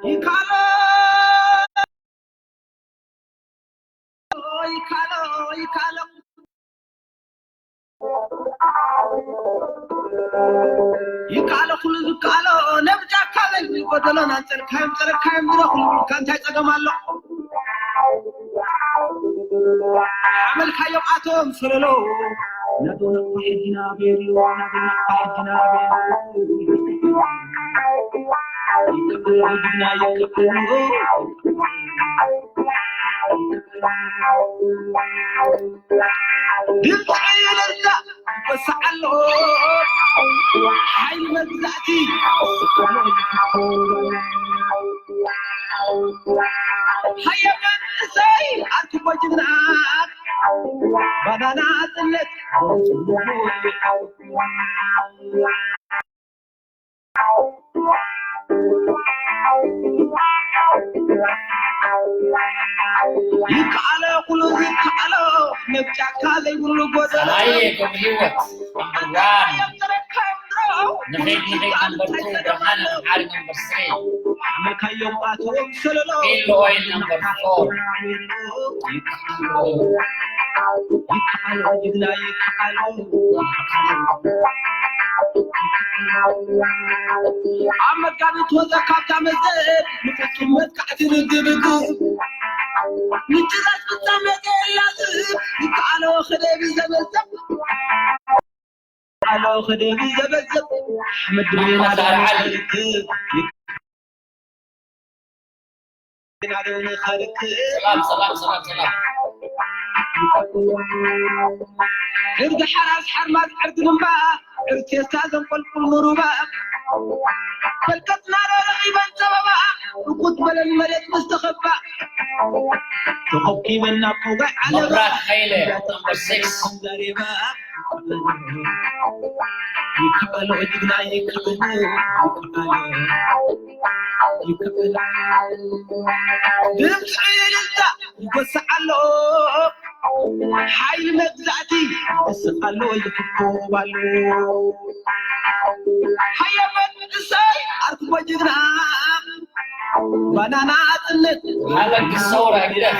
ይካሎ ይካሎ ይካሎ ይካሎ ኩሉ ዝካሎ ነብጃካ ለይ ጎደሎና ጸልካዮም ጸለካዮም ድረኹ ልብልካ እንታይ ጸገም ኣሎ? ሓመልካዮም ኣቶም ሰለሎ ናዶ ነፋ ሕጂ ናበየሉ ናዶ ነፋ ሕጂ ናበየሉ ይቅበሉ ግና ይቅበሉ ድምፂ ይበልታ ይበሳዓሎ ሓይሊ መግዛእቲ ሃየ መንእሰይ ኣርክቦ ጅግና ባናና ኣፅነት ይከኣሎ ኩሉ ዝከኣሎ ነብ ጫካ ዘይብሉ ጎደሎ ኣየ ከም ህይወት ኣምበርዋን ንኸይድ ንኸይድ ነምበር ቱ ብርሃን ዓሪ ነምበር ስሪ ሓመልካዮም ኣቶም ሰለሎ ቢል ኦይል ነምበር ፎር ይከኣሎ ጅግና ይከኣሎ ኣብ መጋቢት ወፀ ካብታ መዘብ ንፍፁም መጥቃዕቲ ርግብግብ ምጭራስ ፍፃመ የላዝብ ይከኣሎ ክደብ ዘበዘብ ይከኣሎ ክደብ ዘበዘብ ኣሕመድ ድሬና ዳርዓል ርክብ ሰላም ሰላም ሰላም ሰላም። ዕርዲ ሓራስ ሓርማዝ ዕርዲ ልምባ ዕርቴስታ ዘንቆልቁል ንሩባ ፈልቀትና ዶ ረኺበን ጸበባ ርኩት በለን መሬት ምስ ተኸባ ተኸኪበን ናብ ሞጋይ ዓለባ መብራት ሓይለ ነምበር ሲክስ ዘሬባ ይከኣሎ ጅግና ይከኣሎ ይከኣሎ ይከኣሎ ድምፂ እልልታ ይጎስዕ ኣሎ ሓይሊ መግዛእቲ ይስቕ ኣሎ ይፍኮብ ኣሎ ሃየ መንእሰይ ኣርክቦ ጅግና ባናና ኣጥነት ኣለግስ ሰውራ ግደፍ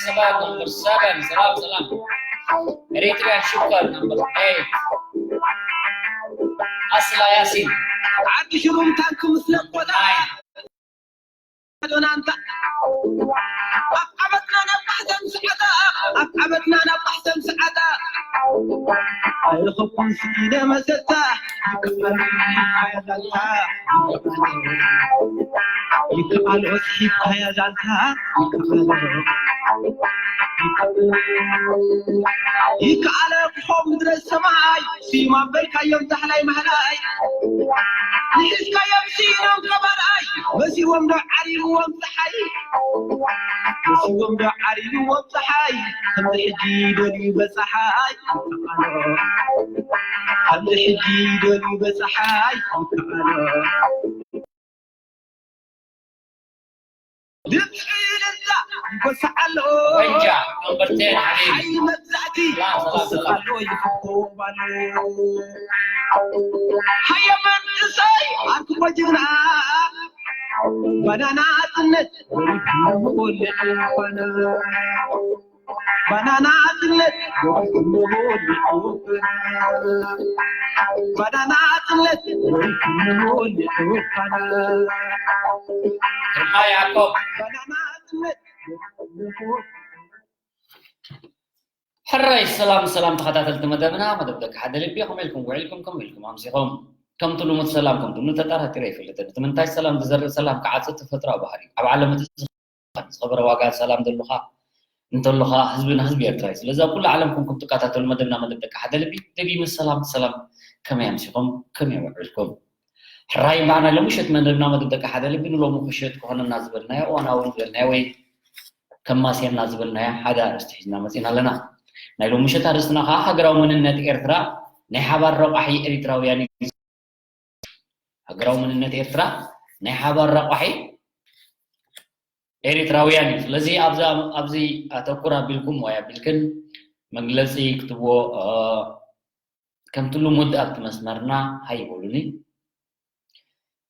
ሰባብ ነምበር ሰበን ሰላም ሰላም ኤሪትርያ ሽኮር ነምበር ኤይት ኣስላ ያሲን ዓዲ ሽሩም ታንክ ምስ ለቆታ ዶናንታ ኣብ ዓመትና ናብ ማሕተም ሰዓታ ኣብ ዓመትና ናብ ማሕተም ሰዓታ ኣይረኸብኩን ስኢነ መሰታ ይከኣሎ ሂብካያ ዛንታ ይከኣሎ ሂብካያ ዛንታ ይከኣሎ ይከኣሎ ክኾም ድረስ ሰማይ ስዩም ኣበልካዮም ዛሕላይ ማሕላይ ንሒዝካዮም ስኢኖም ከባርኣይ መሲዎም ዶ ዓሪብዎም ፀሓይ መሲዎም ዶ ዓሪብዎም ፀሓይ ከምዚ ሕጂ ይደልዩ በፀሓይ ከምዚ ሕጂ ይደልዩ በፀሓይ ድምፂ እልልታ ይጎስዕ ኣሎ ወንጃ ነምበር ቴን ሓቢቢ ሓይሊ መግዛእቲ ሰላም ሰላም ይጎስዕ ሰላም ኣሎ ይፍኮብ ኣሎ ሃየ መንእሰይ ኣርክቦ ጅግና ባናና ኣፅነት ወሊድዎ ባና ባናና ኣጥነት ባናና ኣጥነት ግርማ ያዕቆብ ባናና ኣጥነት ሕራይ ሰላም ሰላም ተኸታተልቲ መደብና መደብ ደቂ ሓደ ልቢ ከመይ ኢልኩም ውዒልኩም ከመይ ኢልኩም ኣምሲኹም ከምቲ ልሙድ ሰላም ከምቲ ልሙድ ተጣራጢረ ኣይፈልጥን እቲ ምንታይ ሰላም ዝዘርእ ሰላም ክዓጽድ ተፈጥራዊ ባህሪ ኣብ ዓለም እቲ ዝኸበረ ዋጋ ሰላም ዘለኻ እንተለኻ ህዝቢ ንህዝቢ ኤርትራ እዩ። ስለዚ ኣብ ኩሉ ዓለም ኮንኩም ትከታተሉ መደብና መደብ ደቂ ሓደ ልቢ ደጊመ ሰላም ሰላም ከመይ ኣምሲኹም ከመይ ውዕልኩም? ሕራይ እምበኣር ናይ ሎሚ ምሸት መደብና መደብ ደቂ ሓደ ልቢ ንሎሚ ምሸት ክኾነና ዝበልናዮ እዋናዊ ዝበልናዮ ወይ ከማስየና ዝበልናዮ ሓደ ኣርእስቲ ሒዝና መፂና ኣለና። ናይ ሎሚ ምሸት ኣርእስትና ከዓ ሃገራዊ መንነት ኤርትራ ናይ ሓባር ረቋሒ ኤሪትራውያን እዩ። ሃገራዊ መንነት ኤርትራ ናይ ሓባር ረቋሒ ኤሪትራውያን እዩ። ስለዚ ኣብዚ ኣብዚ ኣተኩር ኣቢልኩም ወይ ኣቢልክን መግለፂ ክትብዎ ከምቲ ልሙድ ኣብቲ መስመርና ሃይ በሉኒ።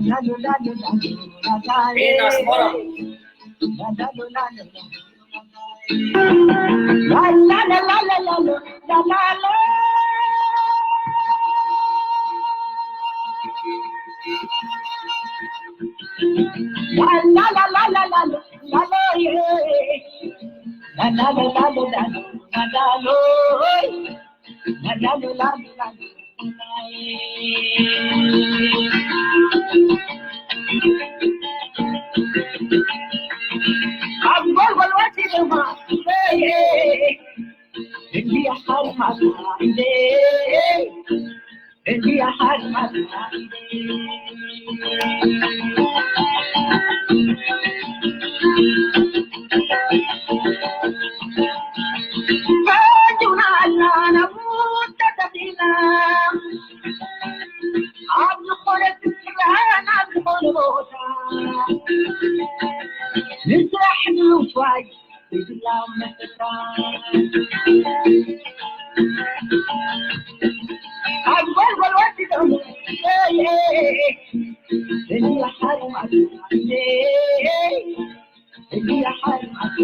Been asmara. ኣብ ጎልጎል ወሲድማ እንዲያ ሓርማታ እንዴ እንዲያ ሓርማታ ፈጁናላ ናብ ሙት ተተኺላ ኣብ ዝኾነ ስፍራ ናብ ዝኾነ ቦታ ንስራሕ ንምፍዋይ ብጅላ መሰታ ኣብ ጎልጎል ወሲዶም እያ ሓርማታ እያ ሓርማታ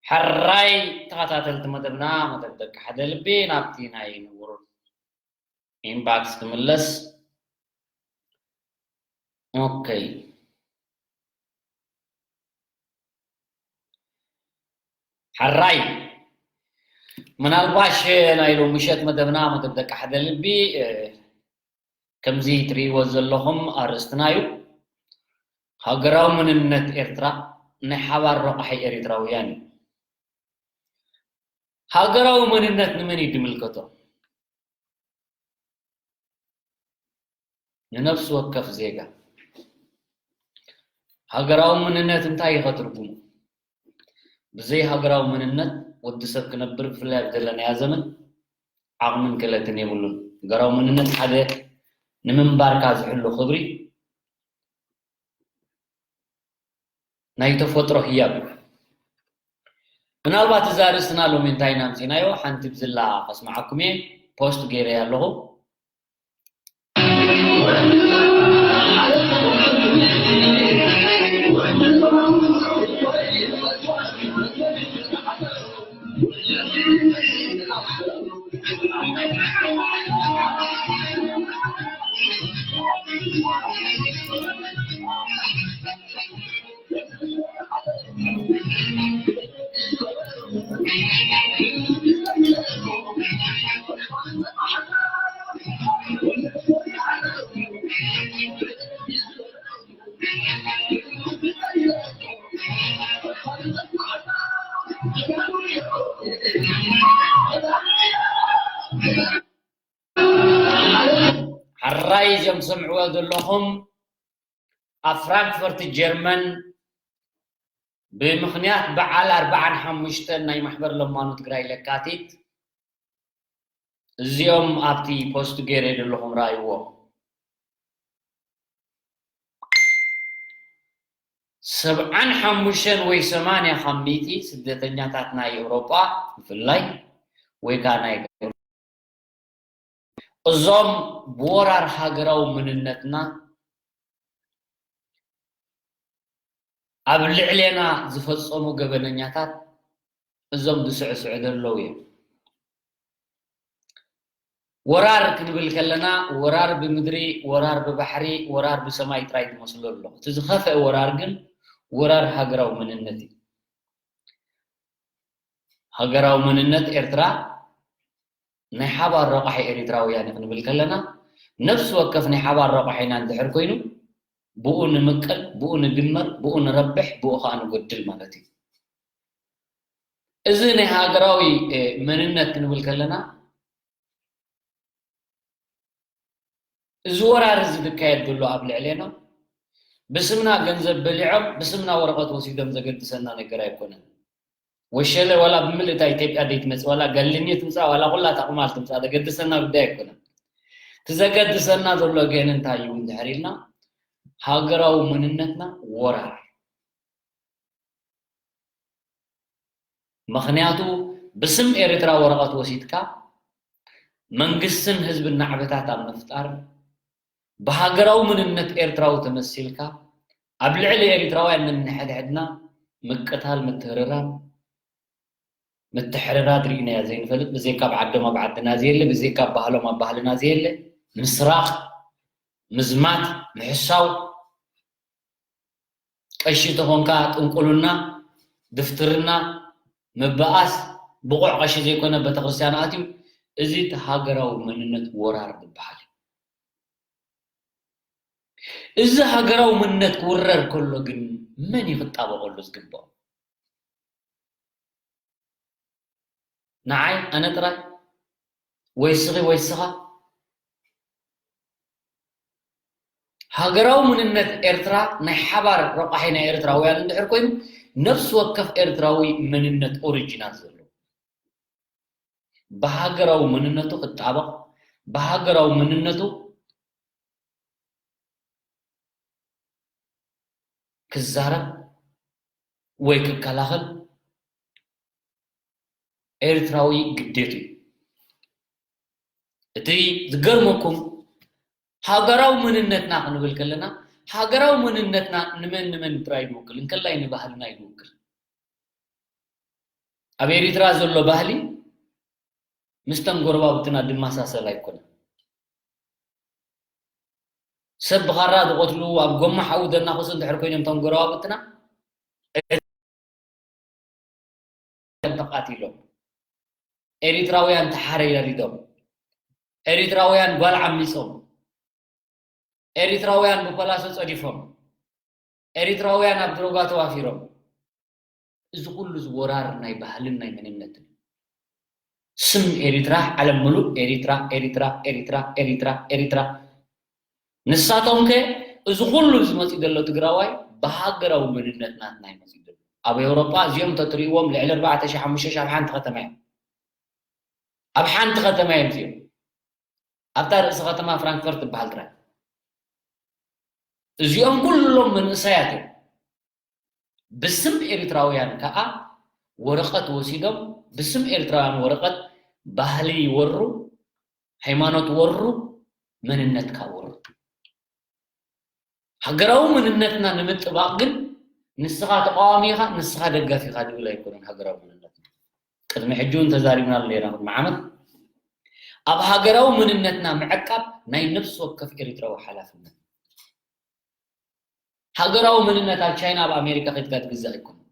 ሕራይ ተኸታተልቲ መደብና፣ መደብ ደቂ ሓደ ልቢ፣ ናብቲ ናይ ንቡር ኢንባክስ ክምለስ። ኦኬ። ሕራይ፣ ምናልባሽ ናይ ሎሚ ምሸት መደብና፣ መደብ ደቂ ሓደ ልቢ፣ እ፣ ከምዚ ትርእይዎ ዘለኹም ኣርእስትና እዩ። ሃገራዊ መንነት ኤርትራ ናይ ሓባር ረቋሒ ኤሪትራውያን እዩ። ሃገራዊ መንነት ንመን እዩ ዝምልከቶ? ንነፍሲ ወከፍ ዜጋ። ሃገራዊ መንነት እንታይ እዩ ከትርጉሙ? ብዘይ ሃገራዊ መንነት ወዲ ሰብ ክነብር፣ ብፍላይ ኣብ ዘለናዮ ዘመን፣ ዓቕምን ክእለትን የብሉን። ሃገራዊ መንነት ሓደ ንምንባርካ ዝሕሉ ክብሪ፣ ናይ ተፈጥሮ ህያብ እዩ። ምናልባት እዛ ርእስና ሎሚ እንታይ ኢና ኣምጺእናዮ? ሓንቲ ብዝላ ከስምዓኩም እየ። ፖስት ገይረያ ኣለኹ። ሕራይ እዞም ትሰምዕዎ ዘለኹም ኣብ ፍራንክፈርት ጀርመን ብምኽንያት በዓል ኣርብዓን ሓሙሽተን ናይ ማሕበር ለማኑ ትግራይ ለካቲት እዚኦም ኣብቲ ፖስት ገይረ ዘለኹም ረኣይዎ። ሰብዓን ሓሙሽተን ወይ ሰማንያ ካብ ሚእቲ ስደተኛታት ናይ ኤውሮጳ ብፍላይ ወይ ከዓ ናይ እዞም ብወራር ሃገራዊ መንነትና ኣብ ልዕሌና ዝፈጸሙ ገበነኛታት እዞም ዝስዕስዑ ዘለዉ እዮም። ወራር ክንብል ከለና ወራር ብምድሪ፣ ወራር ብባሕሪ፣ ወራር ብሰማይ ጥራይ ዝመስሎ ኣሎ። እቲ ዝኸፍአ ወራር ግን ወራር ሃገራዊ መንነት እዩ። ሃገራዊ መንነት ኤርትራ ናይ ሓባር ረቋሒ ኤሪትራውያን እዩ ክንብል ከለና፣ ነፍሲ ወከፍ ናይ ሓባር ረቋሒና እንድሕር ኮይኑ፣ ብኡ ንምቅል፣ ብኡ ንድመር፣ ብኡ ንረብሕ፣ ብኡ ኸኣ ንጎድል ማለት እዩ። እዚ ናይ ሃገራዊ፣ እ፣ መንነት ክንብል ከለና፣ እዚ ወራር እዚ ዝካየድ ዘሎ ኣብ ልዕሌና፣ ብስምና ገንዘብ በሊዖም፣ ብስምና ወረቐት ወሲዶም ዘገድሰና ነገር ኣይኮነን። ወሸለ ዋላ ብምልእታ ኢትዮጵያ ደይትመጽእ፣ ዋላ ጋልኔ ትምጻእ፣ ዋላ ኩላ እታ ቁማል ትምጻእ፣ ዘገድሰና ጉዳይ ኣይኮነን። እቲ ዘገድሰና ዘሎ ግን እንታይ እዩ እንድሕር ኢልና፣ ሃገራዊ መንነትና ወራር። ምኽንያቱ ብስም ኤርትራ ወረቐት ወሲድካ መንግስትን ህዝብን ናዕብታት ኣብ ምፍጣር፣ ብሃገራዊ መንነት ኤርትራዊ ተመሲልካ ኣብ ልዕሊ ኤርትራውያን ነንሕድሕድና ምቅታል፣ ምትህርራም፣ ምትሕርራድ ርኢናዮ ዘይንፈልጥ፣ ብዘይካ ኣብ ዓዶም ኣብ ዓድና ዘየለ፣ ብዘይካ ኣብ ባህሎም ኣብ ባህልና ዘየለ፣ ምስራቕ፣ ምዝማት፣ ምሕሳው፣ ቀሺ ተኾንካ ጥንቁልና፣ ድፍትርና፣ ምብኣስ፣ ብቑዕ ቀሺ ዘይኮነ ቤተክርስትያን ኣትዩ፣ እዚ እቲ ሃገራዊ መንነት ወራር ዝበሃል እዩ። እዚ ሃገራዊ መንነት ክውረር ከሎ ግን መን እዩ ክጣበቐሉ ዝግብኦ? ንዓይ፣ ኣነ ጥራይ? ወይ ስኺ ወይ ስኻ? ሃገራዊ መንነት ኤርትራ ናይ ሓባር ረቋሒ ናይ ኤርትራውያን እንድሕር ኮይኑ፣ ነፍሲ ወከፍ ኤርትራዊ መንነት ኦሪጂናል ዘለዎ፣ ብሃገራዊ መንነቱ ክጣበቕ፣ ብሃገራዊ መንነቱ ክዛረብ ወይ ክከላኸል ኤርትራዊ ግዴቱ እዩ። እቲ ዝገርመኩም፣ ሃገራዊ መንነትና ክንብል ከለና፣ ሃገራዊ መንነትና ንመን ንመን ጥራይ እዩ ዝውክል? እንከላይ ንባህልና እዩ ዝውክል። ኣብ ኤሪትራ ዘሎ ባህሊ ምስቶም ጎረባብትና ድመሳሰል ኣይኮነን። ሰብ ብኻራ ዝቐትሉ፣ ኣብ ጎማ ሓዊ ዘናኽሱ እንድሕር ኮይኖም እቶም ጎረባብትና፣ ተቓቲሎም፣ ኤሪትራውያን ተሓሪዶም፣ ኤሪትራውያን ጓል ዓሚጾም፣ ኤሪትራውያን ብፖላሶ ጸዲፎም፣ ኤሪትራውያን ኣብ ድሮጋ ተዋፊሮም። እዚ ኩሉ እዚ ወራር ናይ ባህልን ናይ መንነትን። ስም ኤሪትራ፣ ዓለም ምሉእ ኤሪትራ፣ ኤሪትራ፣ ኤሪትራ፣ ኤሪትራ፣ ኤሪትራ። ንሳቶም ከ እዚ ኩሉ እዚ መፂኡ ዘሎ ትግራዋይ ብሃገራዊ መንነት ናትና እዩ መፂኡ ዘሎ። ኣብ ኤውሮጳ እዚኦም እንተትሪእዎም ልዕሊ ኣርባዕተ ሺሕ ሓሙሽተ ሺሕ ኣብ ሓንቲ ከተማ እዮም። ኣብ ሓንቲ ከተማ እዮም እዚኦም። ኣብታ ርእሲ ከተማ ፍራንክፈርት ትበሃል ጥራይ። እዚኦም ኩሎም መንእሰያት እዮም። ብስም ኤሪትራውያን ከኣ ወረቐት ወሲዶም፣ ብስም ኤሪትራውያን ወረቐት ባህሊ ይወሩ፣ ሃይማኖት ወሩ፣ መንነትካ ወሩ። ሃገራዊ መንነትና ንምጥባቕ ግን ንስኻ ተቃዋሚ ኢኻ፣ ንስኻ ደጋፊ ኢኻ ዝብል ኣይኮነን ሃገራዊ መንነትና። ቅድሚ ሕጂ እውን ተዛሪብናሉ ነይርና፣ ቅድሚ ዓመት። ኣብ ሃገራዊ መንነትና ምዕቃብ ናይ ነፍሲ ወከፍ ኤሪትራዊ ሓላፍነት። ሃገራዊ መንነት ኣብ ቻይና፣ ኣብ ኣሜሪካ ከድካ ትግዛእ ኣይኮነን።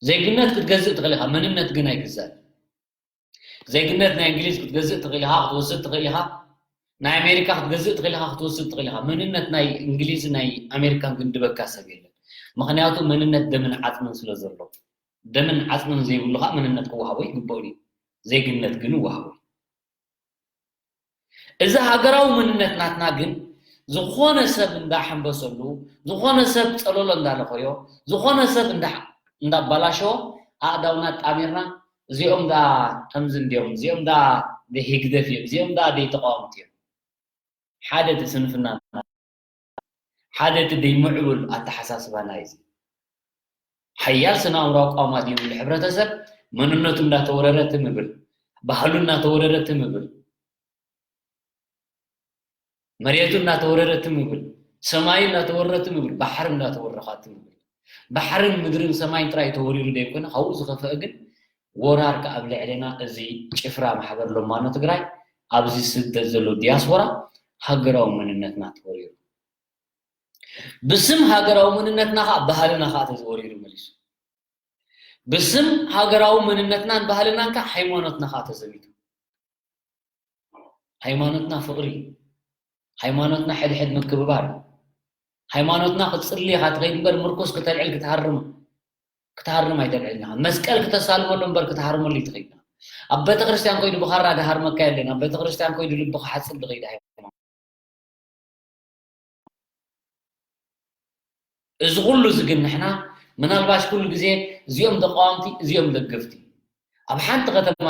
ዜግነት ክትገዝእ ትኽእል ኢኻ፣ መንነት ግን ኣይግዛእን። ዜግነት ናይ እንግሊዝ ክትገዝእ ትኽእል ኢኻ፣ ክትወስድ ትኽእል ኢኻ። ናይ ኣሜሪካ ክትገዝእ ትኽእል ኢኻ፣ ክትወስድ ትኽእል ኢኻ። መንነት ናይ እንግሊዝ ናይ ኣሜሪካን ክንድበካ ሰብ የለን። ምኽንያቱ መንነት ደምን ዓጽምን ስለ ዘሎ። ደምን ዓጽምን ዘይብሉ ኸኣ መንነት ክወሃቦ ይግብኦ እዩ። ዜግነት ግን ይወሃቦ እዩ። እዚ ሃገራዊ መንነት ናትና ግን ዝኾነ ሰብ እንዳሓንበሰሉ፣ ዝኾነ ሰብ ጸለሎ እንዳለኸዮ፣ ዝኾነ ሰብ እንዳ-፣ እንዳባላሸዎ ኣእዳውና ጣሚርና፣ እዚኦም ደኣ ከምዚ እንድዮም፣ እዚኦም ደኣ ደይ ህግደፍ እዮም፣ እዚኦም ደኣ ደይ ተቃወምቲ እዮም። ሓደ እቲ ስንፍና፣ ሓደ እቲ ደይ ምዕቡል ኣተሓሳስባና እዩ። ሓያል ስነ ኣእምሮ ኣቋማት ይብሉ ሕብረተሰብ መንነቱ እንዳተወረረ ትም ይብል፣ ባህሉ እናተወረረ ትም ይብል፣ መሬቱ እናተወረረ ትም ይብል፣ ሰማዩ እናተወረረ ትም ይብል፣ ባሕሪ እናተወረኻ ትም ይብል። ባሕርን ምድርን ሰማይን ጥራይ ተወሪሩ ዘይኮነ፣ ካብኡ ዝኸፍአ ግን ወራር ከኣ ኣብ ልዕሌና እዚ ጭፍራ ማሕበር ለማኖ ትግራይ ኣብዚ ስደት ዘሎ ዲያስፖራ ሃገራዊ መንነትና ተወሪሩ። ብስም ሃገራዊ መንነትና ኸዓ ባህልና ኸዓ ተዘወሪሩ መሊሱ። ብስም ሃገራዊ መንነትናን ባህልናን ከኣ ሃይማኖትና ኸዓ ተዘሚቱ። ሃይማኖትና ፍቕሪ፣ ሃይማኖትና ሕድሕድ ምክብባር፣ ሃይማኖትና ክትጽሊ ኢኻ ትኸይድ እምበር ምርኩስ ክተልዕል ክትሃርም፣ ክትሃርም ኣይተልዕልን ኢኻ። መስቀል ክተሳልመሉ እምበር ክትሃርመሉ ኣይትኸይድ ኢኻ። ኣብ ቤተክርስትያን ከይዱ ብኻራ ድሃርመካ የለን። ኣብ ቤተክርስትያን ከይዱ ልቢ ክሓጽብ ዝኸይድ ሃይማኖት። እዚ ኩሉ እዚ ግን ንሕና ምናልባሽ ኩሉ ግዜ እዚኦም ተቃወምቲ፣ እዚኦም ደገፍቲ። ኣብ ሓንቲ ከተማ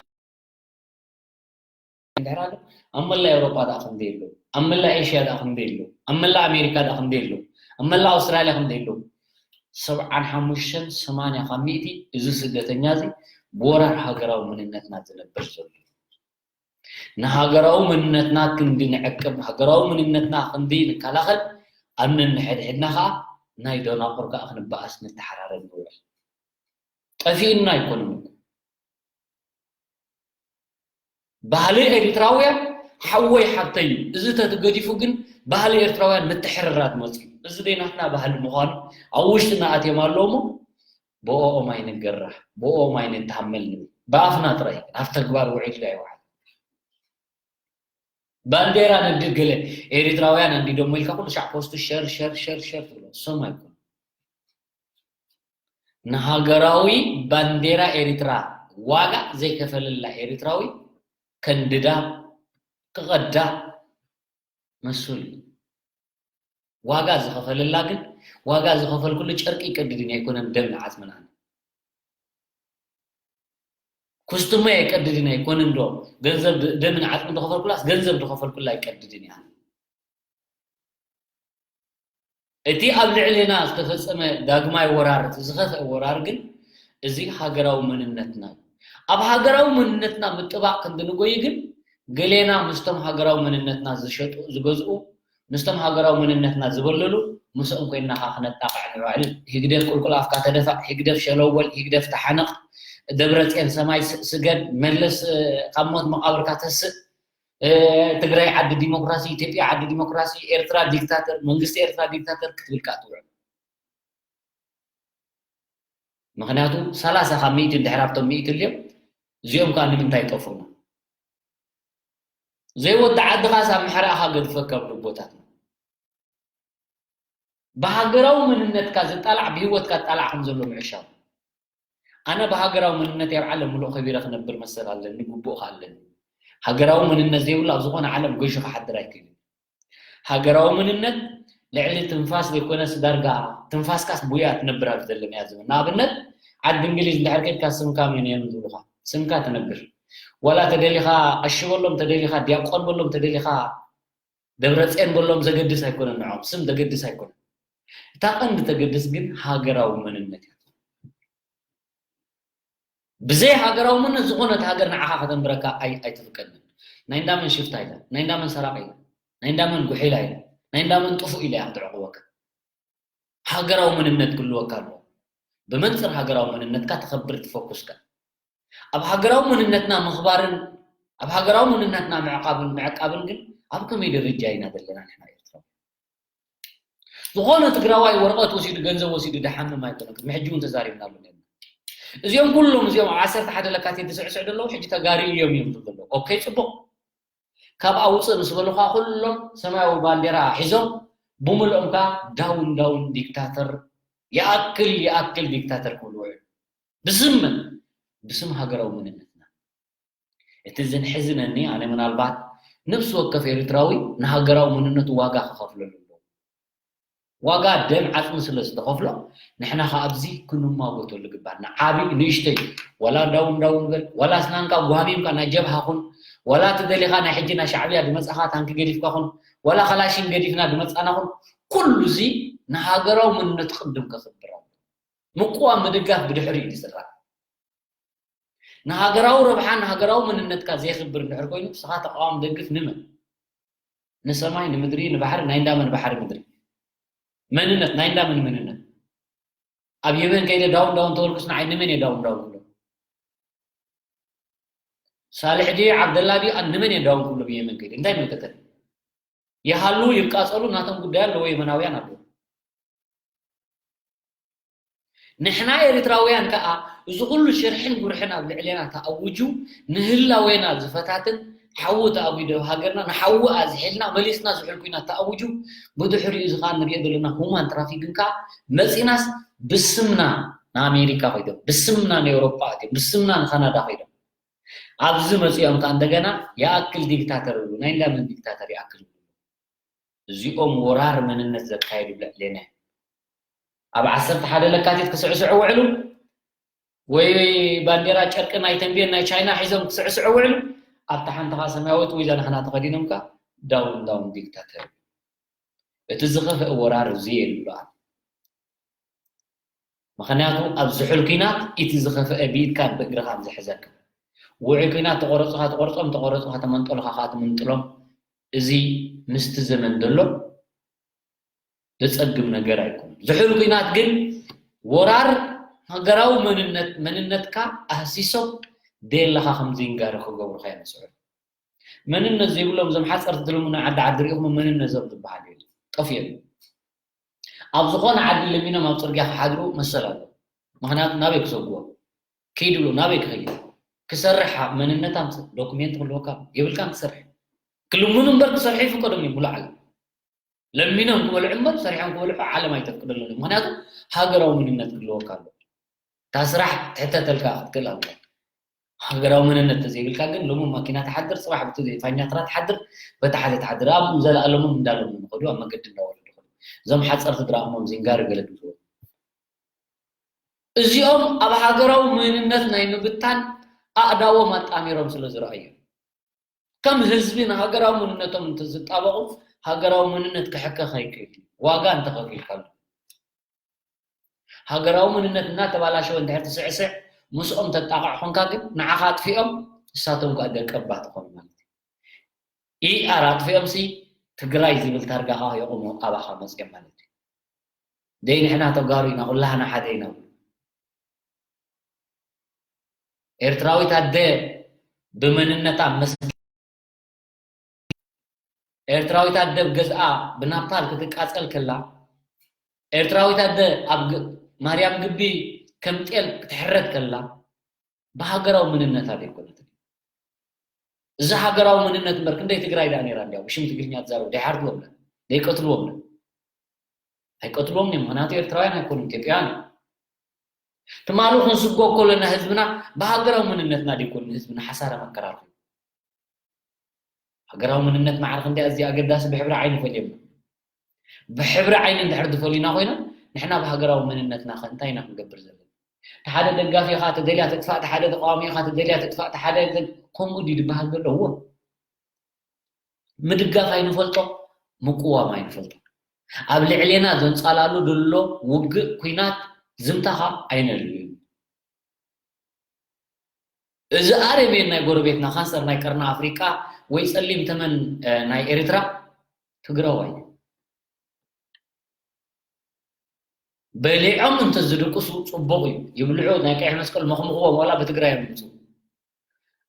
እንድሕር ኣሎ፣ ኣብ መላእ ኤውሮጳ ደኣ ክንደይ ኣሎ? ኣብ መላእ ኤሽያ ደኣ ክንደይ ኣሎ? ኣብ መላእ ኣሜሪካ ደኣ ክንደይ ኣሎ? ኣብ መላእ ኣውስትራልያ ክንደይ ኣሎ? ሰብዓን ሓሙሽተን ሰማንያ ካብ ሚእቲ እዚ ስደተኛ እዚ ብወራር ሃገራዊ መንነትና ዝነብር ዘሎ። ንሃገራዊ መንነትና ክንዲ ንዕቅብ፣ ሃገራዊ መንነትና ክንዲ ንከላኸል፣ ኣብ ነንሕድሕድና ኸዓ ናይ ደናቁር ከኣ ክንበኣስ ንተሓራረብ ንውዕል። ጠፊእና ኣይኮነን እኮ። ባህሊ ኤሪትራውያን ሓወይ ሓብተይ እዩ። እዚ ተትገዲፉ ግን ባህሊ ኤርትራውያን ምትሕርራት መጽዩ። እዚ ደይ ናትና ባህሊ ምዃኑ ኣብ ውሽጥና ኣትዮም ኣለዉ እሞ ብኦኦም ኣይንገራህ፣ ብኦኦም ኣይንተሃመል ንብል። ብኣፍና ጥራይ፣ ኣብ ተግባር ውዒሉ ኣይውዓል። ባንዴራ ነድድ ገለ ኤሪትራውያን ኣንዲዶሞ ኢልካ ኩሉ ሻዕ ፖስቱ ሸር፣ ሸር፣ ሸር፣ ሸር ትብሎ። እሶም ኣይኮኑ። ንሃገራዊ ባንዴራ ኤሪትራ ዋጋ ዘይከፈለላ ኤሪትራዊ ከንድዳ፣ ክቐዳ መሱል እዩ። ዋጋ ዝኸፈለላ ግን፣ ዋጋ ዝኸፈልኩሉ ጨርቂ ይቀድድን ኣይኮነን ደምን ዓጽምን ኣነ። ኩስትሞ ኣይቀድድን ኣይኮነን ዶ? ገንዘብ ድ-፣ ደምን ዓጽምን ዝኸፈልኩላስ ገንዘብ ዝኸፈልኩላ ኣይቀድድን እያ። እቲ ኣብ ልዕሌና ዝተፈጸመ ዳግማይ ወራር፣ እቲ ዝኸፍአ ወራር ግን፣ እዚ ሃገራዊ መንነትና እዩ። ኣብ ሃገራዊ መንነትና ምጥባቕ ክንዲ ንጎይ ግን፣ ገሌና ምስቶም ሃገራዊ መንነትና ዝሸጡ፣ ዝገዝኡ፣ ምስቶም ሃገራዊ መንነትና ዝበለሉ፣ ምስኦም ኮይንና ኸኣ ክነጣቕዕ ንውዕል። ህግደፍ ቁልቁል ኣፍካ ተደፋእ፣ ህግደፍ ሸለው በል፣ ህግደፍ ተሓነቕ፣ ደብረጽዮን ሰማይ ስ-፣ ስገድ፣ መለስ፣ እ፣ ካብ ሞት መቓብርካ ተስእ፣ እ፣ ትግራይ ዓዲ ዲሞክራሲ፣ ኢትዮጵያ ዓዲ ዲሞክራሲ፣ ኤርትራ ዲክታተር፣ መንግስቲ ኤርትራ ዲክታተር ክትብል ከኣ ትውዕል። ምኽንያቱ ሰላሳ ካብ ሚእቲ እንድሕር ኣብቶም ሚእቲ ኣልዮም፣ እዚኦም ከኣ ንምንታይ ይጠፍኡና? ዘይወዲ ዓድኻስ ኣብ ምሕራእኻ ገድፈካ ኣብ ልቦታትና። ብሃገራዊ መንነትካ ዝጣላዕ ብህይወትካ ዝጣላዕ ከም ዘሎ ምዕሻው። ኣነ ብሃገራዊ መንነተይ ኣብ ዓለም ምሉእ ከቢረ ክነብር መሰል ኣለኒ፣ ግቡእ ከኣ ኣለኒ። ሃገራዊ መንነት ዘይብሉ ኣብ ዝኾነ ዓለም ገዢ ክሓድር ኣይክእልን። ሃገራዊ መንነት ልዕሊ ትንፋስ ዘይኮነስ ዳርጋ ትንፋስካስ ብያ ትነብር ኣብ ዘለናያ ዘመን። ንኣብነት ዓዲ እንግሊዝ እንድሕር ከድካ ስምካ መን እዮም ዝብሉኻ? ስምካ ትነብር። ዋላ ተደሊኻ ቀሺ በሎም፣ ተደሊኻ ዲያቆን በሎም፣ ተደሊኻ ደብረጽዮን በሎም፣ ዘገድስ ኣይኮነን ንዕኦም። ስም ዘገድስ ኣይኮነን። እታ ቀንዲ ተገድስ ግን ሃገራዊ መንነት እያ። ብዘይ ሃገራዊ መንነት ዝኾነት ሃገር ንዓኻ ከተንብረካ ኣይ-፣ ኣይትፍቀድን። ናይ እንዳመን ሽፍታ ኢላ፣ ናይ እንዳመን ሰራቂ ኢላ፣ ናይ እንዳመን ጉሒላ ኢላ፣ ናይ እንዳመን ጥፉእ ኢላ እያ ክትዕቕበካ። ሃገራዊ መንነት ክህልወካ ኣለዎ። ብመንጽር ሃገራዊ መንነትካ ተኸብር ትፈኩስካ። ኣብ ሃገራዊ መንነትና ምኽባርን ኣብ ሃገራዊ መንነትና ምዕቃብን፣ ምዕቃብን ግን ኣብ ከመይ ደረጃ ኢና ዘለና ንሕና ኤርትራውያን? ዝኾነ ትግራዋይ ወረቐት ወሲዱ፣ ገንዘብ ወሲዱ ድሓምም ኣይኮነን። ቅድሚ ሕጂ እውን ተዛሪብናሉ ነርና። እዚኦም ኩሎም እዚኦም ኣብ ዓሰርተ ሓደ ለካቲት ዝስዕስዕ ዘለዉ ሕጂ ተጋሩ እዮም እዮም ዝብሉ ዘለዉ። ኦኬ፣ ጽቡቕ። ካብ ኣውፅእ ምስ በሉኻ ኩሎም ሰማያዊ ባንዴራ ሒዞም ብምልኦም ከኣ ዳውን ዳውን ዲክታተር፣ ይኣክል ይኣክል ዲክታተር ክብሉ ውዕሉ። ብስም መን? ብስም ሃገራዊ መንነትና። እቲ ዘሕዝነኒ ኣነ ምናልባት ነፍሲ ወከፍ ኤርትራዊ ንሃገራዊ መንነቱ ዋጋ ክኸፍለሉ ኣለዎ። ዋጋ ደም ዓጽሚ ስለ ዝተኸፍሎ ንሕና ከኣ ኣብዚ ክንማጎተሉ ግባር። ንዓቢ ንእሽተይ ዋላ ዳውን ዳውን በል፣ ዋላ ኣስናንካ ጓሚምካ ናይ ጀብሃ ኩን፣ ዋላ እቲ ደሊኻ ናይ ሕጂ ናይ ሻዕብያ ድመጻኻ ታንኪ ገዲፍካ ኩን፣ ዋላ ካላሽን ገዲፍና ድመጻና ኩን፣ ኩሉ እዚ ንሃገራዊ መንነቱ ቅድም ከኽብር ኣለዎ። ምቅዋም ምድጋፍ ብድሕሪኡ እዩ ዝስራዕ። ንሃገራዊ ረብሓ ንሃገራዊ መንነትካ ዘየኽብር እንድሕር ኮይኑ ንስኻ ተቃዋሚ ደግፍ ንመን? ንሰማይ ንምድሪ ንባሕሪ ናይ እንዳመን ባሕሪ ምድሪ መንነት ናይ እንዳመን መንነት ኣብ የመን ከይደ ዳውን ዳውን ተወልኩስ ንዓይ ንመን እየ ዳውን ዳውን ክብሎ? ሳልሕ ድዩ ዓብደላ ድዩ ኣን ንመን እየ ዳውን ክብሎ ብየመን ከይደ እንታይ ይምልከተኒ? ይሃሉ ይቃጸሉ ናቶም ጉዳይ ኣለዎ የመናውያን ኣለዉ። ንሕና ኤርትራውያን ከኣ እዚ ኩሉ ሽርሕን ጉርሕን ኣብ ልዕሌና ተኣውጁ ንህላዌና ዝፈታትን ሓዊ ተኣጒዱ ኣብ ሃገርና ንሓዊ ኣዝሒልና መሊስና ዝሑል ኲናት ተኣውጁ ብድሕሪኡ እዚ ከኣ ንሪኦ ዘለና ሁማን ትራፊክን ከኣ መጺናስ ብስምና ንኣሜሪካ ከይዶም ብስምና ንኤውሮጳ ኣትዮም ብስምና ንካናዳ ከይዶም ኣብዚ መጺኦም ከኣ እንደገና ይኣክል ዲክታተር ይብሉ ናይ እንዳመን ዲክታተር ይኣክል ይብሉ እዚኦም ወራር መንነት ዘካየዱ ልዕሌና እዮም። ኣብ ዓሰርተ ሓደ ለካቲት ክስዕስዑ ውዕሉ ወይ ባንዴራ ጨርቂ ናይ ተንቤን ናይ ቻይና ሒዞም ክስዕስዑ ውዕሉ ኣብታ ሓንቲ ኸዓ ሰማያዊት ወይ ዛናሕና ተኸዲኖም ከ ዳውን ዳውን ዲክታተር እቲ ዝኸፍአ ወራር እዚ የሉ ኣሎ። ምኽንያቱ ኣብ ዝሑል ኲናት እቲ ዝኸፍአ ብኢድካን ብእግርኻን ዝሕዘካ። ውዑይ ኲናት ተቖረጹኻ ትቖርጾም፣ ተቖረጹኻ ተመንጠሉኻ ኸዓ ትምንጥሎም። እዚ ምስቲ ዘመን ዘሎ ዘጸግም ነገር ኣይኮነን። ዝሑል ኲናት ግን ወራር ሃገራዊ መንነት፣ መንነትካ ኣህሲሶም ደየለኻ ከም ዘይንጋሪ ክገብሩኻ እዮም ዝጽዕሩ። መንነት ዘይብሎም እዞም ሓጸርቲ ትልምኖ ዓዲ ዓዲ ሪኢኹም መንነት እዞም ዝበሃል የለን። ጠፊኦም እዮም። ኣብ ዝኾነ ዓዲ ለሚኖም ኣብ ጽርግያ ክሓድሩ መሰል ኣለዎም። ምኽንያቱ ናበይ ክሰጉዎም? ከይድሉ ናበይ ክኸይድ? ክሰርሕ መንነት ኣምጽእ፣ ዶኩሜንት ክህልወካ የብልካን ክሰርሕ። ክልምኑ እምበር ክሰርሑ ይፍቀዶም እዩ ሙሉእ ዓለም። ለሚኖም ክበልዑ እምበር ሰሪሖም ክበልዑ ዓለም ኣይተፍቅደሎም። ምኽንያቱ ሃገራዊ መንነት ክህልወካ ኣለዎ። እታ ስራሕ ትሕተተልካ ክትክእል ኣለካ። ሃገራዊ መንነት ተዘይብልካ ግን ሎሚ ማኪና ትሓድር፣ ጽባሕ ብቲ ፋኛትራ ትሓድር፣ በታ ሓደ ትሓድር። ኣብ ዘለኣለሞም እንዳለሙ ንኸዱ፣ ኣብ መገዲ እንዳወረዱ ይኸዱ። እዞም ሓጸርቲ ድራእሞም ዚንጋር ገለ ግዝዎ። እዚኦም ኣብ ሃገራዊ መንነት ናይ ምብታን ኣእዳዎም ኣጣሚሮም ስለ ዝረኣዩ፣ ከም ህዝቢ ንሃገራዊ መንነቶም እንተዝጣበቑ፣ ሃገራዊ መንነት ክሕከኽ ኣይክእል እዩ። ዋጋ እንተኸፊልካሉ። ሃገራዊ መንነት እናተባላሸወ እንድሕር ትስዕስዕ፣ ምስኦም ተጣቕዕ ኾንካ ግን ንዓኻ ኣጥፊኦም፣ ንሳቶም ከኣ ደቀባት ይኾኑ ማለት እዩ። ኢኣር ኣጥፊኦምሲ ትግራይ ዝብል ታርጋ ኸዓ የቑሙ ኣባኻ መፅኦም ማለት እዩ። ደይ ንሕና ተጋሩ ኢና፣ ኩላህና ሓደ ኢና። ኤርትራዊት ኣደ ብመንነታ መስ-፣ ኤርትራዊት ኣደ ኣብ ገዝኣ ብናፓል ክትቃጸል ከላ፣ ኤርትራዊት ኣደ ኣብ ግ-፣ ማርያም ግቢ ከም ጤል ክትሕረድ ከላ፣ ብሃገራዊ መንነታ ደይኮነትን። እዚ ሃገራዊ መንነት እምበር ክንደይ ትግራይ ደኣ ነይራ እንድያ ብሽም ትግርኛ ትዛረብ፣ ደይሓርድዎም ለ፣ ደይቀትልዎም ለ። ኣይቀትልዎም እዮም፣ ምኽንያቱ ኤርትራውያን ኣይኮኑን፣ ኢትዮጵያውያን እዮም። ትማሊ ክንስጎ ከለና ህዝብና ብሃገራዊ መንነትና ደይኮን ንህዝብና ሓሳረ መከራ ኣርኪቡ። ሃገራዊ መንነት ማዕረ ክንደይ ኣዝዩ ኣገዳሲ ብሕብሪ ዓይኒ ፈልዮም። ብሕብሪ ዓይኒ እንድሕር ዝፈልዩና ኮይኖም፣ ንሕና ብሃገራዊ መንነትና ከ እንታይ ኢና ክንገብር ዘለና? እቲ ሓደ ደጋፊኻ ተደልያ ትጥፋእ፣ እቲ ሓደ ተቃዋሚኻ ተደልያ ትጥፋእ፣ እቲ ሓደ ተ-፣ ከምኡ ድዩ ዝበሃል ዘሎ? እዎ። ምድጋፍ ኣይንፈልጦ፣ ምቅዋም ኣይንፈልጦ። ኣብ ልዕሌና ዘንጻላሉ ዘሎ ውግእ፣ ኲናት፣ ዝምታኻ ኣይነልዩ። እዚ ኣረሜን ናይ ጎረቤትና፣ ካንሰር ናይ ቀርኒ ኣፍሪቃ ወይ ጸሊም ተመን፣ እ፣ ናይ ኤርትራ ትግራዋይ እዩ። በሊዖም እንተዝድቅሱ ጽቡቕ እዩ። ይብልዑ፣ ናይ ቀይሕ መስቀል መኽምኽዎም ዋላ ብትግራይ እዮም ዝምጽኡ።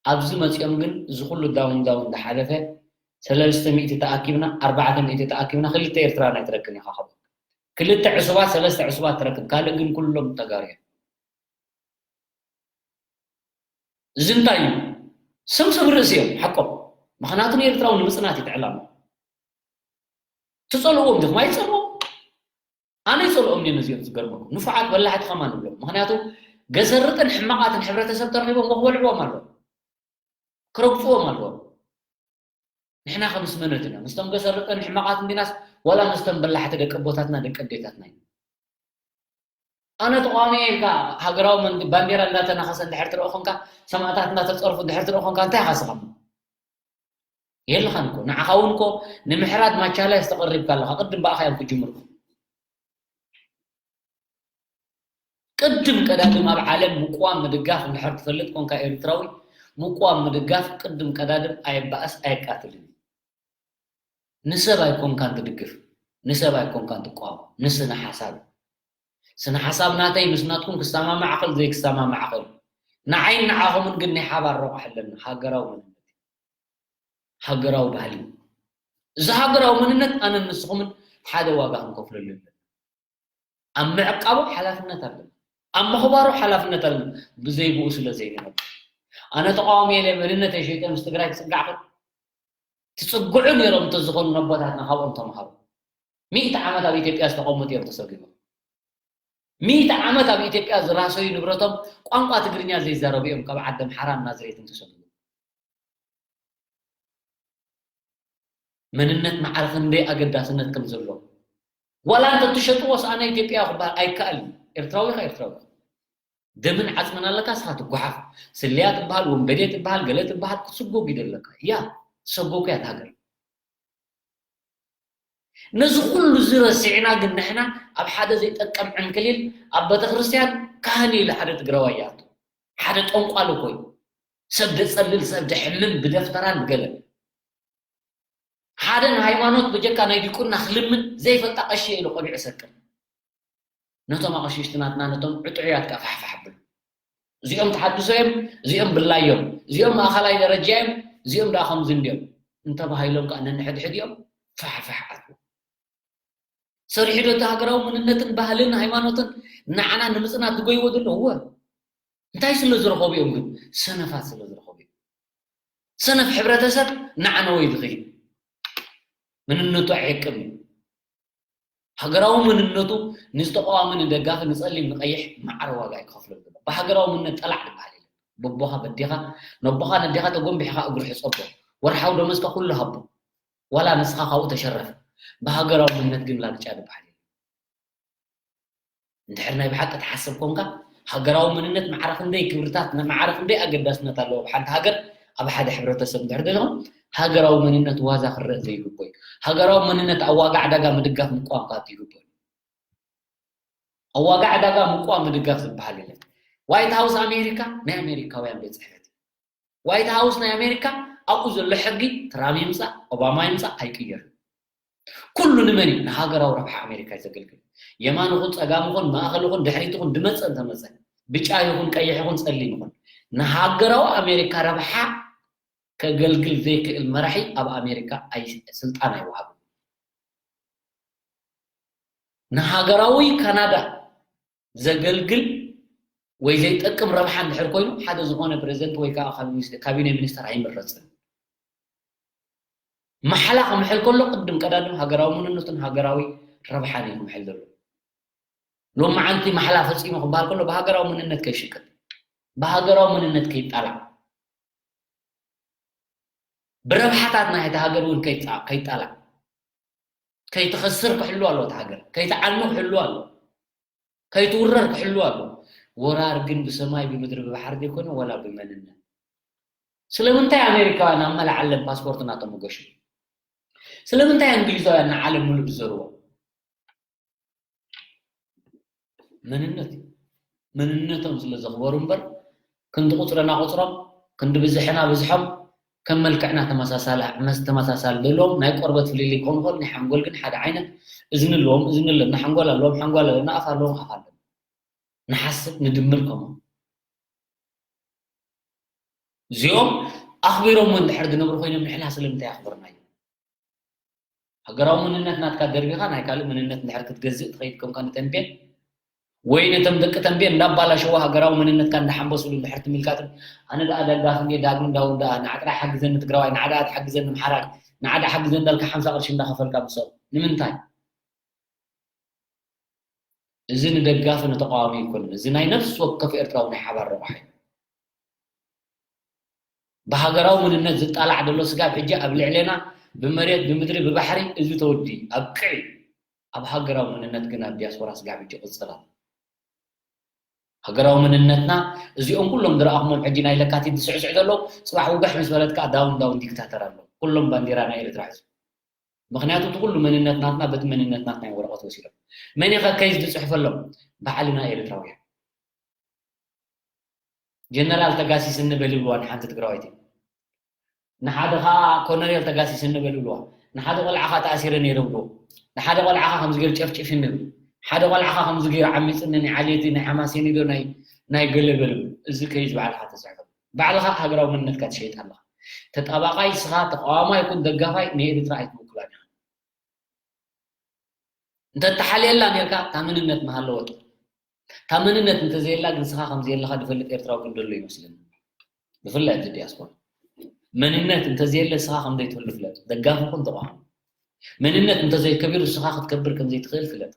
ኣብዚ መጺኦም ግን እዚ ኩሉ ዳውን ዳውን እንዳሓለፈ ሰለስተ ሚእቲ ተኣኪብና፣ ኣርባዕተ ሚእቲ ተኣኪብና፣ ክልተ ኤርትራውያን ኣይትረክብን ኢኻ ካብ ክልተ ዕሱባት ሰለስተ ዕሱባት ትረክብ፣ ካልእ ግን ኩሎም ተጋሩ እዮም። እዚ እንታይ እዩ? ስም ስም ርእሲ እዮም ሓቆም። ምኽንያቱ ንኤርትራዊ ንምጽናት እዩ እቲ ዕላማ። ትጸልእዎም ዲኹም? ኣይትጸልእዎም። ኣነ ይጸልኦም እየ ነዚኦም ዝገርመኩም። ንፉዓት በላሕቲ ከማን ንብሎም። ምኽንያቱ ገሰርጥን ሕማቓትን ሕብረተሰብ ተረኺቦም ወክበልዕዎም ኣለዎም። ክረግጽዎም ኣለዎም። ንሕና ከ ምስ መነት ኢና? ምስቶም ገሰርጥን ሕማቓትን ዲናስ ዋላ ምስቶም በላሕቲ ደቂ ኣቦታትና ደቂ ኣዴታትና ኢና? ኣነ ተቃዋሚ እየ ኢልካ ሃገራዊ መንግ-፣ ባንዴራ እንዳተናኸሰ እንድሕር ትርኢ ኮንካ፣ ሰማእታት እንዳተጸርፉ እንድሕር ትርኢ ኮንካ፣ እንታይ ኢኻ ስኻ? የለኻን እኮ። ንዓኻ እውን እኮ ንምሕራድ ማቻላይስ ተቐሪብካ ኣለኻ። ቅድም ብኣኻ እዮም ክጅምሩ። ቅድም ቀዳድም ኣብ ዓለም ምቅዋም ምድጋፍ እንድሕር ትፈልጥ ኮንካ ኤርትራዊ፣ ምቅዋም ምድጋፍ ቅድም ቀዳድም ኣየባእስ ኣየቃትልን። ንሰብ ኣይኮንካን ትድግፍ፣ ንሰብ ኣይኮንካን ትቃወም፣ ንስነ ሓሳብ። ስነ ሓሳብ ናተይ ምስ ናትኩም ክሰማማዕ ክእል ዘይክሰማማዕ ክእል። ንዓይን ንዓኹምን ግን ናይ ሓባር ረቑሕ ኣለና፣ ሃገራዊ መንነት፣ ሃገራዊ ባህሊ። እዚ ሃገራዊ መንነት ኣነን ንስኹምን ሓደ ዋጋ ክንከፍለሉ ኣለና። ኣብ ምዕቃቡ ሓላፍነት ኣለና። ኣብ ምኽባሩ ሓላፍነት ኣለና። ብዘይ ብኡ ስለ ዘይንነብር። ኣነ ተቃዋሚ እየ ኢለ መንነተይ ሸይጠ ምስ ትግራይ ክጽጋዕ ክእል? ትጽግዑ ነይሮም እንተዝኾኑ ነቦታትና ካብኦም ተምሃሩ። ሚእቲ ዓመት ኣብ ኢትዮጵያ ዝተቐመጡ እዮም ተሰጒሞም። ሚእቲ ዓመት ኣብ ኢትዮጵያ ዝራሰዩ ንብረቶም ቋንቋ ትግርኛ ዘይዛረቡ እዮም ካብ ዓዲ ኣምሓራን ናዝሬትን ተሰጒሞም። መንነት ማዕረ ክንደይ ኣገዳስነት ከም ዘለዎ። ዋላ እንተ ትሸጥዎስ ኣነ ኢትዮጵያ ክበሃል ኣይከኣልን። ኤርትራዊ ኢኻ፣ ኤርትራዊ ኢኻ። ደምን ዓጽምን ኣለካ፣ ንስኻ ትጓሓፍ። ስልያ ትበሃል፣ ወንበዴ ትበሃል፣ ገለ ትበሃል፣ ክትስጎግ ይደለካ። ያ፣ ትሰጎግ እያ እታ ሃገር። ነዚ ኩሉ እዚ ረሲዕና ግን ንሕና ኣብ ሓደ ዘይጠቀም ዕንክሊል ኣብ ቤተክርስትያን ካህን ኢሉ ሓደ ትግራዋይ ይኣቱ። ሓደ ጠንቋሊ እኮ እዩ። ሰብ ደጸልል፣ ሰብ ደሕምም ብደፍተራን ብገለን። ሓደ ንሃይማኖት በጀካ ናይ ዲቁና ክልምን ዘይፈልጣ ቀሺ ኢሉ ቆቢዕ ሰቅል። ነቶም ኣቐሽሽቲ ናትና፣ ነቶም ዕጡያት ከኣ ፋሕፋሕ ኣብሉ። እዚኦም ተሓድሶ እዮም፣ እዚኦም ብላዮም፣ እዚኦም ማእኸላይ ደረጃ እዮም፣ እዚኦም ደኣ ከምዚ እንድዮም እንተባሂሎም ከኣ ነንሕድሕድ እዮም ፋሕፋሕ ኣሉ። ሰሪሑ ዶ እቲ ሃገራዊ መንነትን ባህልን ሃይማኖትን ንዓና ንምጽናት ዝጎይዎ ዘሎ? እወ። እንታይ ስለ ዝረኸቡ እዮም ግን? ሰነፋት ስለ ዝረኸቡ እዮም። ሰነፍ ሕብረተሰብ ንዓነወይ ዝኸይድ መንነቱ ኣይዕቅብን እዩ። ሃገራዊ መንነቱ ንዝተቃዋሚ፣ ንደጋፊ፣ ንጸሊም፣ ንቀይሕ ማዕረ ዋጋ እዩ ክኸፍለሉ ዘሎ። ብሃገራዊ መንነት ጠላዕ ዝበሃል የለን። በቦኻ በዴኻ፣ ነቦኻ ነዴኻ ተጎንቢሕኻ እግሩ ሕጸቦ። ወርሓዊ ደመዝካ ኩሉ ሃቦ። ዋላ ንስኻ ካብኡ ተሸረፍ። ብሃገራዊ መንነት ግን ላግጫ ዝበሃል የለን። እንድሕር ናይ ብሓቂ ትሓስብ ኮንካ፣ ሃገራዊ መንነት ማዕረ ክንደይ ክብርታት፣ ማዕረ ክንደይ ኣገዳስነት ኣለዎ ኣብ ሓንቲ ሃገር፣ ኣብ ሓደ ሕብረተሰብ እንድሕር ደለኹም፣ ሃገራዊ መንነት ዋዛ ክረእ ዘይግቦ እዩ። ሃገራዊ መንነት ኣብ ዋጋ ዕዳጋ ምድጋፍ ምቋም ከኣ ይግቦ እዩ። ኣብ ዋጋ ዕዳጋ ምቋም ምድጋፍ ዝበሃል የለን። ዋይት ሃውስ ኣሜሪካ ናይ ኣሜሪካውያን ቤት ጽሕፈት እዩ። ዋይት ሃውስ ናይ ኣሜሪካ ኣብኡ ዘሎ ሕጊ ትራም ይምጻእ ኦባማ ይምጻእ ኣይቅየርን። ኩሉ ንመን እዩ? ንሃገራዊ ረብሓ ኣሜሪካ እዩ ዘገልግል። የማን ይኹን ጸጋም ይኹን ማእኸል ይኹን ድሕሪት ይኹን ድመጸ እንተመጸ ብጫ ይኹን ቀይሕ ይኹን ጸሊም ይኹን ንሃገራዊ ኣሜሪካ ረብሓ ከገልግል ዘይክእል መራሒ ኣብ ኣሜሪካ ኣይ ስልጣን ኣይወሃብን። ንሃገራዊ ካናዳ ዘገልግል ወይ ዘይጠቅም ረብሓ እንድሕር ኮይኑ ሓደ ዝኾነ ፕሬዚደንት ወይ ከዓ ካቢኔ ሚኒስተር ኣይምረፅን። ማሕላ ክምሕል ከሎ ቅድም ቀዳድም ሃገራዊ መንነቱን ሃገራዊ ረብሓን እዩ ክምሕል ዘሎ። ሎማዓንቲ ማሕላ ፈፂሙ ክበሃል ከሎ ብሃገራዊ መንነት ከይሽቅጥ፣ ብሃገራዊ መንነት ከይጣላዕ፣ ብረብሓታት ናይቲ ሃገር እውን ከይጣላዕ፣ ከይትኸስር ክሕሉ ኣለዎ። እቲ ሃገር ከይትዓኑ ክሕሉ ኣለዎ። ከይትውረር ክሕሉ ኣለዎ። ወራር ግን ብሰማይ ብምድሪ ብባሕሪ ዘይኮነ ዋላ ብመንነት። ስለምንታይ ኣሜሪካውያን ኣብ መላዓለን ፓስፖርት እናተመገሹ? ስለምንታይ እንግሊዛውያን ንዓለም ሙሉእ ዝዘርዎ? መንነት እዩ። መንነቶም ስለ ዘኽበሩ እምበር ክንዲ ቁፅርና ቁፅሮም ክንዲ ብዝሕና ብዝሖም ከም መልክዕና ተመሳሳሊ መስ ተመሳሳሊ ዘለዎም ናይ ቆርበት ፍልልይ ክኾኑ ይኽእሉ፣ ናይ ሓንጎል ግን ሓደ ዓይነት። እዝኒ ኣለዎም፣ እዝኒ ኣለና፣ ሓንጎል ኣለዎም፣ ሓንጎል ኣለና፣ ኣፍ ኣለዎም፣ ኣፍ ኣለና። ንሓስብ ንድምር ከምኡ። እዚኦም ኣኽቢሮም እንድሕር ዝነብሩ ኮይኖም ንሕና ስለምንታይ ኣኽበርናዮም? ሃገራዊ መንነት ናትካ ደርቢኻ ናይ ካልእ መንነት እንድሕር ክትገዝእ ትኸይድ ኮንካ ንተንቤን ወይ ነቶም ደቂ ተንቤን እንዳባላሸዋ ሃገራዊ መንነትካ እንዳሓንበሱሉ እንድሕር ትም ኢልካ ትብል፣ ኣነ ደኣ ደጋፊ እንድየ ዳግም ዳውን ደኣ ንዓ ጥራሕ ሓግዘኒ ትግራዋይ፣ ንዓ ደኣ ትሓግዘኒ ኣምሓራይ፣ ንዓ ደኣ ሓግዘኒ እንዳልካ ሓምሳ ቅርሺ እንዳኸፈልካ ብሶም ንምንታይ? እዚ ንደጋፊ ንተቃዋሚ ኣይኮነን። እዚ ናይ ነፍሲ ወከፍ ኤርትራዊ ናይ ሓባር ረብሓ እዩ። ብሃገራዊ መንነት ዝጣላዕ ዘሎ ስጋብ ሕጂ ኣብ ልዕሌና ብመሬት፣ ብምድሪ፣ ብባሕሪ እዚ ተወዲ ኣብቅዕ እዩ። ኣብ ሃገራዊ መንነት ግን ኣብ ዲያስፖራ ስጋብ ሕጂ ይቕጽል ኣሎ። ሃገራዊ መንነትና እዚኦም ኩሎም ዝረኣኹሞም ሕጂ ናይ ለካቲት ዝስዕስዕ ዘለዉ ጽባሕ ውግሕ ምስ በለት ከኣ ዳውን ዳውን ዲክታተር ኣሎ። ኩሎም ባንዲራ ናይ ኤርትራ ሒዞም። ምኽንያቱ እቲ ኩሉ መንነት ናትና በቲ መንነት ናትና እዮም ወረቐት ወሲዶም። መን ኢኸ ከይዝ ዝጽሕፈሎም? ባዕልና ኤርትራውያን። ጀነራል ተጋሲስኒ በል ይብልዋ ንሓንቲ ትግራወይቲ። ንሓደ ኸዓ ኮነሬል ተጋሲስኒ በል ይብልዋ። ንሓደ ቆልዓኻ ተኣሲረ ነይረ ይብልዎ። ንሓደ ቆልዓኻ ከምዚ ገይሩ ጨፍጭፍኒ ይብል። ሓደ ቆልዓኻ ከምዚ ገይሩ ዓሚፅኒ ናይ ዓሌቲ ናይ ሓማሴን ዶ ናይ ናይ ገለ በል ይብል። እዚ ከይዝ ባዕልኻ ተፅሕፈሎም። ባዕልኻ ሃገራዊ መንነትካ ትሸይጥ ኣለኻ። ተጣባቓይ ንስኻ ተቃዋማይ ይኩን ደጋፋይ ንኤርትራ ኣይትውክላን ኢኻ። እንተተሓልየላ ኔርካ እታ መንነት ምሃለወት። እታ መንነት እንተዘየላ ግን ንስኻ ከም ዘየለኻ ዝፈልጥ ኤርትራዊ ግን ዘሎ ይመስለኒ። ብፍላይ ኣብዚ ዲያስፖራ መንነት እንተዘየለ ንስኻ ከም ዘይትህሉ ፍለጥ። ደጋፊ ኩን ተቃዋሚ መንነት እንተዘይከቢሩ ንስኻ ክትከብር ከም ዘይትኽእል ፍለጥ።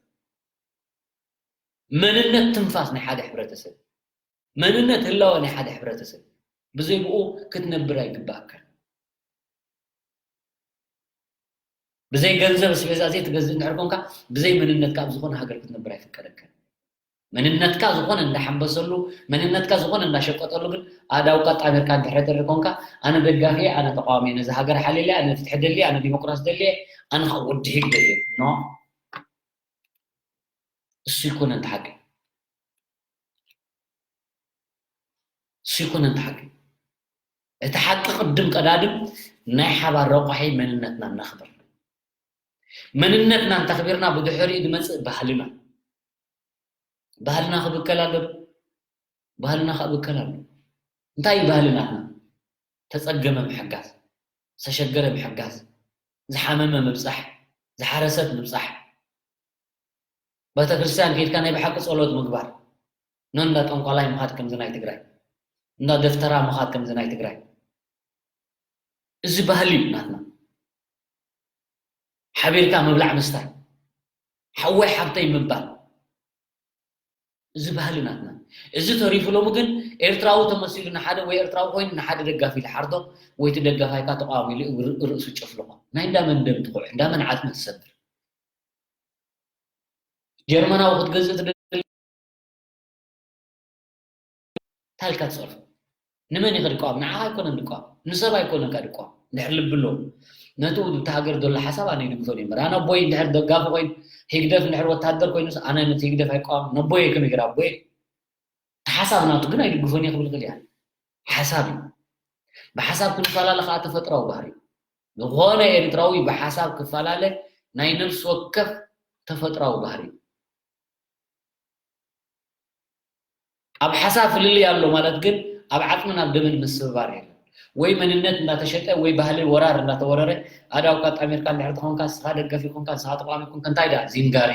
መንነት ትንፋስ ናይ ሓደ ሕብረተሰብ፣ መንነት ህላወ ናይ ሓደ ሕብረተሰብ፣ ብዘይ ብኡ ክትነብር ኣይግባእካን። ብዘይ ገንዘብ ኣስቤዛ ዘይትገዝእ እንድሕር ኮንካ ብዘይ መንነትካ ኣብ ዝኾነ ሃገር ክትነብር ኣይፍቀደካን። መንነትካ ዝኾነ እንዳሓንበሰሉ፣ መንነትካ ዝኾነ እንዳሸቀጠሉ ግን ኣእዳውካ ኣጣሚርካ እንድሕር ትርኢ ኮንካ ኣነ ደጋፊ እየ፣ ኣነ ተቃዋሚ እየ፣ ነዚ ሃገር ሓልየለይ፣ ኣነ ፍትሒ ደሊ፣ ኣነ ዲሞክራሲ ደሊ እየ፣ ኣነ ካብ ወዲ ሂግ ደሊ እየ። ኖ። እሱ ኣይኮነን እቲ ሓቂ። እሱ ኣይኮነን እቲ ሓቂ። እቲ ሓቂ ቅድም ቀዳድም ናይ ሓባር ረቋሒ መንነትና ነኽብር። መንነትና እንተኽቢርና ብድሕሪኡ ዝመጽእ ባህልና። ባህልና ክብከል ኣሎ ዶ? ባህልና ክብከል ኣሎ። እንታይ እዩ ባህሊ ናትና? ተጸገመ ምሕጋዝ፣ ዝተሸገረ ምሕጋዝ፣ ዝሓመመ ምብጻሕ፣ ዝሓረሰት ምብጻሕ። ቤተክርስትያን ከይድካ ናይ ብሓቂ ጸሎት ምግባር። ኖ እንዳ ጠንቋላይ ምኻድ ከምዚ ናይ ትግራይ። እንዳ ደፍተራ ምኻድ ከምዚ ናይ ትግራይ። እዚ ባህሊ እዩ ናትና። ሓቢርካ ምብላዕ ምስታይ፣ ሓወይ ሓብተይ ምባል፣ እዚ ባህሊ ናትና። እዚ ተሪፉ ሎሚ ግን ኤርትራዊ ተመሲሉ ንሓደ ወይ ኤርትራዊ ኮይኑ ንሓደ ደጋፊ ዝሓርዶ ወይ እቲ ደጋፋይካ ተቃዋሚ ኢሉ እግሪ ርእሱ ጨፍልቆ። ናይ እንዳ መን ደም ትኹዕ፣ እንዳ መን ዓጽሚ ትሰብር። ጀርመናዊ ክትገዝእ ትደሊ እንታይ ኢልካ ትጸርፎ? ንመን ኢኻ ድቃወም? ንዓኻ ኣይኮነን ድቃወም፣ ንሰብ ኣይኮነን ካ ድቃወም። እንድሕር ልቢ ኣለዎ፣ ነቲ እታ ሃገር ዘሎ ሓሳብ ኣነ ይድግፎን እየ እምበር፣ ኣነ ኣቦይ እንድሕር ደጋፊ ኮይኑ፣ ሂግደፍ እንድሕር ወታደር ኮይኑስ ኣነ ነቲ ሂግደፍ ኣይቃወም። ነቦይ ከመይ ገይረ ኣቦይ? እቲ ሓሳብ ናቱ ግን ኣይድግፎን እየ ክብል ይኽእል እያ። ሓሳብ እዩ። ብሓሳብ ክንፈላለ ከዓ ተፈጥራዊ ባህሪ እዩ። ዝኾነ ኤርትራዊ ብሓሳብ ክፈላለ ናይ ነፍሲ ወከፍ ተፈጥራዊ ባህሪ እዩ። ኣብ ሓሳብ ፍልልይ ኣሎ ማለት ግን ኣብ ዓጽምን ኣብ ደምን ምስብባር የለን። ወይ መንነት እንዳተሸጠ ወይ ባህሊ ወራር እንዳተወረረ፣ ኣዳውካ ጣሚርካ እንድሕር ተኾንካ፣ ንስኻ ደገፍ ይኹንካ፣ ንስኻ ተቃዋሚ ይኹንካ፣ እንታይ ደኣ ዚንጋሪ?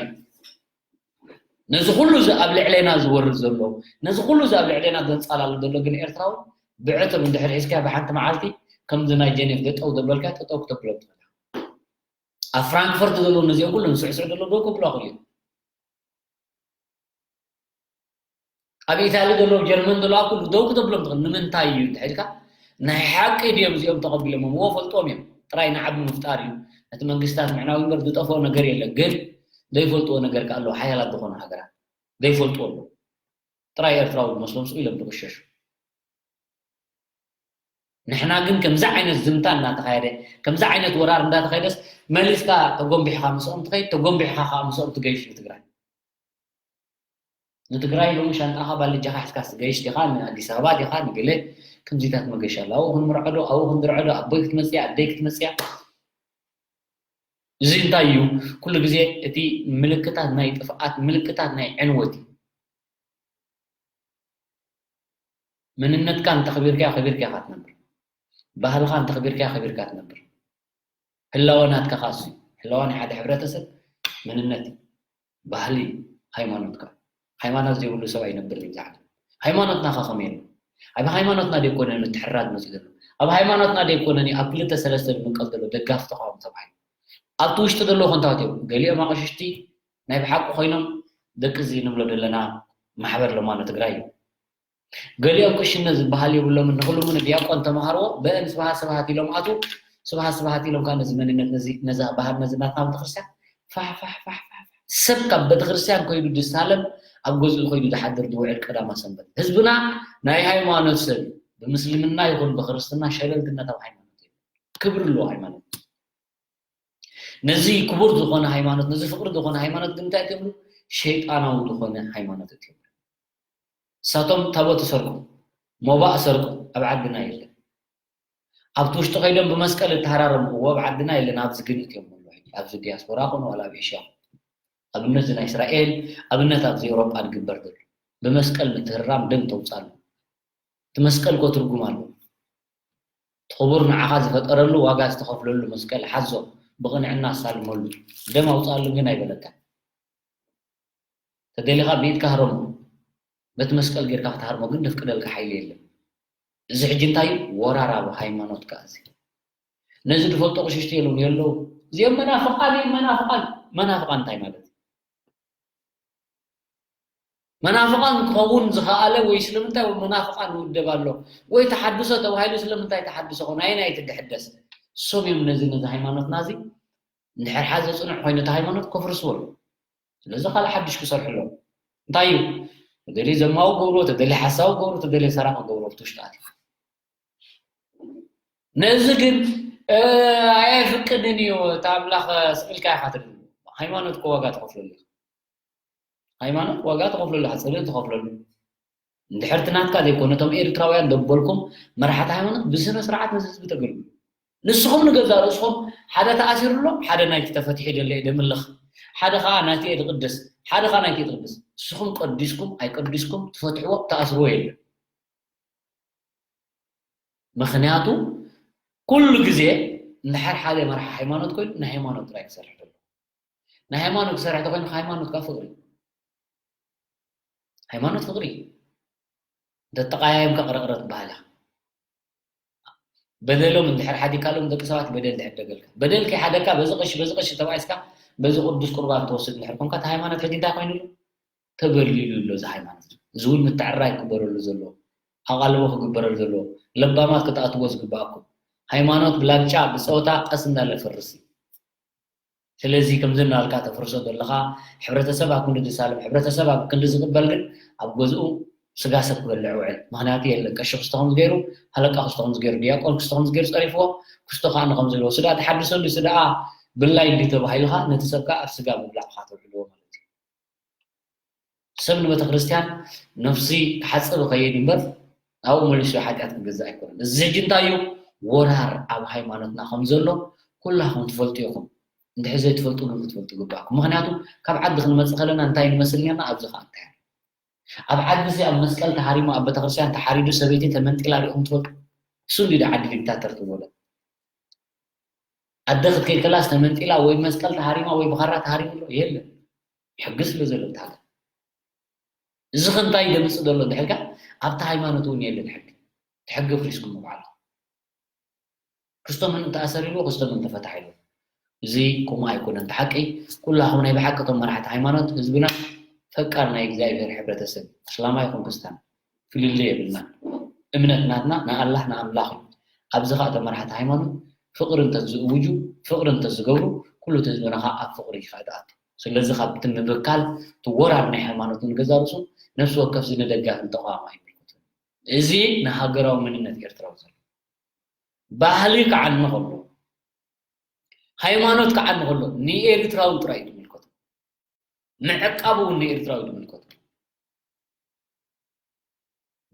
ነዚ ኩሉ እዚ ኣብ ልዕሌና ዝወርድ ዘሎ፣ ነዚ ኩሉ እዚ ኣብ ልዕሌና ዘንጻላሉ ዘሎ ግን ኤርትራዊ ብዕትብ እንድሕር ሒዝካዮ ብሓንቲ መዓልቲ ከምዚ ናይ ጀኔቭ ደጠው ዘበልካዮ ጠጠው ክተብሎ ትኽእል። ኣብ ፍራንክፈርት ዘለዉ ነዚኦም ኩሎም ስዕስዕ ዘለዉ ደው ክብሉ ክኽእሉ እዮም። ኣብ ኢታሊ ዘለዉ፣ ጀርመን ዘለዉ ኣብ ኩሉ ደው ክተብሎም ትኽእል። ንምንታይ እዩ እንድሕር ኢልካ፣ ናይ ሓቂ ድዮም እዚኦም ተቐቢሎምዎ? ፈልጦም እዮም። ጥራይ ንዓቢ ምፍጣር እዩ። ነቲ መንግስታት ምዕናው እምበር ዝጠፍኦ ነገር የለን። ግን ዘይፈልጥዎ ነገር ከኣ ኣለዎ። ሓያላት ዝኾኑ ሃገራት ዘይፈልጥዎ ኣለዉ። ጥራይ ኤርትራዊ ዝመስሎም ስቕ ኢሎም ዝቕሸሹ። ንሕና ግን ከምዚ ዓይነት ዝምታ እናተኻየደ፣ ከምዚ ዓይነት ወራር እንዳተኻየደስ መሊስካ ተጎንቢሕኻ ምስኦም ትኸይድ፣ ተጎንቢሕኻ ከዓ ምስኦም ትገይሽ ንትግራይ። ንትግራይ ሎሚ ሻንጣኻ ባልጃኻ ሒዝካ ትገይሽ ዲኻ፣ ንኣዲስ ኣበባ ዲኻ፣ ንገለ ከምዚታት መገሻ ኣሎ። ኣብኡ ክንምርዖ ዶ፣ ኣብኡ ክንድርዖ ዶ፣ ኣቦይ ክትመጽእ እያ፣ ኣደይ ክትመጽእ እያ። እዚ እንታይ እዩ? ኩሉ ግዜ እቲ ምልክታት ናይ ጥፍኣት፣ ምልክታት ናይ ዕንወት እዩ። መንነትካ እንተኽቢርካዮ፣ ከቢርካ ኢኻ ትነብር። ባህልኻ እንተኽቢርካዮ፣ ከቢርካ ትነብር። ህላወ ናትካ ኻሱ እዩ። ህላወ ናይ ሓደ ሕብረተሰብ መንነት እዩ። ባህሊ፣ ሃይማኖትካ። ሃይማኖት ዘይብሉ ሰብ ኣይነብርን እዩ ዝዓለም። ሃይማኖትና ኸ ከመይ ኣሎ? ኣብ ሃይማኖትና ደይኮነ ምትሕርራድ መፂኡ ዘሎ? ኣብ ሃይማኖትና ደይኮነ ኣብ ክልተ ሰለስተ ዝምንቀል ዘሎ ደጋፊ ተቃዋሚ ተባሂሉ? ኣብቲ ውሽጢ ዘለዉ ከንታዎት እዮም። ገሊኦም ኣቕሽሽቲ ናይ ብሓቂ ኮይኖም ደቂ እዚ ንብሎ ዘለና ማሕበር ለማኖ ትግራይ እዩ። ገሊኦም ቅሽነት ዝበሃል የብሎምን። ንኹሉ እውን ዲያቆን ተምሃርዎ፣ በእን ስብሃት ስብሃት ኢሎም ኣትዉ፣ ስብሃት ስብሃት ኢሎም ከዓ ነዚ መንነት፣ ነዚ፣ ነዛ ባህል፣ ነዚ ናትና ቤተክርስትያን ፋሕ፣ ፋሕ፣ ፋሕ፣ ፋሕ፣ ፋሕ። ሰብ ካብ ቤተክርስትያን ከይዱ ዝሳለም ኣብ ገዝኡ ከይዱ ዝሓድር ዝውዕል ቀዳማ ሰንበት። ህዝብና ናይ ሃይማኖት ሰብ እዩ። ብምስልምና ይኹን ብክርስትና ሸለልትነት ኣብ ሃይማኖት የለን። ክብሪ ኣለዎ ሃይማኖት። ነዚ ክቡር ዝኾነ ሃይማኖት፣ ነዚ ፍቅሪ ዝኾነ ሃይማኖት ግን እንታይ እትብሉ? ሸይጣናዊ ዝኾነ ሃይማኖት እትብሉ። እሳቶም ታቦት ይሰርቁ፣ ሞባእ ይሰርቁ፣ ኣብ ዓድና የለን። ኣብቲ ውሽጢ ከይዶም ብመስቀል እተሃራረምዎ ኣብ ዓድና የለን። ኣብዚ ግን እትዮም ኣለዉ። ሕጂ ኣብዚ ዲያስፖራ ኮኑ ዋላ ኣብ ኤሽያ፣ ኣብነት እዚ ናይ እስራኤል፣ ኣብነት ኣብዚ ኤውሮጳ ዝግበር ዘሎ ብመስቀል ምትህራም ደም ተውጻሉ። እቲ መስቀል እኮ ትርጉም ኣለዎ። እቲ ክቡር ንዓኻ ዝፈጠረሉ ዋጋ ዝተኸፍለሉ መስቀል ሓዞ፣ ብቕንዕና ኣሳልመሉ። ደም ኣውፅኣሉ ግን ኣይበለካን። ተደሊኻ ብኢድካ ህረሞ። በቲ መስቀል ጌርካ ክትሃርሞ ግን ዘፍቅደልካ ሓይሊ የለን። እዚ ሕጂ እንታይ እዩ? ወራር ኣብ ሃይማኖት ከኣ እዚ። ነዚ ዝፈልጦ ቅሽሽቲ የለውን የለዉ። እዚኦም መናፍቃን እዮም፣ መናፍቃን። መናፍቃን እንታይ ማለት እዩ? መናፍቃን ክኸውን ዝኸኣለ ወይ ስለምንታይ መናፍቃን ይውደብ ኣሎ? ወይ ተሓድሶ ተባሂሉ ስለምንታይ ተሓድሶ ኾነ? ኣየናይ እቲ ድሕደስ? እሶም እዮም ነዚ፣ ነዚ ሃይማኖትና እዚ እንድሕር ሓዘ ጽኑዕ ኮይኑ እቲ ሃይማኖት ከፍርስዎ እዩ። ስለዚ ካልእ ሓድሽ ክሰርሑ ኣለዎም። እንታይ እዩ? ተደልየ ዘማዊ ገብርዎ፣ ተደልየ ሓሳዊ ገብርዎ፣ ተደልየ ሰራቂ ገብርዎ፣ ኣብቲ ውሽጢ ኣትዩ። ነዚ ግን፣ እ፣ ኣየፍቅድን እዩ፣ እቲ ኣምላኽ ስቕ ኢልካ ኢኻ ትድልዎ። ሃይማኖት እኮ ዋጋ ትኸፍለሉ ኢኻ። ሃይማኖት ዋጋ ትኸፍለሉ ኢኻ፣ ጽልኢ ትኸፍለሉ። እንድሕር እቲ ናትካ ዘይኮነ፣ እቶም ኤርትራውያን ዘበልኩም መራሕቲ ሃይማኖት ብስነ ስርዓት ነዚ ህዝቢ ተገልግሉ። ንስኹም ንገዛ ርእስኹም ሓደ ተኣሲሩ ኣሎ፣ ሓደ ናይቲ ተፈቲሑ ደለ ደምልኽ፣ ሓደ ኸዓ ናይቲ እየ ዝቕድስ፣ ሓደ ኸዓ ናይቲ እየ ዝቕድስ። ንስኹም ቀዲስኩም ኣይቀዲስኩም ትፈትሕዎ ትኣስርዎ የለን። ምኽንያቱ ኩሉ ግዜ እንድሕር ሓደ መራሒ ሃይማኖት ኮይኑ ናይ ሃይማኖት ጥራይ ክሰርሕ ደሎ። ናይ ሃይማኖት ክሰርሕ ተኮይኑ ሃይማኖት ካብ ፍቅሪ ሃይማኖት ፍቅሪ እንተተቃያየምካ ቅረቅረ ትበሃል እያ። በደሎም እንድሕር ሓዲካሎም ደቂ ሰባት በደል ድሕር ደገልካ በደል ከይሓደካ በዚ ቀሺ በዚ ቀሺ ተባኢስካ በዚ ቅዱስ ቁርባን ትወስድ እንድሕር ኮንካ እቲ ሃይማኖት ሕጂ እንታይ ኮይኑ ኣሎ? ተበሊሉ ኣሎ እዚ ሃይማኖት። እዚ እውን ምትዕራይ ክግበረሉ ዘለዎ ኣቓልቦ ክግበረሉ ዘለዎ ለባማት ክትኣትዎ ዝግባኣኩም ሃይማኖት ብላግጫ ብፀወታ ቀስ እንዳለ ፍርሲ። ስለዚ ከምዚ እናልካ ተፍርሶ ዘለኻ ሕብረተሰብ ኣብ ክንዲ ዝሳለም ሕብረተሰብ ኣብ ክንዲ ዝቕበል ግን ኣብ ገዝኡ ስጋ ሰብ ክበልዕ ውዕል። ምኽንያቱ የለን ቀሺ ክስቶ ከምዚ ገይሩ ሃለቃ ክስቶ ከምዚ ገይሩ ዲያቆን ክስቶ ከምዚ ገይሩ ፀሪፍዎ ክስቶ ከዓ ንከምዚ ኢልዎ ስዳ ተሓድሶ እንዲ ስዳ ብላይ እንዲ ተባሂልካ ነቲ ሰብ ከዓ ኣብ ስጋ ምብላዕ ኢኻ ተውዕልዎ ማለት እዩ። ሰብ ንቤተ ክርስቲያን ነፍሲ ክሓጽብ ከይድ እምበር ኣብኡ መሊሱ ሓጢኣት ክገዛእ ኣይኮነን። እዚ ሕጂ እንታይ እዩ ወራር ኣብ ሃይማኖትና ከም ዘሎ ኩላኹም ትፈልጡ ኢኹም። እንድሕር ዘይትፈልጡ ግን ክትፈልጡ ይግባእኩም። ምክንያቱ ካብ ዓዲ ክንመጽእ ከለና እንታይ ንመስል ኔርና ኣብዚ ከዓ እንታይ ኣሎ? ኣብ ዓዲ እዚ ኣብ መስቀል ተሃሪሙ ኣብ ቤተክርስትያን ተሓሪዱ ሰበይቲ ተመንጢላ ሪእኹም ትፈልጡ? እሱ እንዲ ዓዲ ዲክታተር ትብሎ ኣደ ክትከይድ ከላስ ተመንጢላ ወይ መስቀል ተሃሪማ ወይ ብኻራ ተሃሪሙ ኣሎ የለን። ሕጊ ስለ ዘሎ ብታለ እዚ ክንታይ ደምፅ ዘሎ እንድሕልካ ኣብቲ ሃይማኖት እውን የለን ሕጊ ትሕጊ ፍሪስኩም ምባዕልኩም ክስቶ መን ተኣሰር ኢሉ ክስቶ መን ተፈታሕ ኢሉ እዚ ከምኡ ኣይኮነን እቲ ሓቂ ኩላኹም ናይ ብሓቂ እቶም መራሕቲ ሃይማኖት ህዝብና ፈቃር ናይ እግዚኣብሔር ሕብረተሰብ እስላማ ይኹን ክርስታን ፍልልይ የብልናን እምነት ናትና ንኣላህ ንኣምላኽ እዩ ኣብዚ ከዓ እቶም መራሕቲ ሃይማኖት ፍቅሪ እንተዝእውጁ ፍቅሪ እንተዝገብሩ ኩሉ እቲ ህዝብና ከዓ ኣብ ፍቅሪ ይኽእል ኣቱ ስለዚ ካብቲ ምብካል እቲ ወራር ናይ ሃይማኖት ንገዛ ርእሱ ነፍሲ ወከፍ እዚ ንደጋፊ ንተቃዋሚ ኣይምልከቱን እዚ ንሃገራዊ መንነት ኤርትራዊ ዘሎ ባህሊ ክዓኒ ከሎ ሃይማኖት ክዓኒ ከሎ ንኤርትራዊ ጥራይ እዩ ዝምልከቶ ምዕቃብ እውን ንኤርትራዊ ዝምልከቶ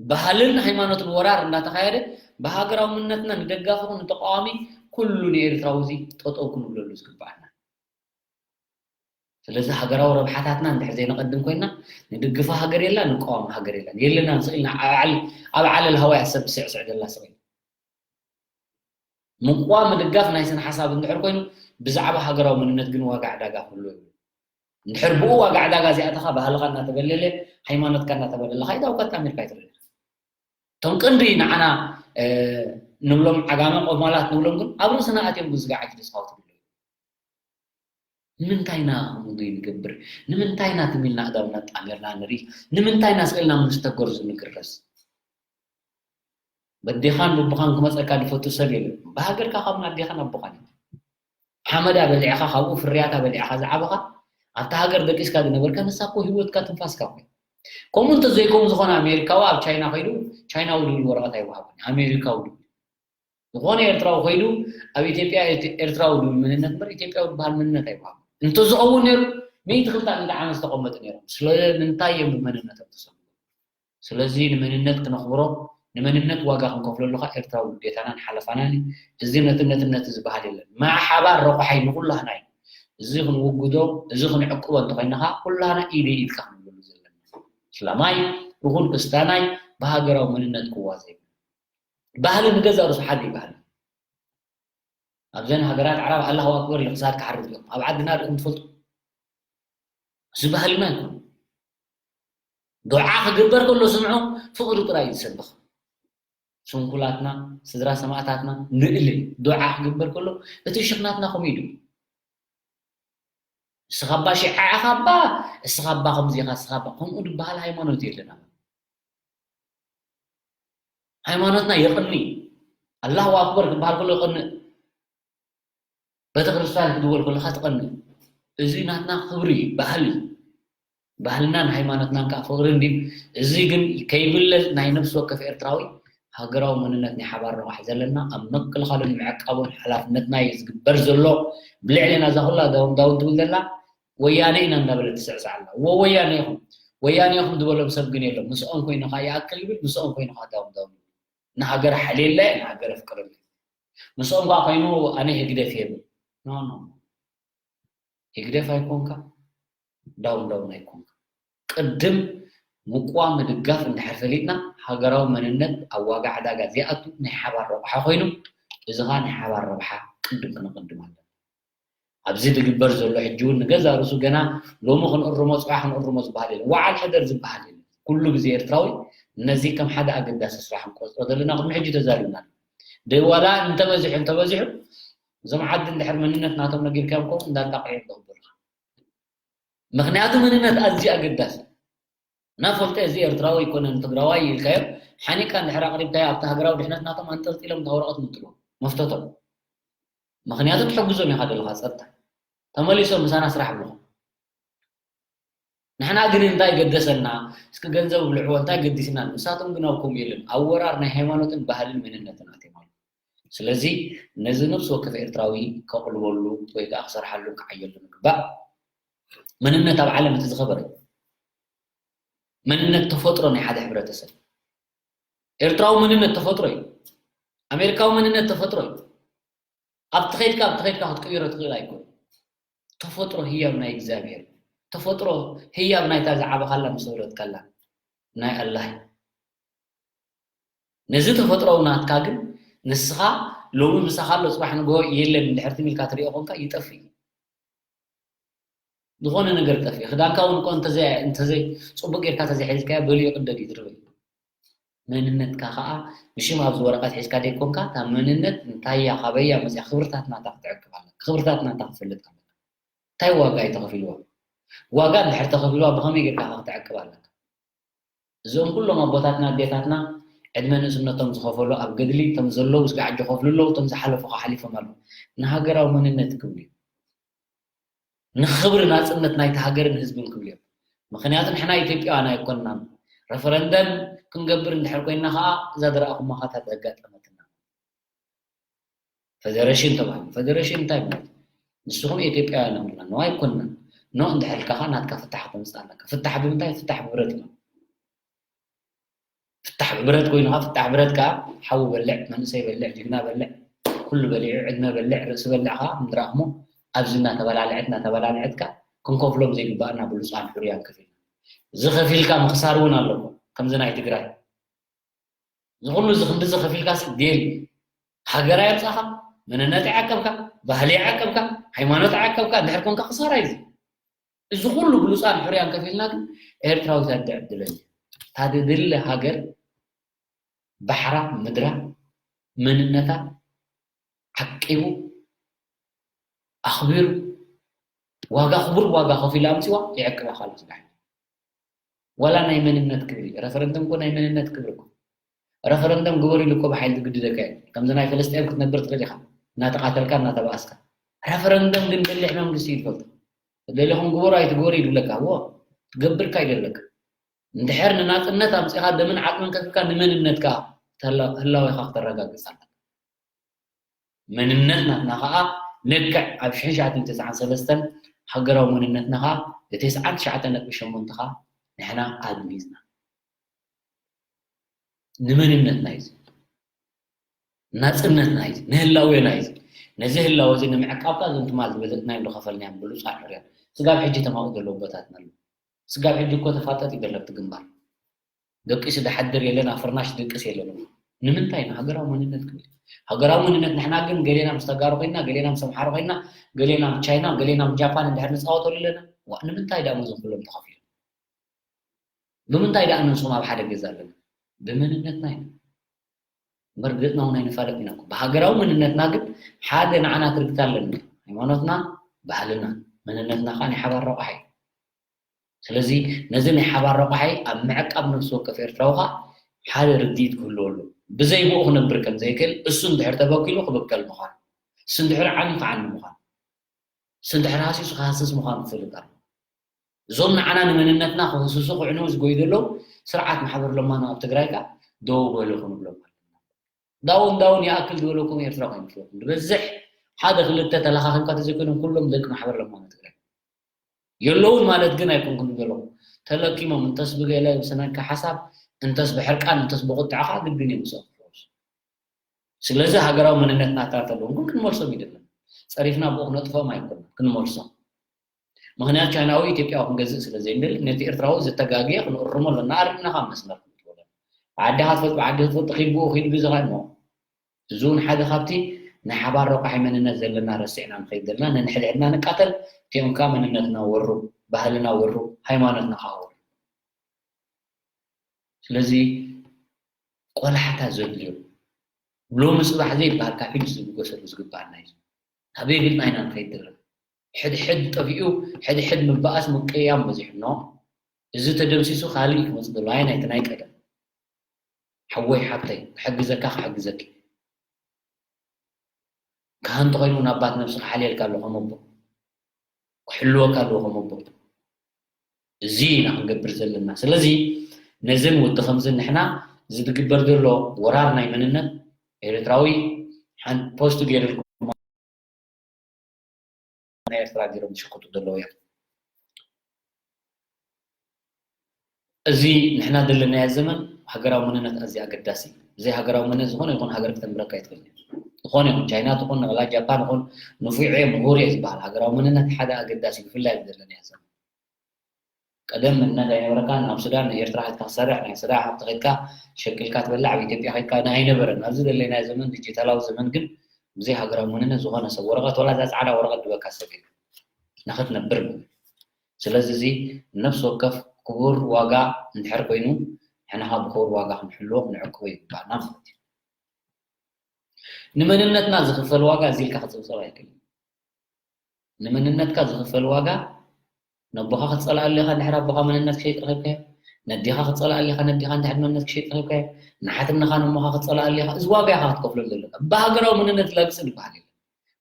ባህልን ሃይማኖትን ወራር እንዳተኻየደ ብሃገራዊ መንነትና ንደጋፊ ኹን ንተቃዋሚ ኩሉ ንኤርትራዊ እዚ ጠጠው ክንብለሉ ዝግባኣና ስለዚ ሃገራዊ ረብሓታትና እንድሕር ዘይነቐድም ኮይና ንድግፋ ሃገር የላ ንቃወም ሃገር የላን የለና ንስእል ኣብ ዓለል ሃዋያ ሰብ ትስዕስዕ ዘላ ስቕ ምቋም ምድጋፍ ናይ ስነ ሓሳብ እንድሕር ኮይኑ ብዛዕባ ሃገራዊ መንነት ግን ዋጋ ዕዳጋ ክህሉ ይብሉ እንድሕር ብኡ ዋጋ ዕዳጋ እዚኣተኻ ባህልኻ እናተበለለ ሃይማኖትካ እናተበለለ ካይዳ ውቀት ኣሜሪካ ይትረዳ እቶም ቀንዲ ንዓና ንብሎም ዓጋመ ቆማላት ንብሎም ግን ኣብ ርእስና ኣትዮም ግን ስጋዕ ጊዜ ስኻውት ይብሉ ንምንታይ ኢና ከምኡ ንገብር ንምንታይ ኢና ትም ኢልና ኣእዳውና ኣጣሚርና ንርኢ ንምንታይ ኢና ስቕ ኢልና ምስ ተገርዙ ንግረስ በዴኻን ቡቡኻን ክመፀካ ዝፈቱ ሰብ የለን ብሃገርካ ካብ ኣዴኻን ኣቦኻን እዩ ሓመዳ በሊዕኻ ካብኡ ፍርያታ በሊዕኻ ዝዓበኻ ኣብታ ሃገር ደቂስካ ዝነበርካ ንሳ እኮ ህይወትካ ትንፋስካ እኮ ከምኡ እንተዘይከውን ዝኾነ ኣሜሪካዊ ኣብ ቻይና ከይዱ ቻይናዊ ዝብል ወረቐት ኣይወሃቦን ኣሜሪካዊ ዝብል ዝኾነ ኤርትራዊ ከይዱ ኣብ ኢትዮጵያ ኤርትራዊ ዝብል መንነት እምበር ኢትዮጵያዊ ዝበሃል መንነት ኣይወሃቦን እንተዝኸውን ነይሩ ሚእቲ ክልተ ሚእቲ ዓመት ዝተቐመጡ ነይሮም ስለምንታይ እዮም ብመንነቶም ተሰምሩ ስለዚ ንመንነት ክነኽብሮ ንመንነት ዋጋ ክንከፍለሉ ከዓ ኤርትራዊ ግዴታናን ሓለፋናን እዩ። እዚ ነትነትነት ዝበሃል የለን። ማይ ሓባር ረቑሓይ ንኹላህና እዩ። እዚ ክንውግዶ፣ እዚ ክንዕቅቦ እንተኾይና ከዓ ኩላህና ኢደይ ኢድካ ክንብለሉ ዘለና። እስላማይ ይኹን ክስታናይ ብሃገራዊ መንነት ክዋዘ ይብሉ። ባህሊ ንገዛ ርእሱ ሓደ እዩ ባህሊ። ኣብዘን ሃገራት ዓረብ ኣላሁ ኣክበር ኢሉ ክሳድ ክሓርድ እዮም። ኣብ ዓድና ርኢኹም ትፈልጡ? እዚ ባህልና ኣይኮነ። ዱዓ ክግበር ከሎ ስምዑ ፍቕሪ ጥራይ እዩ ዝሰብኽ። ስንኩላትና፣ ስድራ ሰማእታትና ንእልል። ዱዓ ክግበር ከሎ እቲ ሽኽናትና ከምኡ ኢሉ። እስኻ እባ ሺዓ ኢኻ እባ፣ እስኻ እባ ከምዚ ኢኻ፣ እስኻ እባ ከምኡ ዝበሃል ሃይማኖት የለና። ሃይማኖትና የቕኒ። ኣላሁ ኣክበር ክበሃል ከሎ ይቐንእ። ቤተክርስትያን ክትብል ከለካ ትቐንእ። እዚ ናትና ክብሪ እዩ፣ ባህሊ እዩ። ባህልናን ሃይማኖትናን ከዓ ፍቕሪ እንድዩ። እዚ ግን ከይብለ ናይ ነፍሲ ወከፍ ኤርትራዊ ሃገራዊ መንነት ናይ ሓባር ረቋሒ ዘለና ኣብ ምክልኻሉን ምዕቃቡን ሓላፍነትና እዩ ዝግበር ዘሎ። ብልዕልና እዛ ኩላ ዳውን ዳውን ትብል ዘላ ወያነ ኢና እንዳበለት ትስዕስዕ ኣላ። እወ ወያነ ኢኹም፣ ወያነ ኢኹም ዝበሎም ሰብ ግን የሎም። ምስኦም ኮይኑ ከዓ ይኣክል ይብል፣ ምስኦም ኮይኑ ከዓ ዳውን ዳውን ይብል። ንሃገር ሓልየላ እየ፣ ንሃገር ኣፍቅረላ እየ። ምስኦም ከዓ ኮይኑ ኣነ ህግደፍ እየ ብል። ኖ ኖ፣ ህግደፍ ኣይኮንካ፣ ዳውን ዳውን ኣይኮንካ። ቅድም ምቋም ምድጋፍ እንድሕር ፈሊጥና፣ ሃገራዊ መንነት ኣብ ዋጋ ዕዳጋ ዘይኣቱ ናይ ሓባር ረብሓ ኮይኑ፣ እዚ ኸዓ ናይ ሓባር ረብሓ ቅድም ክነቐድም ኣለና። ኣብዚ ዝግበር ዘሎ ሕጂ እውን ንገዛ ርእሱ ገና ሎሚ ክንእርሞ፣ ጽባሕ ክንእርሞ ዝበሃል የለን። ወዓል ሕደር ዝበሃል የለን። ኩሉ ግዜ ኤርትራዊ ነዚ ከም ሓደ ኣገዳሲ ስራሕ ንቆጽሮ ዘለና ቅድሚ ሕጂ ተዛሪብና። ደይ ዋላ እንተበዚሑ እንተበዚሑ እዞም ዓዲ እንድሕር መንነት ናቶም ነጊርካዮም ከውን እንዳጣቕዑ እዮም ዘቕብሉኻ። ምኽንያቱ መንነት ኣዝዩ ኣገዳሲ። እና ፈልጠ እዚ ኤርትራዊ ኣይኮነን ትግራዋይ ኢልካዮ ሓኒቃ እንድሕር ኣቕሪብካዮ ኣብቲ ሃገራዊ ድሕነት ናቶም ኣንጠልጢሎም እታ ወረቐት ምጥሉ መፍተቶም። ምኽንያቱ ትሕግዞም ኢኻ ዘለኻ ጸጥታ። ተመሊሶም ምሳና ስራሕ ብልኹም። ንሕና ግን እንታይ ገደሰና? እስኪ ገንዘብ ብልዕዎ እንታይ ገዲስና? ንሳቶም ግን ኣብ ከምኡ የለን። ኣብ ወራር ናይ ሃይማኖትን ባህልን መንነትን ኣትዮም ኣለዉ። ስለዚ ነዚ ነፍሲ ወከፍ ኤርትራዊ ከቕልበሉ ወይ ከዓ ክሰርሓሉ ክዓየሉ ምግባእ። መንነት ኣብ ዓለም እቲ ዝኸበረ እዩ። መንነት ተፈጥሮ ናይ ሓደ ሕብረተሰብ። ኤርትራዊ መንነት ተፈጥሮ እዩ። ኣሜሪካዊ መንነት ተፈጥሮ እዩ። ኣብቲ ኸይድካ ኣብቲ ኸይድካ ክትቅይሮ ትኽእል ኣይኮን። ተፈጥሮ ህያብ ናይ እግዚኣብሔር፣ ተፈጥሮ ህያብ ናይታ ዝዓበኻላ ምስ ወረድካላ ናይ ኣላህ። ነዚ ተፈጥሮዊ ናትካ ግን ንስኻ ሎሚ ምሳኻ ኣሎ ጽባሕ ንግሆ የለን እንድሕር ትም ኢልካ ትሪኦ ኮንካ ይጠፍእ እዩ። ዝኾነ ነገር ጠፍእ። ክዳንካ እውን እኮ እንተዘይ እንተዘይ ጽቡቅ ጌርካ ተዘይሒዝካዮ በሊዑ ቅደድ እዩ ትርበ። መንነትካ ከዓ ብሽም ኣብዚ ወረቐት ሒዝካ ደይኮንካ እታ መንነት እንታያ ካበያ መፅያ ክብርታት ናታ ክትዕቅብ ኣለካ። ክብርታት ናታ ክትፈልጥ ኣለካ። እንታይ ዋጋ እዩ ተኸፊልዋ? ዋጋ እንድሕር ተኸፊልዋ ብኸመይ ጌርካ ክትዕቅብ ኣለካ? እዞም ኩሎም ኣቦታትና ኣዴታትና ዕድመ ንእስነቶም ዝኸፈሉ ኣብ ገድሊ እቶም ዘለዉ ስጋዕ ዝኸፍሉ ኣለዉ፣ እቶም ዝሓለፉ ከዓ ሓሊፎም ኣለዉ። ንሃገራዊ መንነት ክብሉ እዮም። ንኽብሪ ናጽነት ናይቲ ሃገርን ህዝብን ክብሉ እዮም። ምኽንያቱ ንሕና ኢትዮጵያውያን ኣይኮንናን። ረፈረንደም ክንገብር እንድሕር ኮይንና ከዓ እዛ ዝረኣኹማኻታት ዘጋጠመትና። ፈደረሽን ተባሂሉ። ፈደረሽን እንታይ ማለት? ንስኹም ኢትዮጵያውያን ኣለና፣ ኖ ኣይኮንናን። ኖ እንድሕር ኢልካ ከዓ ናትካ ፍታሕ ተምፅእ ኣለካ። ፍታሕ ብምንታይ? ፍታሕ ብብረት እዩ። ፍታሕ ብብረት ኮይኑኻ፣ ፍታሕ ብረት ከዓ ሓዊ በልዕ፣ መንእሰይ በልዕ፣ ጅግና በልዕ፣ ኩሉ በሊዑ፣ ዕድመ በልዕ፣ ርእሲ በልዕ ከዓ ንረኣኽሞ ኣብዚ እናተበላለዐት እናተበላለዐት ከዓ ክንከፍሎም ዘይግባኣና ብሉፃን ሕሩያን ከፊልና። እዚ ከፊልካ ምኽሳር እውን ኣለዎ፣ ከምዚ ናይ ትግራይ። እዚ ኩሉ እዚ ክንድዚ ከፊልካ ሲ ዴል ሃገር ኣየምፃኻ፣ መንነት ይዓቀብካ፣ ባህሊ ይዓቀብካ፣ ሃይማኖት ይዓቀብካ፣ እንድሕር ኮንካ ክሳራ እዩ። እዚ ኩሉ ብሉፃን ሕሩያን ከፊልና ግን ኤርትራዊት ኣደ ዕድለኛ። እታ ትድለ ሃገር ባሕራ፣ ምድራ፣ መንነታ ዓቂቡ፣ ኣኽቢሩ፣ ዋጋ ክቡር ዋጋ ከፊሉ ኣምፂዋ ይዕቅባ ካልኦት ዳሕና። ዋላ ናይ መንነት ክብሪ፣ ረፈረንደም እኮ ናይ መንነት ክብሪ እኮ። ረፈረንደም ግበር ኢሉ እኮ ብሓይሊ ዝግድደካ የለን። ከምዚ ናይ ፍልስጤም ክትነብር ትኽእል ኢኻ፣ እናተቓተልካ፣ እናተባእስካ። ረፈረንደም ግን በሊሕ መንግስቲ እዩ ዝፈልጦ። ደሊኹም ግበሩ ኣይትግበሩ እዩ ዝብለካ። እዎ፣ ትገብርካ እዩ ዘለካ። እንድሕር ንናጽነት ኣምጺኻ ደምን ዓጽምን ከፊልካ ንመንነትካ ተላ-፣ ህላዌኻ ክተረጋግጽ ኣለካ። መንነት ናትና ኸኣ ልክዕ ኣብ ሽሕን ትሽዓተ ሚእትን ተስዓን ሰለስተን ሃገራዊ መንነትና ኸኣ ብተስዓን ትሽዓተ ነጥቢ ሸሞንተ ኸኣ ንሕና ኣድሚጽና። ንመንነትና እዩ እዚ። ናጽነትና እዩ እዚ። ንህላዌና እዩ እዚ። ነዚ ህላወ እዚ ንምዕቃብ ከኣ እዞም ትማል ዝበለጽናዮም ዝኸፈልናዮም ብሉጻት ሕርያት ስጋብ ሕጂ ተማኡ ዘለዉ ኣቦታትና ኣለዉ። ስጋብ ሕጂ እኮ ተፋጠጥ እዩ ዘሎ ኣብቲ ግንባር። ደቂሱ ዝሓድር የለን፣ ኣብ ፍርናሽ ዝድቅስ የለን። ንምንታይ? ንሃገራዊ መንነት ክብል። ሃገራዊ መንነት ንሕና ግን ገሌና ምስ ተጋሩ ኮይንና፣ ገሌና ምስ ኣምሓሩ ኮይንና፣ ገሌና ምስ ቻይና፣ ገሌና ምስ ጃፓን እንድሕር ንጻወተሉ ኣለና። ዋ፣ ንምንታይ ደኣ እዞም ኩሎም ተኸፊሎም? ብምንታይ ደኣ ንስኹም ኣብ ሓደ ገዛ ኣለና? ብመንነትና ኢና። መርገጽና እውን ኣይንፋለጥ ኢና እኮ። ብሃገራዊ መንነትና ግን ሓደ ንዓና ትርግታ ኣለና። ሃይማኖትና፣ ባህልና፣ መንነትና ከኣ ናይ ሓባር ረቋሒ እዩ። ስለዚ ነዚ ናይ ሓባር ረቋሒ ኣብ ምዕቃብ ነፍሲ ወከፍ ኤርትራዊ ከኣ ሓደ ርድኢት ክህልዎ ኣለዎ። ብዘይ ብኡ ክነብር ከም ዘይክእል፣ እሱ እንድሕር ተበኪሉ ክብከል ምዃኑ፣ እሱ እንድሕር ዓንዩ ክዓኒ ምዃኑ፣ እሱ እንድሕር ሃሲሱ ክሃስስ ምዃኑ ክፈልጥ ኣለዎ። እዞም ንዓና ንመንነትና ክህስሱ ክዕንዉ ዝጎዩ ዘለዉ ስርዓት ማሕበር ለማኖ ኣብ ትግራይ ከኣ ደው በሉ ክንብሎም ኣለና። ዳውን ዳውን ይኣክል ዝበለኩም ኤርትራ ከይመስለኩም። ዝበዝሕ ሓደ ክልተ ተለኻኺምካ ተዘይኮይኖም ኩሎም ደቂ ማሕበር ለማኖ ትግራይ። የለውን ማለት ግን ኣይኮንኩን ዝበለኹ። ተለኪሞም እንተስ ብገለ ብስነካ ሓሳብ፣ እንተስ ብሕርቃን፣ እንተስ ብቁጥዐ ከኣ ግድን እዮም ምስኦም ክፈርሱ። ስለዚ ሃገራዊ መንነትና ተተለዎም ግን ክንመልሶም ይደለን። ጸሪፍና ብኡ ክነጥፎም ኣይኮን ክንመልሶም። ምክንያቱ ቻይናዊ ኢትዮጵያዊ ክንገዝእ ስለ ዘይንደሊ ነቲ ኤርትራዊ ዝተጋግየ ክንእርሞ ኣለና። ኣርምና ካብ መስመር ክንትወለ ዓዲ ሃትፈት ብዓዲ ህትፈት ተኺድ ብኡ ኺድ ግዘኻ እሞ እዚ እውን ሓደ ካብቲ ናይ ሓባር ረቋሒ መንነት ዘለና ረሲዕና ንኸይድ ዘለና ነንሕድሕድና ንቃተል። እቲኦም ከ መንነትና ወሩ፣ ባህልና ወሩ፣ ሃይማኖትና ከዓ ወሩ። ስለዚ ቆላሕታ ዘድልዮ ሎሚ ፅባሕ ዘይበሃል ካብ ሕጂ ዝብገሰሉ ዝግባኣና እዩ። ኣበይ ግልና ኢና ንኸይድ ዘለና? ሕድሕድ ጠፊኡ ሕድሕድ ምበኣስ ምቅያም በዚሕኖ። እዚ ተደምሲሱ ካልእ እዩ ክመፅእ ዘሎ። ኣይ ናይቲ ናይ ቀደም ሓወይ ሓብተይ ክሕግዘካ ክሕግዘኪ ካህን ተኮይኑ እውን ኣባት ነብሲ ክሓልየልካ ኣለኹ ከም ኣቦ ክሕልወካ ኣለዎ ከም ኣቦ። እዚ ኢና ክንገብር ዘለና። ስለዚ ነዝን ወዲ ከምዝን ንሕና ዝትግበር ዘሎ ወራር ናይ መንነት ኤርትራዊ ሓን ፖስት ገይርልኩም ናይ ኤርትራ ገይሮም ዝሽቅጡ ዘለዉ እዮም። እዚ ንሕና ዘለናዮ ዘመን ሃገራዊ መንነት ኣዝዩ ኣገዳሲ እዩ። ብዘይ ሃገራዊ መንነት ዝኾነ ይኹን ሃገር ክተንብረካ ኣይትኽእልን እያ። ዝኾነ ይኹን ቻይና ትኹን ንቕላ ጃፓን ይኹን ንፉዕ እየ ምሁር እየ ዝበሃል ሃገራዊ መንነት ሓደ ኣገዳሲ እዩ፣ ብፍላይ ኣብዚ ዘለናዮ ዘመን። ቀደም መንነት ኣይነበረካን፣ ናብ ሱዳን ንኤርትራ ከድካ ክሰርሕ ናይ ሱዳን ሃብቲ ከድካ ሸቅልካ ትበልዕ ኣብ ኢትዮጵያ ከድካ ኣይነበረን። ኣብዚ ዘለናዮ ዘመን ዲጂታላዊ ዘመን ግን ብዘይ ሃገራዊ መንነት ዝኾነ ሰብ ወረቐት ወላ እዛ ፃዕዳ ወረቐት ዝበካ ሰብ የለን ንኽትነብር ማለት። ስለዚ እዚ ነፍሲ ወከፍ ክቡር ዋጋ እንድሕር ኮይኑ ንሕና ከዓ ብክቡር ዋጋ ክንሕልዎ ክንዕቅቦ ይግባኣና ማለት እዩ። ንመንነትና ዝኽፈል ዋጋ እዚ ኢልካ ክፅብፀብ ኣይክእልን። ንመንነትካ ዝኽፈል ዋጋ ነቦኻ ክትፀላእ ኣለኻ እንድሕር ኣቦኻ መንነት ክሸይጥ ረኺብካዮ፣ ነዲኻ ክትፀላእ ኣለኻ ነዲኻ እንድሕር መንነት ክሸይጥ ረኺብካዮ፣ ንሓትነኻ ነሞኻ ክትፀላእ ኣለኻ እዚ ዋጋ ኢኻ ክትከፍሎ ዘለካ። ብሃገራዊ መንነት ለግፂ ዝበሃል የለን።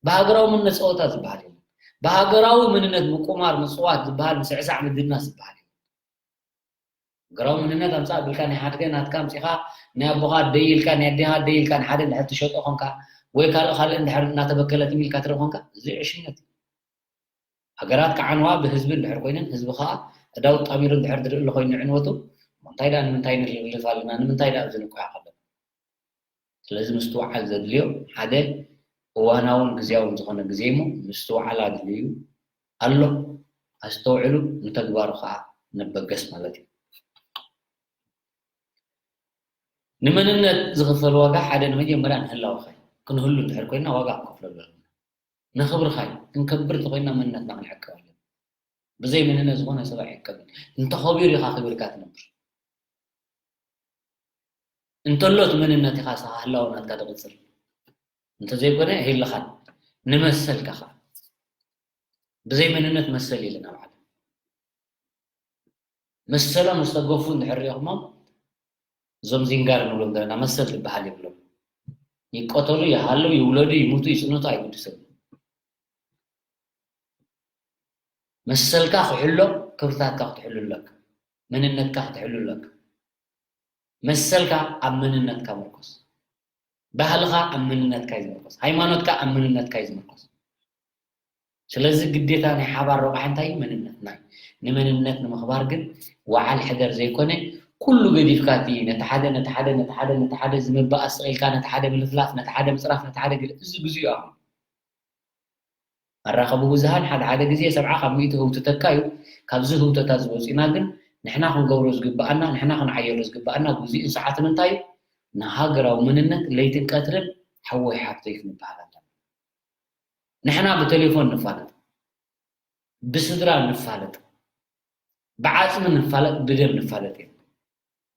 ብሃገራዊ መንነት ፀወታ ዝበሃል የለን። ብሃገራዊ መንነት ምቁማር ምፅዋት ዝበሃል ምስዕሳዕ ምድናስ ዝበሃል የለን። ሃገራዊ መንነት ኣምፃእ ብልካ ናይ ሓድገ ናትካ ኣምፂኻ ናይ ኣቦኻ ኣደይ ኢልካ ናይ ኣዴኻ ኣደይ ኢልካ ንሓደ እንድሕር ትሸጦ ኾንካ ወይ ካልእ ካልእ እንድሕር እናተበከለት ኢልካ ትርኢ ኾንካ እዚ ዕሽነት እዩ። ሃገራት ክዓንዋ ብህዝቢ እንድሕር ኮይነን ህዝቢ ከዓ ዕዳው ጣሚሩ እንድሕር ዝርኢ ኣሎ ኮይኑ ዕንወቱ እንታይ ደኣ ንምንታይ ንልፍልፍ ኣለና ንምንታይ ደኣ ኣብዚ ንቆያቕ ኣለና? ስለዚ ምስትውዓል ዘድልዮ ሓደ እዋናውን ግዝያውን ዝኾነ ግዜ እሞ ምስትውዓል ኣድልዩ ኣሎ። ኣስተውዕሉ፣ ንተግባሩ ከዓ ንበገስ ማለት እዩ። ንመንነት ዝኽፈል ዋጋ ሓደ ንመጀመርያ ንህላወኻ እዩ። ክንህሉ እንድሕር ኮይና ዋጋ ክንከፍለሉ ኣለና። ንኽብርኻ እዩ። ክንከብር እንተኮይና መንነትና ክንዕቅብ ኣለና። ብዘይ መንነት ዝኾነ ሰብ ኣይዕቀብን። እንተኸቢሩ ኢኻ ክብርካ ትነብር። እንተሎ እቲ መንነት ኢኻ ንስኻ ህላወ ናትካ ትቕጽል። እንተዘይኮነ የህልኻን። ንመሰልካ ኸዓ። ብዘይ መንነት መሰል የለን ኣብ ዓለም። መሰሎም ዝተገፉ እንድሕር ሪኢኹሞም እዞም ዚንጋር ንብሎም ዘለና መሰል ዝበሃል የብሎም። ይቀተሉ፣ ይሃለዉ፣ ይውለዱ፣ ይሙቱ፣ ይፅንቱ ኣይግድሰሉ። መሰልካ ክሕሎ ክብርታትካ ክትሕሉ ኣለካ። መንነትካ ክትሕሉ ኣለካ። መሰልካ ኣብ መንነትካ ምርኮስ። ባህልኻ ኣብ መንነትካ እዩ ዝምርኮስ። ሃይማኖትካ ኣብ መንነትካ እዩ ዝምርኮስ። ስለዚ ግዴታ ናይ ሓባር ረብሓ እንታይ እዩ? መንነትና እዩ። ንመንነት ንምኽባር ግን ወዓል ሕደር ዘይኮነ ኩሉ ገዲፍካ እቲ ነቲ ሓደ ነቲ ሓደ ነቲ ሓደ ነቲ ሓደ ዝምባእ ኣስቒልካ ነቲ ሓደ ምልፍላፍ ነቲ ሓደ ምፅራፍ ነቲ ሓደ ግለ እዚ ግዜኡ ኣኹ መራኸቢ ብዙሃን ሓደ ሓደ ግዜ ሰብዓ ካብ ሚእቲ ህውትተካ እዩ። ካብዚ ህውተታ ዝወፂና ግን ንሕና ክንገብሮ ዝግበኣና ንሕና ክንዓየሎ ዝግበኣና ግዜኡን ሰዓትን እንታይ እዩ? ንሃገራዊ መንነት ለይትን ቀትርን ሓወይ ሓብተይ ክንበሃል ኣለና። ንሕና ብቴሌፎን ንፋለጥ፣ ብስድራ ንፋለጥ፣ ብዓፅሚ ንፋለጥ፣ ብደም ንፋለጥ እዮም።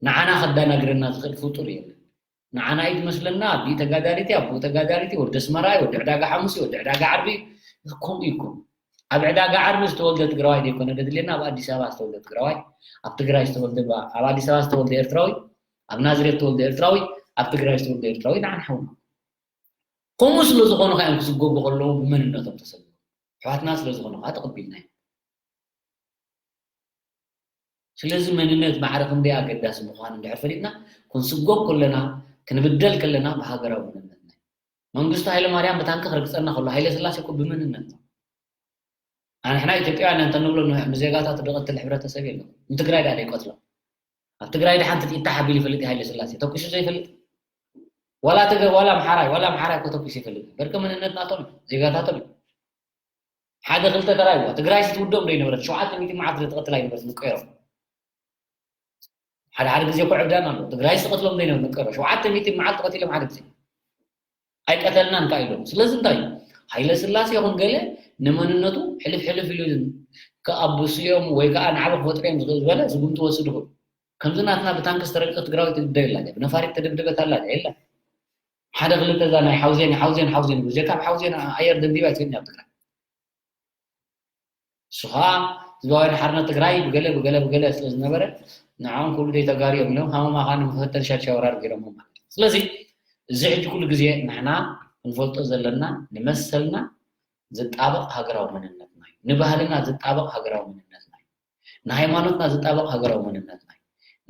ንዓና ከዳናግረና ዝኽእል ፍጡር የለን። ንዓና እዩ ዝመስለና ኣዲኡ ተጋዳሊት እያ፣ ኣቦኡ ተጋዳሊት እዩ፣ ወዲ ኣስመራ እዩ፣ ወዲ ዕዳጋ ሓሙስ እዩ፣ ወዲ ዕዳጋ ዓርቢ እዩ። ከምኡ እዩ እኮ። ኣብ ዕዳጋ ዓርቢ ዝተወልደ ትግራዋይ ዘይኮነ ደድልየና፣ ኣብ ኣዲስ ኣበባ ዝተወልደ ትግራዋይ፣ ኣብ ትግራይ ዝተወልደ፣ ኣብ ኣዲስ ኣበባ ዝተወልደ ኤርትራዊ፣ ኣብ ናዝሬት ዝተወልደ ኤርትራዊ፣ ኣብ ትግራይ ዝተወልደ ኤርትራዊ ንዓና ሓውና። ከምኡ ስለ ዝኾኑ ከዓ እዮም ክስጎጉ ከለዉ ብመንነቶም ተሰጎጉ። ኣሕዋትና ስለ ዝኾኑ ከዓ ተቐቢልና እዮም። ስለዚ መንነት ማዕረ ክንደይ ኣገዳሲ ምዃኑ እንድሕር ፈሊጥና ክንስጎግ ከለና ክንብደል ከለና ብሃገራዊ መንነትና እዩ። መንግስቱ ሃይለማርያም ብታንኪ ክረግፀና ከሎ ሃይለ ስላሴ እኮ ብመንነት ነው። ኣንሕና ኢትዮጵያውያን እንተ ንብሎ ንዜጋታቱ ድቐትል ሕብረተሰብ የለን። ንትግራይ ዳ ዘይቀትሎ ኣብ ትግራይ ድሓንቲ ጥይት ሓቢሉ ይፈልጥ ሃይለ ስላሴ ተኩሱ ዘይፈልጥ ዋላ ትግረ ዋላ ኣምሓራይ ዋላ ኣምሓራይ ኮተኩስ ይፈልጥ በርከ መንነት ናቶም ዜጋታቶም ሓደ ክልተ ተራይዋ ትግራይ ስትውደም ዶ ይነበረት ሸውዓተ ሚእቲ መዓት ትቐትል ኣይነበረት ንቀይሮም ሓደ ሓደ ግዜ እኮ ዕብዳን ኣሎ ትግራይ ዝቐትሎም ዘይነብ ንቀሮ ሸውዓተ ሚእቲ መዓልቲ ቀቲሎም ሓደ ግዜ ኣይቀተልናን ካ ኢሎም ስለዚ እንታይ እዩ ሃይለ ስላሴ ይኹን ገለ ንመንነቱ ሕልፍ ሕልፍ ኢሉ ከኣብስዮም ወይ ከዓ ንዓበ ክፈጥርዮም ዝኽእል ዝበለ ስጉምቲ ወስድ ይኹን ከምዚ ናትና ብታንክ ዝተረግጠ ትግራዊ ትግደ የላ ብነፋሪት ተደብደበት ኣላ የላ ሓደ ክልተ እዛ ናይ ሓውዜን ሓውዜን ሓውዜን ብጀካ ኣብ ሓውዜን ኣየር ደብዲባ ይትግርኛ ኣብ ትግራይ ንሱ ከዓ ህዝባውያን ሓርነት ትግራይ ብገለ ብገለ ብገለ ስለ ዝነበረ ንዓኦም ኩሉ ደይ ተጋርዮም ኢሎም ሃመማ ከዓ ንምፈተን ሻድሻይ ወራር ገይሮሞ ማለት እዩ ስለዚ እዚ ሕጂ ኩሉ ግዜ ንሕና ክንፈልጦ ዘለና ንመሰልና ዝጣበቕ ሃገራዊ መንነትና እዩ ንባህልና ዝጣበቕ ሃገራዊ መንነትና እዩ ንሃይማኖትና ዝጣበቕ ሃገራዊ መንነትና እዩ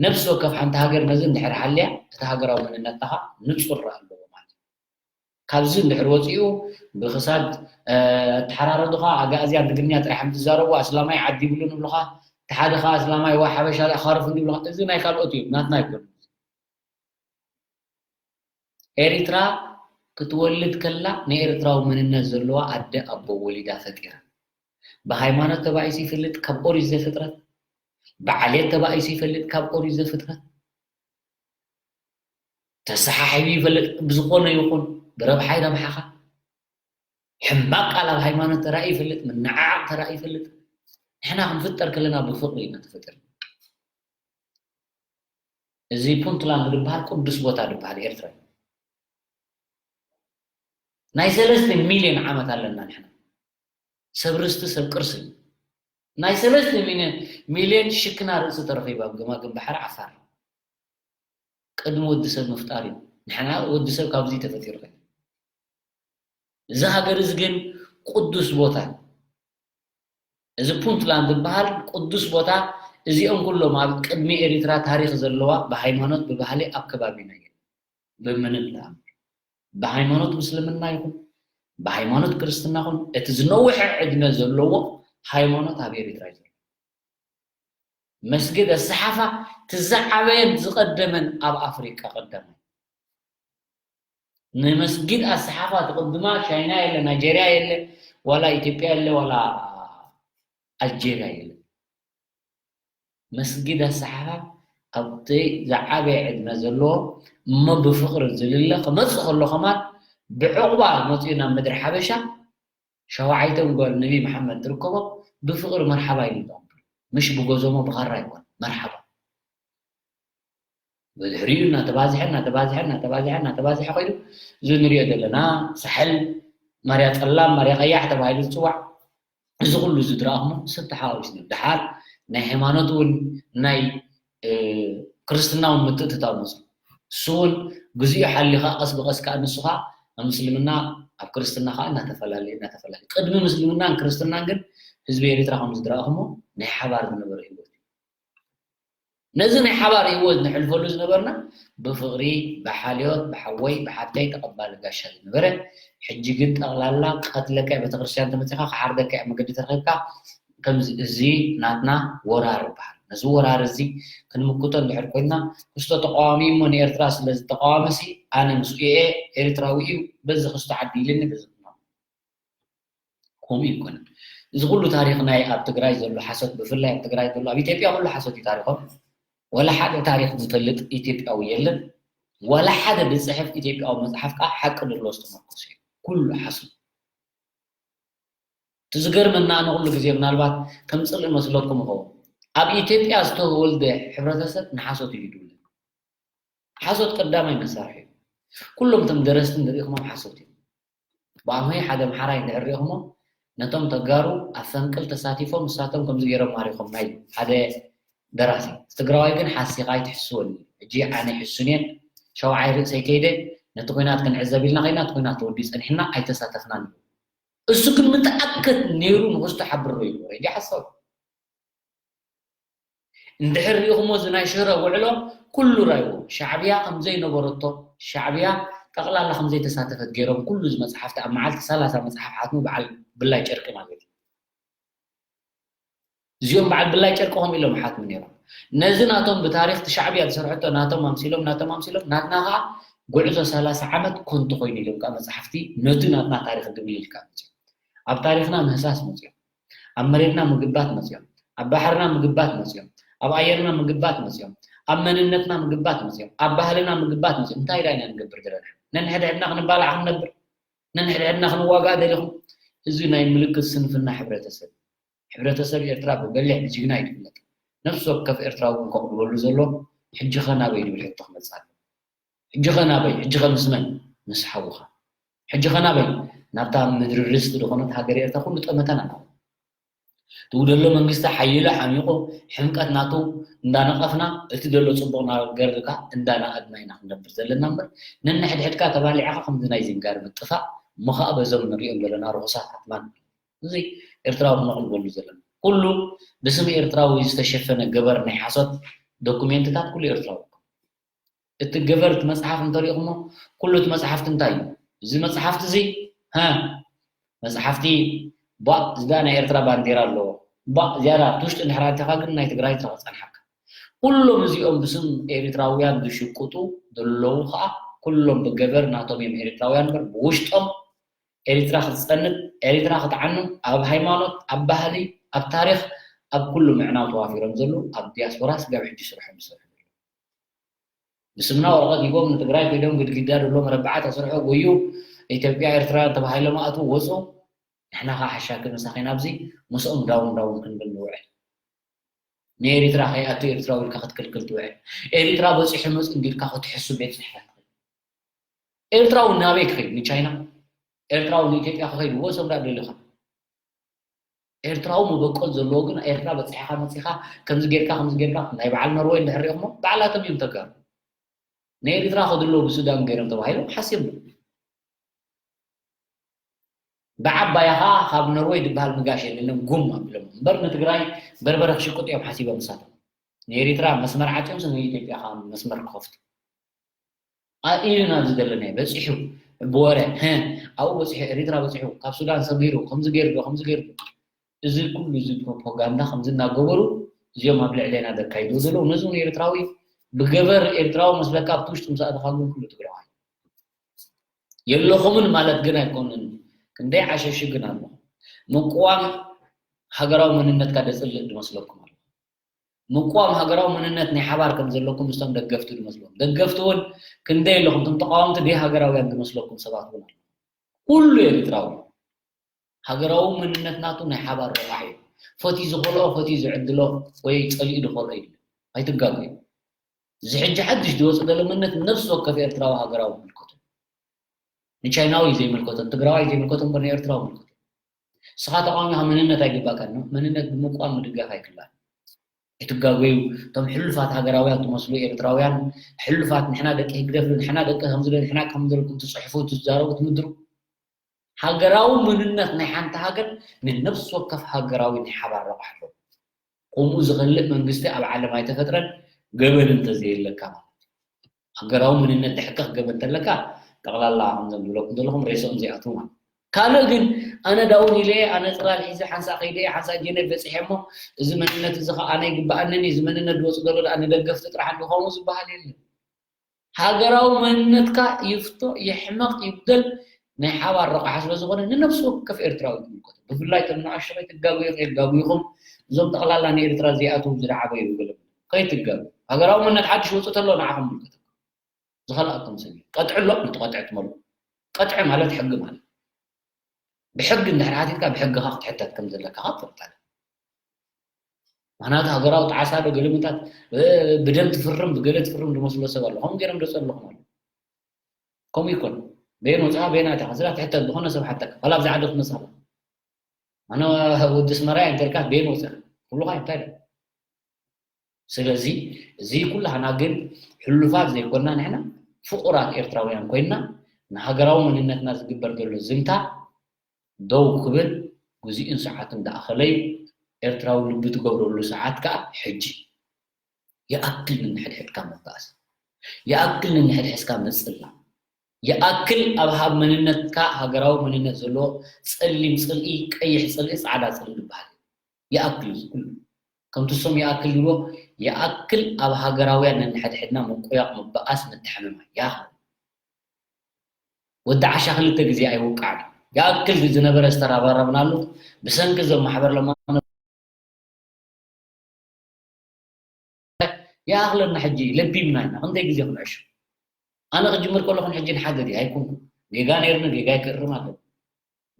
ነብሲ ወከፍ ሓንቲ ሃገር ነዚ እንድሕር ሓልያ እቲ ሃገራዊ መንነትና ከዓ ንፁር ኣለዎ ማለት እዩ ካብዚ እንድሕር ወፂኡ ብክሳድ ተሓራረዱኻ ኣጋእዝያን ትግርኛ ጥራሕ ምትዛረቡ ኣስላማይ ዓዲ ይብሉን ይብሉኻ እቲ ሓደ ከዓ ኣስላማይ ዋ ሓበሻ ዳኣ ኻርፍ እንዲ ይብሉኻ እዚ ናይ ካልኦት እዩ ናትና ኣይኮነ ኤሪትራ ክትወልድ ከላ ናይ ኤርትራዊ መንነት ዘለዋ ኣደ ኣቦ ወሊዳ ፈጢራ ብሃይማኖት ተባኢሱ ይፈልጥ ካብ ኦሪት ዘፍጥረት ብዓሌት ተባኢሱ ይፈልጥ ካብ ኦሪት ዘፍጥረት ተሰሓሒቡ ይፈልጥ ብዝኾነ ይኹን ብረብሓ ይረብሓኻ ሕማቅ ቃል ኣብ ሃይማኖት ተራኢ ይፈልጥ ምንዓዓቕ ተራኢ ይፈልጥ ንሕና ክንፍጠር ከለና ብፍቅሪ ኢና ተፈጢርና እዚ ፑንትላንድ ዝበሃል ቅዱስ ቦታ ዝበሃል ኤርትራ ናይ ሰለስተ ሚልዮን ዓመት ኣለና ንሕና ሰብ ርስቲ ሰብ ቅርሲ እዩ ናይ ሰለስተ ሚልዮን ሽክና ርእሲ ተረኺቡ ኣብ ገማግም ባሕሪ ዓፋር ቅድሚ ወዲ ሰብ ምፍጣር እዩ ንሕና ወዲ ሰብ ካብዚ ተፈጢሩ ኮይኑ እዚ ሃገር እዚ ግን ቅዱስ ቦታ እዩ እዚ ፑንትላንድ ዝበሃል ቅዱስ ቦታ እዚኦም ኩሎም ኣብ ቅድሚ ኤሪትራ ታሪክ ዘለዋ ብሃይማኖት ብባህሊ ኣብ ከባቢና እየ ብምንም ተኣምር ብሃይማኖት ምስልምና ይኹን ብሃይማኖት ክርስትና ኹን እቲ ዝነውሐ ዕድመ ዘለዎ ሃይማኖት ኣብ ኤሪትራ እዩ ዘሎ መስጊድ ኣሰሓፋ ትዝዓበየን ዝቐደመን ኣብ ኣፍሪቃ ቀዳማይ ንመስጊድ ኣሰሓፋ ትቕድማ ቻይና የለ ናይጀርያ የለ ዋላ ኢትዮጵያ የለ ዋላ ኣልጀርያ የለ መስጊድ ኣሰሓፋ ኣብቲ ዝዓበየ ዕድመ ዘለዎ እሞ ብፍቕሪ ዝልለ ክመፅእ ከሎ ከማን ብዕቑባ መፅኡ ናብ ምድሪ ሓበሻ ሸዋዓይቶም ጓል ነቢ መሓመድ ትርከቦም ብፍቕሪ መርሓባ ኢሉ ተቐብሉ ምሽ ብጎዞሞ ብኻራ ይኮን መርሓባ ብድሕሪኡ እናተባዝሐ እናተባዝሐ እናተባዝሐ እናተባዝሐ ኮይኑ እዚ ንሪኦ ዘለና ሳሕል ማርያ ፀላም ማርያ ቀያሕ ተባሂሉ ዝፅዋዕ እዚ ኩሉ እዚ ዝረኣኹሞ ሰብ ተሓዋዊስና እዩ። ደሓር ናይ ሃይማኖት እውን ናይ ክርስትና እውን ምትእትታው መፅኡ። እሱ እውን ግዚኡ ሓሊኻ ቀስ ብቐስ ከዓ ንሱ ከዓ ኣብ ምስልምና ኣብ ክርስትና ከዓ እናተፈላለየ እናተፈላለየ ቅድሚ ምስልምናን ክርስትናን ግን ህዝቢ ኤሪትራ ከም ዝድረኣኹሞ ናይ ሓባር ዝነበረ ህይወት እዩ። ነዚ ናይ ሓባር ህይወት ንሕልፈሉ ዝነበርና ብፍቕሪ፣ ብሓልዮት፣ ብሓወይ፣ ብሓብተይ ተቐባሊ ጋሻ ዝነበረ፣ ሕጂ ግን ጠቕላላ ክቐትለካ እየ፣ ቤተክርስትያን ተመጺኻ ክሓርደካ እየ፣ መገዲ ተረኺብካ፣ ከምዚ እዚ ናትና ወራር ይበሃል። ነዚ ወራር እዚ ክንምክቶ እንድሕር ኮይንና፣ ክስቶ ተቃዋሚ እሞ ንኤርትራ ስለ ዝተቃዋመሲ ኣነ ምስኡ እየ፣ ኤርትራዊ እዩ፣ በዚ ክስቶ ዓዲ ኢልኒ በዚ ከምኡ ይኮነ እዚ ኩሉ ታሪክ ናይ ኣብ ትግራይ ዘሎ ሓሶት ብፍላይ ኣብ ትግራይ ዘሎ ኣብ ኢትዮጵያ ኩሉ ሓሶት እዩ ታሪኮም ወላ ሓደ ታሪክ ዝፈልጥ ኢትዮጵያዊ የለን ወላ ሓደ ዝፅሕፍ ኢትዮጵያዊ መፅሓፍ ከዓ ሓቂ ድሎ ዝተመርኮሰ እዩ ኩሉ ሓሶት እቲ ዝገርመና ኣነ ኩሉ ግዜ ምናልባት ከም ፅልኢ መስለኩም ይኸውን ኣብ ኢትዮጵያ ዝተወልደ ሕብረተሰብ ንሓሶት እዩ ይድውለ ሓሶት ቀዳማይ መሳርሒ እዩ ኩሎም እቶም ደረስቲ ንሪኢኹሞም ሓሶት እዮም ብኣምሆይ ሓደ ኣምሓራይ እንድሕር ሪኢኹሞ ነቶም ተጋሩ ኣብ ፈንቅል ተሳቲፎም ንሳቶም ከምዚ ገይሮም ማሪኾምና ኢሉ ሓደ ደራሲ ትግራዋይ ግን ሓሲኻ ኣይትሕስወኒ ሕጂ ኣነ ሕሱን እየን ሸውዓይ ርእሰይ ከይደ ነቲ ኩናት ክንዕዘብ ኢልና ከይና እቲ ኩናት ተወዲኡ ፀኒሕና ኣይተሳተፍናን እሱ ግን ምተኣከት ነይሩ ንክስቶ ሓብሮ እዩ ሬድዮ ሓሳብ እንድሕር ሪኢኹሞ እዚ ናይ ሽረ ውዕሎ ኩሉ ራይዎ ሻዕብያ ከምዘይነበረቶ ሻዕብያ ጠቕላላ ከምዘይተሳተፈት ገይሮም ኩሉ እዚ መፅሓፍቲ ኣብ መዓልቲ ሰላሳ መፅሓፍ ሓትሙ በዓል ብላይ ጨርቂ ማለት እዩ እዚኦም በዓል ብላይ ጨርቂ ከምኡ ኢሎም ሓትሙ ነይሮም ነዚ ናቶም ብታሪክ ሻዕብያ ዝሰርሐቶ ናቶም ኣምሲሎም ናቶም ኣምሲሎም ናትና ከዓ ጉዕዞ ሰላሳ ዓመት ኮንቱ ኮይኑ ኢሎም ከዓ መፅሓፍቲ ነቲ ናትና ታሪክ ድብልልካ መፅኦም። ኣብ ታሪክና ምህሳስ መፅኦም፣ ኣብ መሬትና ምግባት መፅኦም፣ ኣብ ባሕርና ምግባት መፅኦም፣ ኣብ ኣየርና ምግባት መፅኦም፣ ኣብ መንነትና ምግባት መፅኦም፣ ኣብ ባህልና ምግባት መፅኦም። እንታይ ዳ ኢና ንገብር ዘለና? ነንሕድሕድና ክንባላዕ ክንነብር፣ ነንሕድሕድና ክንዋጋእ ደሊኹም? እዚ ናይ ምልክት ስንፍና ሕብረተሰብ። ሕብረተሰብ ኤርትራ ብበሊሕ ብጅግና እዩ ዝፍለጥ። ነፍሲ ወከፍ ኤርትራዊ እውን ከቕልበሉ ዘሎ ሕጂ ኸ ናበይ ዝብል ሕቶ ክመፅእ ኣሎ። ሕጂ ኸ ናበይ? ሕጂ ኸ ምስ መን? ምስ ሓውኻ። ሕጂ ኸ ናበይ? ናብታ ምድሪ ርስቲ ዝኾነት ሃገር ኤርትራ ኩሉ ጠመተና ናብኡ። ትውደሎ መንግስቲ ሓይሉ ሓሚቑ ሕምቀት ናቱ እንዳነቐፍና እቲ ደሎ ጽቡቕ ነገር ከኣ እንዳነቐድና ኢና ክንነብር ዘለና እምበር ነንሕድሕድካ ተባሊዕኻ ከምዚ ናይ ዝንጋር ምጥፋእ እሞ ኸኣ በዞም ንሪኦም ዘለና ርኹሳት ኣትማን እዚ ኤርትራዊ ክነቕልበሉ ዘለና ኩሉ ብስም ኤርትራዊ ዝተሸፈነ ገበር ናይ ሓሶት ዶኩሜንትታት ኩሉ ኤርትራዊ እቲ ገበር እቲ መጽሓፍ እንተሪእኹሞ ኩሉ እቲ መጽሓፍቲ እንታይ እዩ እዚ መጽሓፍቲ እዚ ሃ መጽሓፍቲ ቧእ ዝዳ ናይ ኤርትራ ባንዴራ ኣለዎ ቧእ ዝያዳ ኣብቲ ውሽጢ እንድሕር ኣቲኻ ግን ናይ ትግራይ ትረኽ ጸንሓካ ኩሎም እዚኦም ብስም ኤርትራውያን ዝሽቅጡ ዘለዉ ከዓ ኩሎም ብገበር ናቶም እዮም ኤርትራውያን በር ብውሽጦም ኤርትራ ክትጸንት ኤርትራ ክትዓኑ ኣብ ሃይማኖት ኣብ ባህሊ ኣብ ታሪኽ ኣብ ኩሉ ምዕናው ተዋፊሮም ዘለዉ ኣብ ዲያስፖራ ስጋብ ሕጂ ስርሖም ይሰርሑ ዘለዉ ብስምና ወረቐት ሂቦም ንትግራይ ኮይዶም ግድግዳ ደሎ መረባዓት ኣስርሖ ጎዩ ኢትዮጵያ ኤርትራ ተባሂሎም ኣቱ ወፁ ንሕና ከዓ ሓሻኪ መሳኺና ኣብዚ ምስኦም ዳውን ዳውን ክንብል ንውዕል ንኤሪትራ ከይኣቱ ኤርትራዊ ኢልካ ክትክልክል ትውዕል ኤሪትራ በፂሑ መፅ እንዲልካ ክትሕሱ ቤት ፅሕፈት ኤርትራዊ ናበይ ክኸይድ ንቻይና ኤርትራዊ ንኢትዮጵያ ክኸይድ ወሶም ዳ ደሊኻ ኤርትራዊ መበቆል ዘለዎ ግን ኤርትራ በፂሕኻ መፂኻ ከምዚ ጌርካ ከምዚ ጌርካ ናይ በዓል ኖርወይ እንድሕር ሪኦሞ ባዕላቶም እዮም ተጋሩ ንኤርትራ ከድለዉ ብሱዳን ገይሮም ተባሂሎም ሓሲቦም ብዓባያ ከዓ ካብ ኖርወይ ዝበሃል ምጋሽ የለንም ጉም ኣቢሎም እምበር ንትግራይ በርበረ ክሽቅጡ እዮም ሓሲቦም ንሳቶም ንኤሪትራ መስመር ዓፅዮም ንኢትዮጵያ ከዓ መስመር ክኸፍቱ ኢልና ኣብዚ ዘለና በፂሑ ብወረ ኣብኡ በፂሑ ኤሪትራ በፂሑ ካብ ሱዳን ሰሚሩ ከምዚ ገይሩ ዶ ከምዚ ገይሩ ዶ እዚ ኩሉ እዚ ፕሮፓጋንዳ ከምዚ እናገበሩ እዚኦም ኣብ ልዕሌና ዘካይድዎ ዘለዉ ነዚ እውን ኤርትራዊ ብገበር ኤርትራዊ መስለካ ኣብቲ ውሽጢ ምስ ኣተኻ ግን ኩሉ ትግራዋይ የለኹምን ማለት ግን ኣይኮንን ክንደይ ዓሸሹ ግን ኣለኹም ምቅዋም ሃገራዊ መንነትካ ደፅልእ ዝመስለኩም ኣሎ ምቅዋም ሃገራዊ መንነት ናይ ሓባር ከም ዘለኩም ምስቶም ደገፍቲ ዝመስሎም ደገፍቲ እውን ክንደይ ኣለኹም እቶም ተቃወምቲ ደይ ሃገራውያን ዝመስለኩም ሰባት እውን ኣሎ ኩሉ ኤርትራዊ ሃገራዊ መንነት ናቱ ናይ ሓባር ረብሓ እዩ ፈትዩ ዝኸልኦ ፈትዩ ዝዕድሎ ወይ ፀሊኡ ዝኸልኦ የለን ኣይትጋገዩ እዚ ሕጂ ሓድሽ ዝወፅእ ዘሎ መንነት ነፍሲ ወከፍ ኤርትራዊ ሃገራዊ ይምልከቶ ንቻይናዊ እዩ ዘይምልከቶ ንትግራዋይ ዘይምልከቶ እምበር ንኤርትራዊ ይምልከቶ ንስኻ ተቃዋሚኻ መንነት ኣይግባእካን መንነት ብምቋም ምድጋፍ ኣይክላል ኣይትጋገዩ እቶም ሕሉፋት ሃገራውያን ትመስሉ ኤርትራውያን ሕሉፋት ንሕና ደቂ ህግደፍ ንሕና ደቂ ከምዚ ንሕና ከምዚ ኢልኩም ትፅሕፉ ትዛረቡ ትምድሩ ሃገራዊ መንነት ናይ ሓንቲ ሃገር ንነፍሲ ወከፍ ሃገራዊ ናይ ሓባር ረብሓ ኣለዎ። ከምኡ ዝኸልእ መንግስቲ ኣብ ዓለም ኣይተፈጥረን ገበን እንተዘየለካ ማለት እዩ። ሃገራዊ መንነት ድሕከኽ ገበን እንተለካ ጠቕላላ ከምዞም ዝብለኩም ዘለኹም ሬስኦም ዘይኣትዉ ማለት እዩ። ካልእ ግን ኣነ ዳውን ኢለ ኣነ ፅላል ሒዘ ሓንሳእ ከይደ ሓንሳእ ጀነብ በፂሐ እሞ እዚ መንነት እዚ ከዓ ኣነ ይግበኣንን እዚ መንነት ዝወፅ ዘሎ ደኣ ንደገፍቲ ጥራሕ እንዲኾኑ ዝበሃል የለን። ሃገራዊ መንነትካ ይፍቶ፣ ይሕመቕ፣ ይጉደል ናይ ሓባር ረቕሓ ስለ ዝኾነ ንነብሲ ወከፍ ኤርትራዊ ዝምልከቶ። ብፍላይ እቶም ንኣሽቱ ከይትጋገዩ ከይትጋጉ ኢኹም። እዞም ጠቕላላ ንኤርትራ ዘይኣትዉ ዝደዓበዩ ገለ ከይትጋጉ። ሃገራዊ መንነት ሓድሽ ወፁ ተሎ ንዓኹም ይምልከተኩም። ዝኸልኣኩም ሰብ እዩ። ቀጥዕሎም ነቲ ቀጥዒ ትመልኡ። ቀጥዒ ማለት ሕጊ ማለት። ብሕጊ እንድሕር ሓቲትካ ብሕግኻ ክትሕተት ከም ዘለካ ኸዓ ትፈልጥ ኣለካ። ምኽንያቱ ሃገራዊ ጣዕሳ ዶ ገለመታት ብደም ትፍርም ብገለ ትፍርም ዝመስሎ ሰብ ኣሎ። ከምኡ ገይሮም ደፀ ኣለኹም ኣሎ። ከምኡ ይኮን። በየን ወፅኣ በየን ኣትያ ከስላ ትሕተት ዝኾነ ሰብ ሓተካ። ዋላ ኣብዚ ዓዲ ክትመፅእ ኣነ ወዲ ስመራ እየ እንተልካ በየን ወፅኣ ክብሉኻ እንታይ ዶ? ስለዚ እዚ ኩላህና ግን ሕሉፋት ዘይኮንና ንሕና ፍቑራት ኤርትራውያን ኮይንና ንሃገራዊ መንነትና ዝግበር ዘሎ ዝምታ ደው ክብል ግዚኡን ሰዓቱን ዝኣኸለይ ኤርትራዊ ልቢ ትገብረሉ ሰዓት ከኣ ሕጂ ይኣክል ንንሕድሕድካ ምባኣስ ይኣክል ንንሕድሕድካ ምጽላ ይኣክል ኣብ ሃብ መንነትካ ሃገራዊ መንነት ዘለዎ ጸሊም ጽልኢ ቀይሕ ጽልኢ ጻዕዳ ጽልኢ ዝበሃል ይኣክል እዚ ኩሉ ከምቲ ሶም ይኣክል ዝብሎ ይኣክል ኣብ ሃገራውያን ነንሕድሕድና ምቁያቕ ምባኣስ ምትሕምማይ ይኣኽል ወዲ ዓሻ ክልተ ግዜ ኣይውቃዕን። ይኣክል ዝነበረ ዝተረባረብናሉ ብሰንኪ እዞም ማሕበር ለማኖት ይኣኽለና። ሕጂ ለቢምና ኢና። ክንደይ ግዜ ክንዕሾ? ኣነ ክጅምር ከለኹ ንሕጂ ንሓገድ እየ ኣይኮንኩ። ጌጋ ነይርኒ፣ ጌጋ ይክእርም ኣለኒ።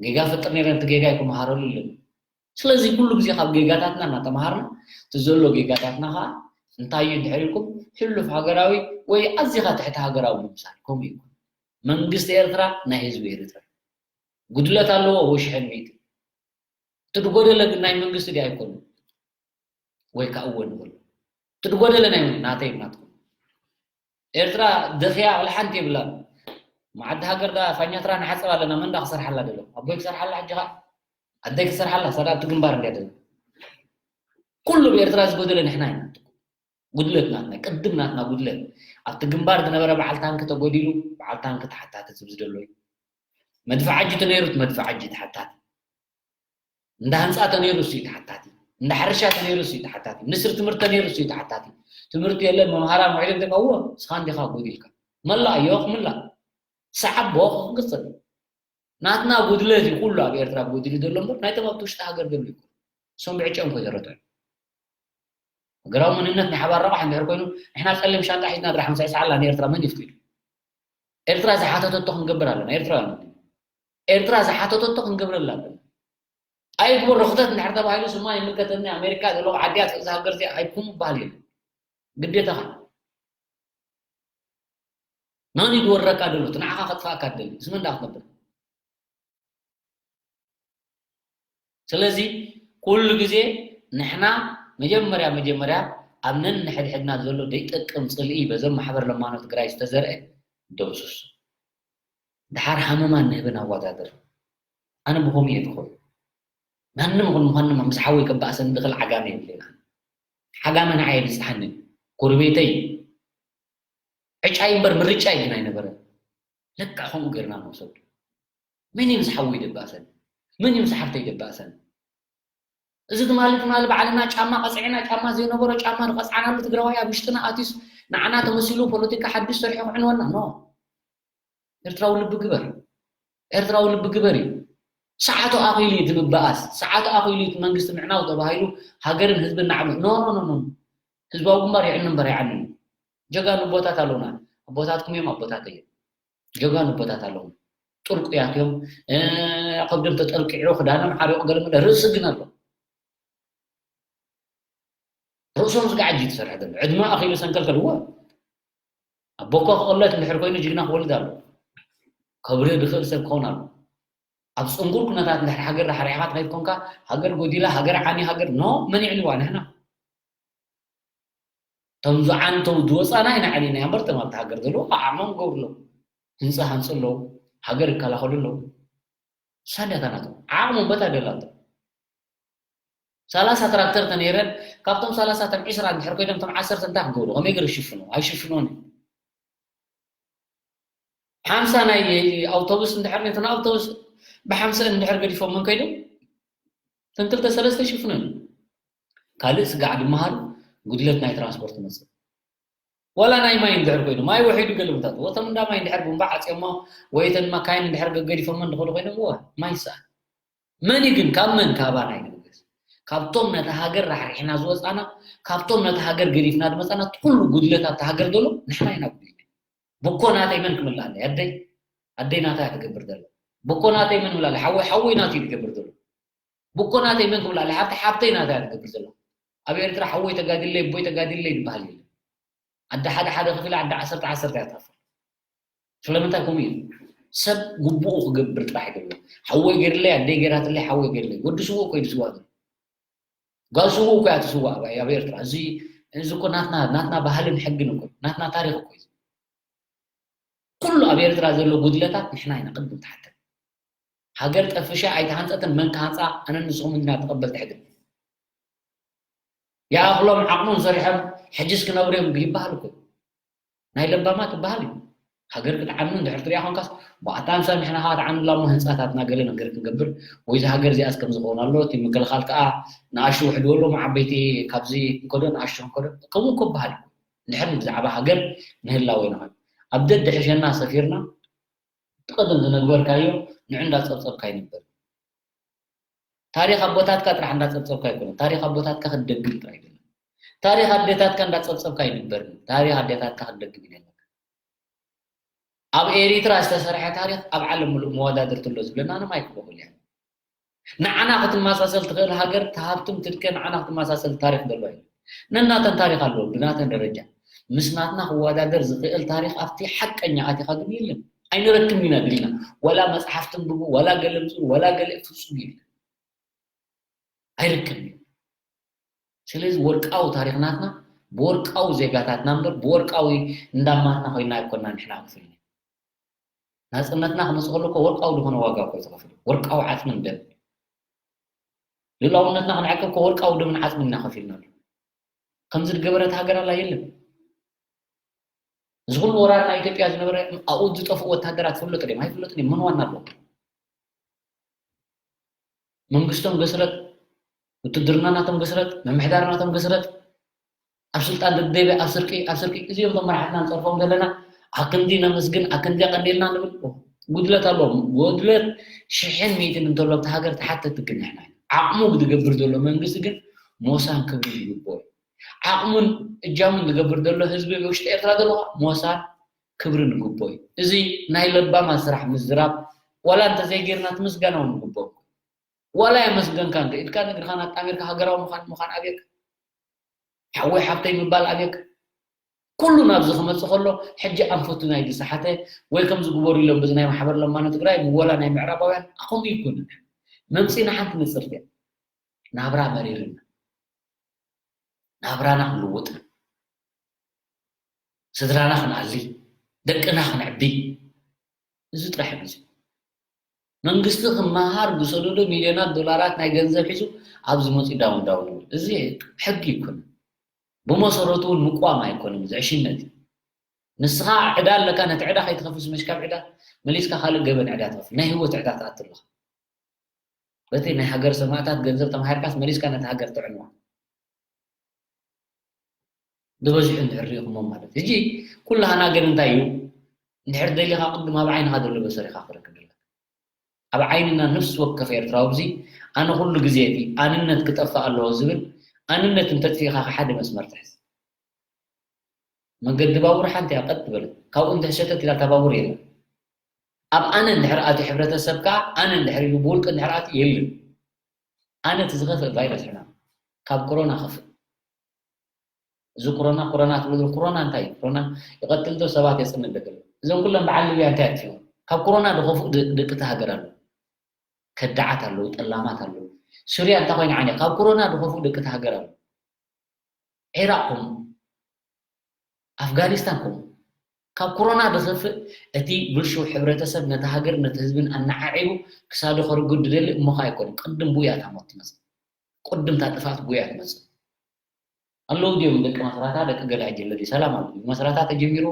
ጌጋ ፈጥር ነይረ፣ ነቲ ጌጋ ይክመሃረሉ ኣለኒ። ስለዚ ኩሉ ግዜ ካብ ጌጋታትና እናተምሃርና፣ እቲ ዘሎ ጌጋታትና ከዓ እንታይ እዩ እንድሕር ኢልኩም፣ ሕሉፍ ሃገራዊ ወይ ኣዚኻ ትሕቲ ሃገራዊ ምምሳል። ከምኡ እዩ። መንግስቲ ኤርትራ ናይ ህዝቢ ኤርትራ ጉድለት ኣለዎ ወይ ሽሕን ሚእቲ። እቲ ዝጎደለ ግን ናይ መንግስቲ ድዩ ኣይኮነን? ወይ ከዓ እወ ንበሎ። እቲ ዝጎደለ ናይ መን? ናተይ ናትኩም። ኤርትራ ደኽያ ወላ ሓንቲ የብላን። መዓዲ ሃገር ዳ ፋኛትራ ንሓጽብ ኣለና፣ መን ዳ ክሰርሓላ ደሎ? ኣቦይ ክሰርሓላ ሕጂ ኸዓ? ኣደይ ክሰርሓላ? ሳዳ ኣብቲ ግንባር እንድያ ደላ። ኩሉ ብኤርትራ ዝጎደለ ንሕና ኢና። ጉድለት ናትና፣ ቅድም ናትና ጉድለት። ኣብቲ ግንባር ዝነበረ በዓል ታንኪ ተጎዲሉ፣ በዓል ታንኪ ተሓታቲ ዝብዚ ደሎ እዩ። መድፍዓጂ ተነይሩ፣ መድፍዓጂ ተሓታቲ። እንዳ ህንፃ ተነይሩ እሱ እዩ ተሓታቲ። እንዳ ሕርሻ ተነይሩ እሱ እዩ ተሓታቲ። ሚኒስትሪ ትምህርቲ ተነይሩ እሱ እዩ ተሓታቲ። ትምህርቲ የለን፣ መምሃራን ውዒሎም፣ ደማ እዎ፣ ንስኻ እንዲኻ ጎዲልካ። መላእ እዮ፣ ክምላእ። ሰዓቦ ክቕጽል። ናትና ጉድለት እዩ ኩሉ ኣብ ኤርትራ ጎዲሉ ዘሎ እምበር፣ ናይቶም ኣብቲ ውሽጢ ሃገር ዘሎ ይኮን። እሶም ብዕጭኦም እኮ ዘረትዑ። ሃገራዊ መንነት ናይ ሓባር ረቋሕ እንድሕር ኮይኑ፣ ንሕና ጸሊም ሻንጣ ሒዝና ጥራሕ ምሳይ ሰዓላ ንኤርትራ መን ይፍቅድ? ኤርትራ ዝሓተተቶ ክንገብር ኣለና። ኤርትራውያን፣ ኤርትራ ዝሓተተቶ ክንገብረላ ኣለና። ኣይግበር፣ ርኽተት እንድሕር ተባሂሉ፣ ስማ ይምልከተኒ፣ ኣሜሪካ ዘለዎ ዓድያ፣ ትእዛ ሃገር እዚኣ ኣይኩም ይበሃል የለን። ግዴታኻ። መን እዩ ዝወረካ ደሎ? እቲ ንዓኻ ከጥፋእካ ደሊ። ምስ መን ደኣ ክትነብር? ስለዚ ኩሉ ግዜ ንሕና መጀመርያ፣ መጀመርያ ኣብ ነንሕድሕድና ዘሎ ዘይጠቅም ጽልኢ በዞም ማሕበር ለማኖ ትግራይ ዝተዘርአ ደምስሱ። ድሓር ሃመማን ንህብን ኣወዳድር። ኣነ ብኸምኡ እየ ዝኸዶ። ማንም ይኹን ማንም ምስ ሓወይ ከባእሰኒ ዝኽእል ዓጋመ የብለይን ኣነ። ዓጋመ ንዓይ ኣይብጽሓንን። ጎረቤተይ እዩ። ዕጫይ እምበር ምርጫይ ግን ኣይነበረን። ልክዕ ከምኡ ጌርና ንወሰዶ። መን እዩ ምስ ሓወይ ደባእሰኒ? መን እዩ ምስ ሓፍተይ ደባእሰኒ? እዚ ትማሊ፣ ትማሊ ባዕልና ጫማ ቀጽዒና፣ ጫማ ዘይነበሮ ጫማ ዝቐጽዓናሉ ትግራዋይ ኣብ ውሽጥና ኣትዩስ ንዓና ተመሲሉ ፖለቲካ ሓድሽ ሰሪሑ ክዕንወና? ኖ። ኤርትራዊ ልቢ ግበር። ኤርትራዊ ልቢ ግበር እዩ። ሰዓቱ ኣኺሉ እዩ እቲ ምብኣስ። ሰዓቱ ኣኺሉ እዩ እቲ መንግስቲ ምዕናው ተባሂሉ ሃገርን ህዝብን ናዕቢ። ኖ፣ ኖ፣ ኖ፣ ኖ። ህዝባዊ ግንባር ይዕኑ እምበር ኣይዓንን። ጀጋኑ ኣቦታት ኣለውና። ኣቦታትኩም እዮም ኣቦታተይ እዮም። ጀጋኑ ኣቦታት ኣለውና። ጥርቁያት እዮም። እ፣ ከብዶም ተጠርቂዑ፣ ክዳኖም ዓሪቑ፣ ገለ መለ ርእሲ ግን ኣሎ። ርእሶም ዝጋዓጅ እዩ ዝሰርሕ ዘሎ። ዕድመ ኣኺሉ ሰንከልከል፣ እወ። ኣቦኳ ክቕለት እንድሕር ኮይኑ ጅግና ክወልድ ኣሎ። ከብርህ ዝኽእል ሰብ ክኸውን ኣሎ። ኣብ ጽንጉር ኩነታት እንድሕር ሃገር ዳሕሪሕኻ ትኸይድ ኮንካ፣ ሃገር ጎዲላ፣ ሃገር ዓንያ፣ ሃገር ኖ፣ መን የዕልዋ? ንሕና። እቶም ዝዓንተው ዝወጻና ኢና ዓሊና እምበር፣ እቶም ኣብቲ ሃገር ዘለዉ ዓቕሞም ክገብሩ ኣለዉ። ህንጻ ሃንጹ ኣለዉ፣ ሃገር ይከላኸሉ ኣለዉ። እሳ እንድያ እታ ናቶም ዓቕሞም በታ ደላቶ። ሰላሳ ትራክተር ተነይረን፣ ካብቶም ሰላሳ እቶም ዕስራ እንድሕር ኮይኖም፣ እቶም ዓሰርተ እንታይ ክገብሩ? ከመይ ገይሩ ይሽፍኑ? ኣይሽፍኖን እዩ። ሓምሳ ናይ ኣውቶቡስ እንድሕር ነይተን ኣውቶቡስ ብሓምሳ እንድሕር ገዲፎም መን ከይዶም? እተን ክልተ ሰለስተ ይሽፍነን። ካልእ ስጋዕ ድመሃር ጉድለት ናይ ትራንስፖርት መጽእ። ዋላ ናይ ማይ እንድሕር ኮይኑ፣ ማይ ወሒዱ ገለ ቦታት፣ ወቶም እንዳ ማይ እንድሕር ቡምባ ዓጽዮሞ፣ ወይ እተን መካይን እንድሕር ገገዲፎሞ እንድኸዱ ኮይኖም፣ እወ፣ ማይ ይሰኣን። መን እዩ ግን? ካብ መን? ካባና እዩ ዝብገስ። ካብቶም ነታ ሃገር ራሕሪሕና ዝወጻና፣ ካብቶም ነታ ሃገር ገዲፍና ዝመጻና፣ እቲ ኩሉ ጉድለት ኣብታ ሃገር ዘሎ ንሕና ኢና ጉድለት። ብኮ ናተይ መን ክምልኣለይ? ኣደይ፣ ኣደይ ናታ እያ ትገብር ዘላ። ብኮ ናተይ መን ምልኣለይ? ሓወይ፣ ሓወይ ናቱ እዩ ዝገብር ዘሎ። ብኮ ናተይ መን ክምልኣለይ? ሓብቲ፣ ሓብተይ ናታ እያ ትገብር ዘላ። ኣብ ኤርትራ ሓወይ ተጋዲለይ፣ ኣቦይ ተጋዲለይ ዝበሃል የለን። ኣደ ሓደ ሓደ ከፊላ ኣደ ዓሰርተ ዓሰርተ እያ ትኸፍል። ስለምንታይ ከምኡ እዩ? ሰብ ግቡኡ ክገብር ጥራሕ ይገብር። ሓወይ ገይርለይ፣ ኣደይ ገይራትለይ፣ ሓወይ ገይርለይ። ወዲ ስዉእ እኮ እዩ ዝስዋእ ዘሎ። ጓል ስዉእ እኮ እያ ትስዋእ ኣብ፣ ኣብ ኤርትራ። እዚ፣ እዚ እኮ ናትና፣ ናትና ባህልን ሕግን እኮ እዩ። ናትና ታሪኽ እኮ እዩ። ኩሉ ኣብ ኤርትራ ዘሎ ጉድለታት ንሕና ኢና ቅድም ትሓተን። ሃገር ጠፍሻ ኣይተሃንጸትን፣ መን ክሃንጻ? ኣነን ንስኹምን ኢና ተቐበልቲ ሕግን። ይኣኽሎም ዓቕሞም ሰሪሖም ሕጅስ ክነብሩ እዮም ይበሃል እኮ። ናይ ለባማት ይበሃል እዩ። ሃገር ክትዓኑ እንድሕር ትሪኣ ኮንካስ፣ ብኣታ ኣምሳል ንሕና ኸዓ ትዓኑላ እሞ ህንጻታትና ገለ ነገር ክንገብር፣ ወይ እዚ ሃገር እዚኣስ ከም ዝኸውን ኣሎ፣ እቲ ምክልኻል ከኣ ንኣሽቱ ውሕድ በሎም፣ ዓበይቲ ካብዚ ክንከዶ፣ ንኣሽቱ ክንከዶ፣ ከምኡ እኮ ይበሃል እዩ። እንድሕር ብዛዕባ ሃገር ንህላወ ኢና። ኣብ ደድሕሸና ሰፊርና፣ እቲ ቀደም ዝነግበርካዮ ንዑ እንዳጸብጸብካ ይንበር። ታሪኽ ኣቦታትካ ጥራሕ እንዳጸብጸብካ ኣይኮነን። ታሪኽ ኣቦታትካ ክትደግም ጥራሕ ኣይደለም። ታሪኽ ኣዴታትካ እንዳጸብጸብካ ይንበር። ታሪኽ ኣዴታትካ ክትደግም ይደለካ። ኣብ ኤሪትራ ዝተሰርሐ ታሪኽ ኣብ ዓለም ምሉእ መወዳድርቲ ኣሎ ዝብለና ንማይክ ቦኮልያ። ንዓና ክትመሳሰል ትኽእል ሃገር፣ ተሃብትም ትድከ ንዓና ክትመሳሰል ታሪኽ ዘለዎ እዩ። ነናተን ታሪኽ ኣለዎ ብናተን ደረጃ። ምስ ናትና ክወዳደር ዝኽእል ታሪኽ ኣብቲ ሓቀኛ ኣቲኻ ግን የለን። ኣይንረክብን ኢና ድልና። ወላ መጽሓፍ ትንብቡ፣ ወላ ገለ ምጽኡ፣ ወላ ገለ ፍጹም የለን። ኣይርከብን እዩ። ስለዚ ወርቃዊ ታሪኽ ናትና ብወርቃዊ ዜጋታትና እምበር ብወርቃዊ እንዳማትና ኮይና ኣይኮና ንሕና ከፊልና። ናጽነትና ክመጽእ ከሎ እኮ ወርቃዊ ዝኾነ ዋጋ እኮ እዩ ተኸፊሉ። ወርቃዊ ዓጽምን ደም። ልኡላውነትና ክንዕቅብ እኮ ወርቃዊ ደምን ዓጽምን ኢና ከፊልና ኣሎ። ከምዚ ዝገበረት ሃገር ኣላ የለን። እዚ ኩሉ ወራር ናይ ኢትዮጵያ ዝነበረ ኣብኡ ዝጠፍኡ ወታደራት ይፍለጡ ድዮም? ኣይፍለጡን እዮም። መን ዋና ኣለዎም? መንግስቶም ገስረጥ፣ ውትድርና ናቶም ገስረጥ፣ ምምሕዳር ናቶም ገስረጥ፣ ኣብ ስልጣን ደደበ ኣብ ስርቂ ኣብ ስርቂ እዚኦም ቶም መራሕትና ንፀርፎም ዘለና ኣክንዲ ነመስግን ኣክንዲ ቀንዴልና ንብል። ጉድለት ኣለዎም። ጉድለት ሽሕን ሚእትን እንተሎ ኣብቲ ሃገር ተሓተቲ ግን ንሕና ኢና። ዓቕሙ ዝገብር ዘሎ መንግስቲ ግን ሞሳን ክብሪ ይግብኦ። ዓቕሙን እጃሙን ዝገብር ዘሎ ህዝቢ ውሽጢ ኤርትራ ዘሎ ሞሳን ክብርን ይግብኦ እዩ። እዚ ናይ ለባማት ስራሕ ምዝራብ ዋላ እንተዘይጌርና እቲ ምስጋና እውን ይግብኦ። ዋላ የመስገንካ እንተ ኢልካ ንግርኻን ኣጣሚርካ ሃገራዊ ምዃን ምዃን ኣብየካ። ሓወይ ሓብተይ ምባል ኣብየካ። ኩሉ ናብዚ ክመጽእ ከሎ ሕጂ ኣንፈቱ ናይ ዝሰሓተ ወይ ከምዚ ግበሩ ኢሎም በዚ ናይ ማሕበር ለማኖ ትግራይ ምወላ ናይ ምዕራባውያን ኣኸምኡ ይኮንን። መምጺእና ሓንቲ ንጽርት እያ። ናብራ መሪርና ናብራና ክንልውጥ ስድራና ክንኣሊ ደቅና ክንዕቢ እዚ ጥራሕ እዩ። መንግስቲ ክመሃር ዝሰደዶ ሚልዮናት ዶላራት ናይ ገንዘብ ሒዙ ኣብዚ መፂኡ ዳውን ዳውን ይብል። እዚ ሕጊ ይኮነ። ብመሰረቱ እውን ምቋም ኣይኮነን። እዚ ዕሽነት እዩ። ንስኻ ዕዳ ኣለካ፣ ነቲ ዕዳ ከይትኸፍል ስመሽ ካብ ዕዳ መሊስካ ካልእ ገበን ዕዳ ትኸፍል። ናይ ህይወት ዕዳ ትኣቱ ኣለኻ። በቲ ናይ ሃገር ሰማእታት ገንዘብ ተማሂርካስ መሊስካ ነቲ ሃገር ትዕንዋ። ዝበዝሑ እንድሕር ሪኢኹሞም ማለት እዩ። ሕጂ ኩላህና ግን እንታይ እዩ? እንድሕር ደሊኻ ቅድም ኣብ ዓይንኻ ዘሎ በሰር ኢኻ ክረክብ ደለካ። ኣብ ዓይንና ነፍሲ ወከፍ ኤርትራዊ ኣብዚ ኣነ ኩሉ ግዜ እቲ ኣንነት ክጠፍእ ኣለዎ ዝብል ኣንነት እንተጥፊእኻ ሓደ መስመር ትሕዝ። መንገዲ ባቡር ሓንቲ እያ ቀጥ በለት። ካብኡ እንድሕር ሸተት ኢላ እታ ባቡር የለን። ኣብ ኣነ እንድሕር ኣትዩ ሕብረተሰብ ከኣ ኣነ እንድሕር ኢሉ ብውልቂ እንድሕር ኣትዩ የለን። ኣነ እቲ ዝኸፍእ ቫይረስ ሕማም ካብ ኮሮና ከፍእ። እዚ ኮሮና ኮሮና ትብሉ ኩሮና እንታይ እዩ? ኩሮና ይቐትል ዶ ሰባት የጽንት ዶ ገለ? እዞም ኩሎም በዓል ሊብያ እንታይ ኣጥፊኦም? ካብ ኮሮና ዝኸፍኡ ደ- ደቂ እታ ሃገር ኣለዉ። ከዳዓት ኣለዉ፣ ጠላማት ኣለዉ። ሱርያ እንታይ ኮይና ዓንያ? ካብ ኮሮና ዝኸፍኡ ደቂ እታ ሃገር ኣለዉ። ዒራቕ ከምኡ፣ ኣፍጋኒስታን ከምኡ። ካብ ኮሮና ዝኸፍእ እቲ ብልሹው ሕብረተሰብ ነቲ ሃገር ነቲ ህዝብን ኣነዓዒቡ ክሳዱ ከርጉድ ዝደሊ እሞ ከ ኣይኮነን። ቅድም ብኡ እያ እታ ሞት ትመጽእ። ቅድም እታ ጥፍኣት ብኡ እያ ትመጽእ። ኣለዉ ድዮም ደቂ መስራታ ደቂ ገለ ኣጀለ ድዩ ሰላም ኣሎ መስራታ ተጀሚሩ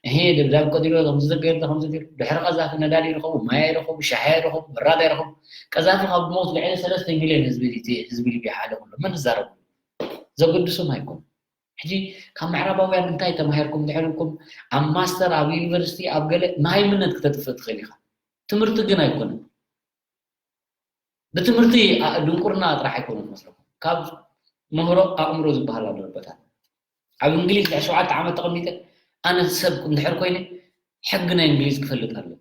እሄ ደብዳብ ቀዲሎ ከምዚ ዘገይርዶ ከምዚ ገይሩ ድሕሪ ቀዛፊ ነዳዲ ይረኸቡ ማያ ይረኸቡ ሻሃ ይረኸቡ ብራዳ ይረኸቡ ቀዛፊ ካብ ሞት ልዕሊ ሰለስተ ሚልዮን ህዝቢ እቲ ህዝቢ ሊብያ ሓደ ኩሎ መን ዝዛረቡ ዘገድሶም ኣይኮኑ ሕጂ ካብ ምዕራባውያን እንታይ ተማሂርኩም ድሕርኩም ኣብ ማስተር ኣብ ዩኒቨርሲቲ ኣብ ገለ መሃይምነት ክተጥፍእ ትኽእል ኢኻ ትምህርቲ ግን ኣይኮነን ብትምህርቲ ድንቁርና ጥራሕ ኣይኮነ መስለኩም ካብ ምህሮ ኣእምሮ ዝበሃል ኣሎ ኣቦታት ኣብ እንግሊዝ ልዕሊ ሸውዓተ ዓመት ተቐሚጠ ኣነ ሰብ እንድሕር ኮይነ ሕጊ ናይ እንግሊዝ ክፈልጥ ኣለኒ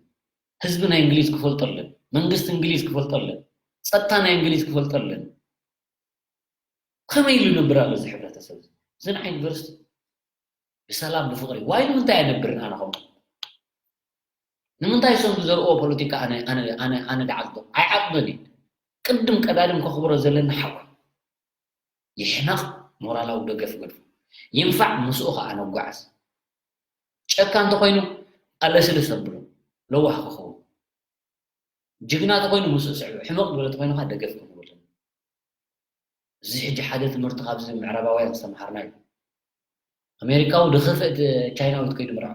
ህዝቢ ናይ እንግሊዝ ክፈልጦ ኣለኒ መንግስቲ እንግሊዝ ክፈልጦ ኣለኒ ፀጥታ ናይ እንግሊዝ ክፈልጦ ኣለኒ ከመይ ኢሉ ይነብር ኣሎ እዚ ሕብረተሰብ እዚ እዚ ንዓይ ዩኒቨርሲቲ ብሰላም ብፍቕሪ ዋይ ንምንታይ ኣይነብርን ኣነ ከምኡ ንምንታይ እሶም ዝዘርኦ ፖለቲካ ኣነ ኣነ ኣነ ኣነ ደዓልቶ ኣይዓቕበን እዩ ቅድም ቀዳድም ከኽብሮ ዘለና ሓው ይሕመቕ ሞራላዊ ደገፍ ገድፎ ይንፋዕ ምስኡ ከዓ ነጓዓዝ ጨካ እንተኮይኑ ኣለስልስ ኣብሎ ለዋህ ክኸውን ጅግና ተኮይኑ ምስኡ ስዕቡ ሕመቕ ዝበለ ተኮይኑ ከዓ ደገፍ ክንብል እዚ ሕጂ ሓደ ትምህርቲ ካብዚ ምዕራባውያን ዝተምሃርና እዩ ኣሜሪካዊ ድኸፍእ ቻይናዊት ከይዱ ምርዖ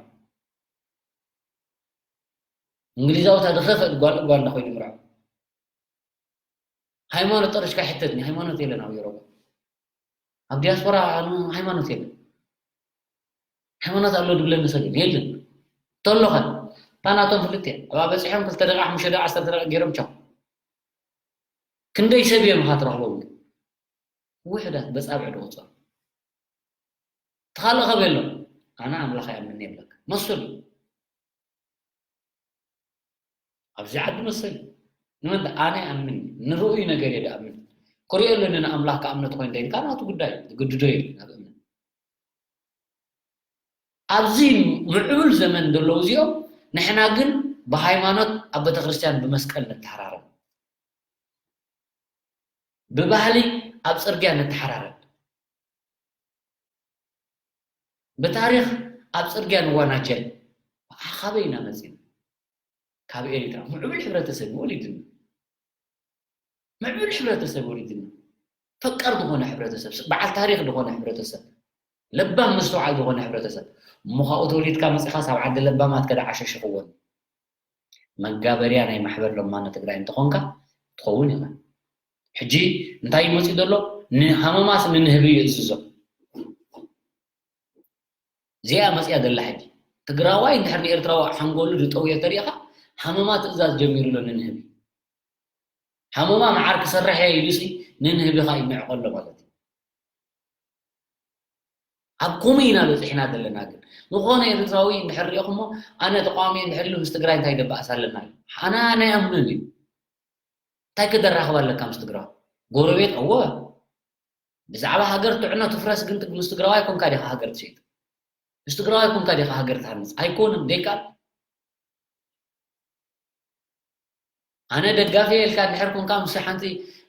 እንግሊዛዊ እታ ድኸፍእ ጓል ጓል ኮይዱ ምርዖ ሃይማኖት ጠርሽካ ሕተትኒ ሃይማኖት የለን ኣብ ኤሮፓ ኣብ ዲያስፖራ ሃይማኖት የለን ሃይማኖት ኣሎ ድብለኒ ሰብ የለን ተሎኸ እታ ናቶም ፍልጥ እያ። ኣብኣ በፂሖም ክልተ ደቂቃ፣ ሓሙሽተ ደቂቃ፣ ዓሰርተ ደቂቃ ገይሮም ቻው። ክንደይ ሰብ እዮም ኢኻ ትረኽቦም? ውሕዳት በፃብዕ ድቑፀሩ። እቲ ካልእ ከ የሎም። ኣነ ኣምላኽ ይኣምን እየ ይብለካ። መሰሉ። ኣብዚ ዓዲ መሰል እዩ። ንመን ዳ-፣ ኣነ ይኣምን እየ። ንርኡይ ነገር እየ ድኣምን። ክሪኦ ኣለኒ ንኣምላኽ ክኣምኖ ተኮይኑ እንተ ኢልካ ናቱ ጉዳይ እዩ። ዝግድዶ የለን ኣብ እምነት። ኣብዚ ምዕቡል ዘመን ዘለዉ እዚኦም፣ ንሕና ግን ብሃይማኖት ኣብ ቤተክርስትያን ብመስቀል ንተሓራረብ። ብባህሊ ኣብ ጽርግያ ንተሓራረብ። ብታሪኽ ኣብ ጽርግያ ንዋናጀል። ካበይ ኢና መጺና? ካብ ኤርትራ። ምዕቡል ሕብረተሰብ እዩ ወሊድና። ምዕቡል ሕብረተሰብ ወሊድና። ፈቃር ዝኾነ ሕብረተሰብ፣ በዓል ታሪኽ ዝኾነ ሕብረተሰብ፣ ለባም መስተውዓል ዝኾነ ሕብረተሰብ። እሞ ካብኡ ተወሊድካ መጺኻስ ኣብ ዓዲ ለባማት ከዳ ዓሸሽኽዎን። መጋበርያ ናይ ማሕበር ለማኖ ትግራይ እንተኾንካ ትኸውን ኢኻ። ሕጂ እንታይ እዩ መጺኡ ዘሎ? ንሃመማስ ንንህቢ ይእዝዞ። እዚኣ መጺኣ ዘላ ሕጂ። ትግራዋይ እንድሕር ንኤርትራዊ ሓንጎሉ ዝጠውዮ ተሪኢኻ፣ ሃመማ ትእዛዝ ጀሚሩ ኣሎ ንንህቢ። ሃመማ መዓር ክሰርሕ እየ ኢሉሲ ንንህቢ ኸኣ ይንዕቆ ኣሎ ማለት እዩ። ኣብ ከምኡ ኢና በጺሕና ዘለና። ግን ዝኾነ ኤርትራዊ እንድሕር ሪኢኹሞ፣ ኣነ ተቃዋሚ እንድሕር ኢሉ ምስ ትግራይ እንታይ ደባእስ ኣለና እዩ። ኣነ፣ ኣነ ኣይኣምኖን እዩ። እንታይ ክደራኽብ ኣለካ ምስ ትግራዋይ? ጎረቤት፣ እወ። ብዛዕባ ሃገር ትዕኖ ትፍረስ ግን ምስ ትግራዋይ ኮንካ ዲኻ ሃገር ትሸይጥ? ምስ ትግራዋይ ኮንካ ዲኻ ሃገር ትሃንጽ? ኣይኮንን፣ ደይካል። ኣነ ደጋፊ እየ ኢልካ እንድሕር ኮንካ፣ ምስ ሓንቲ፣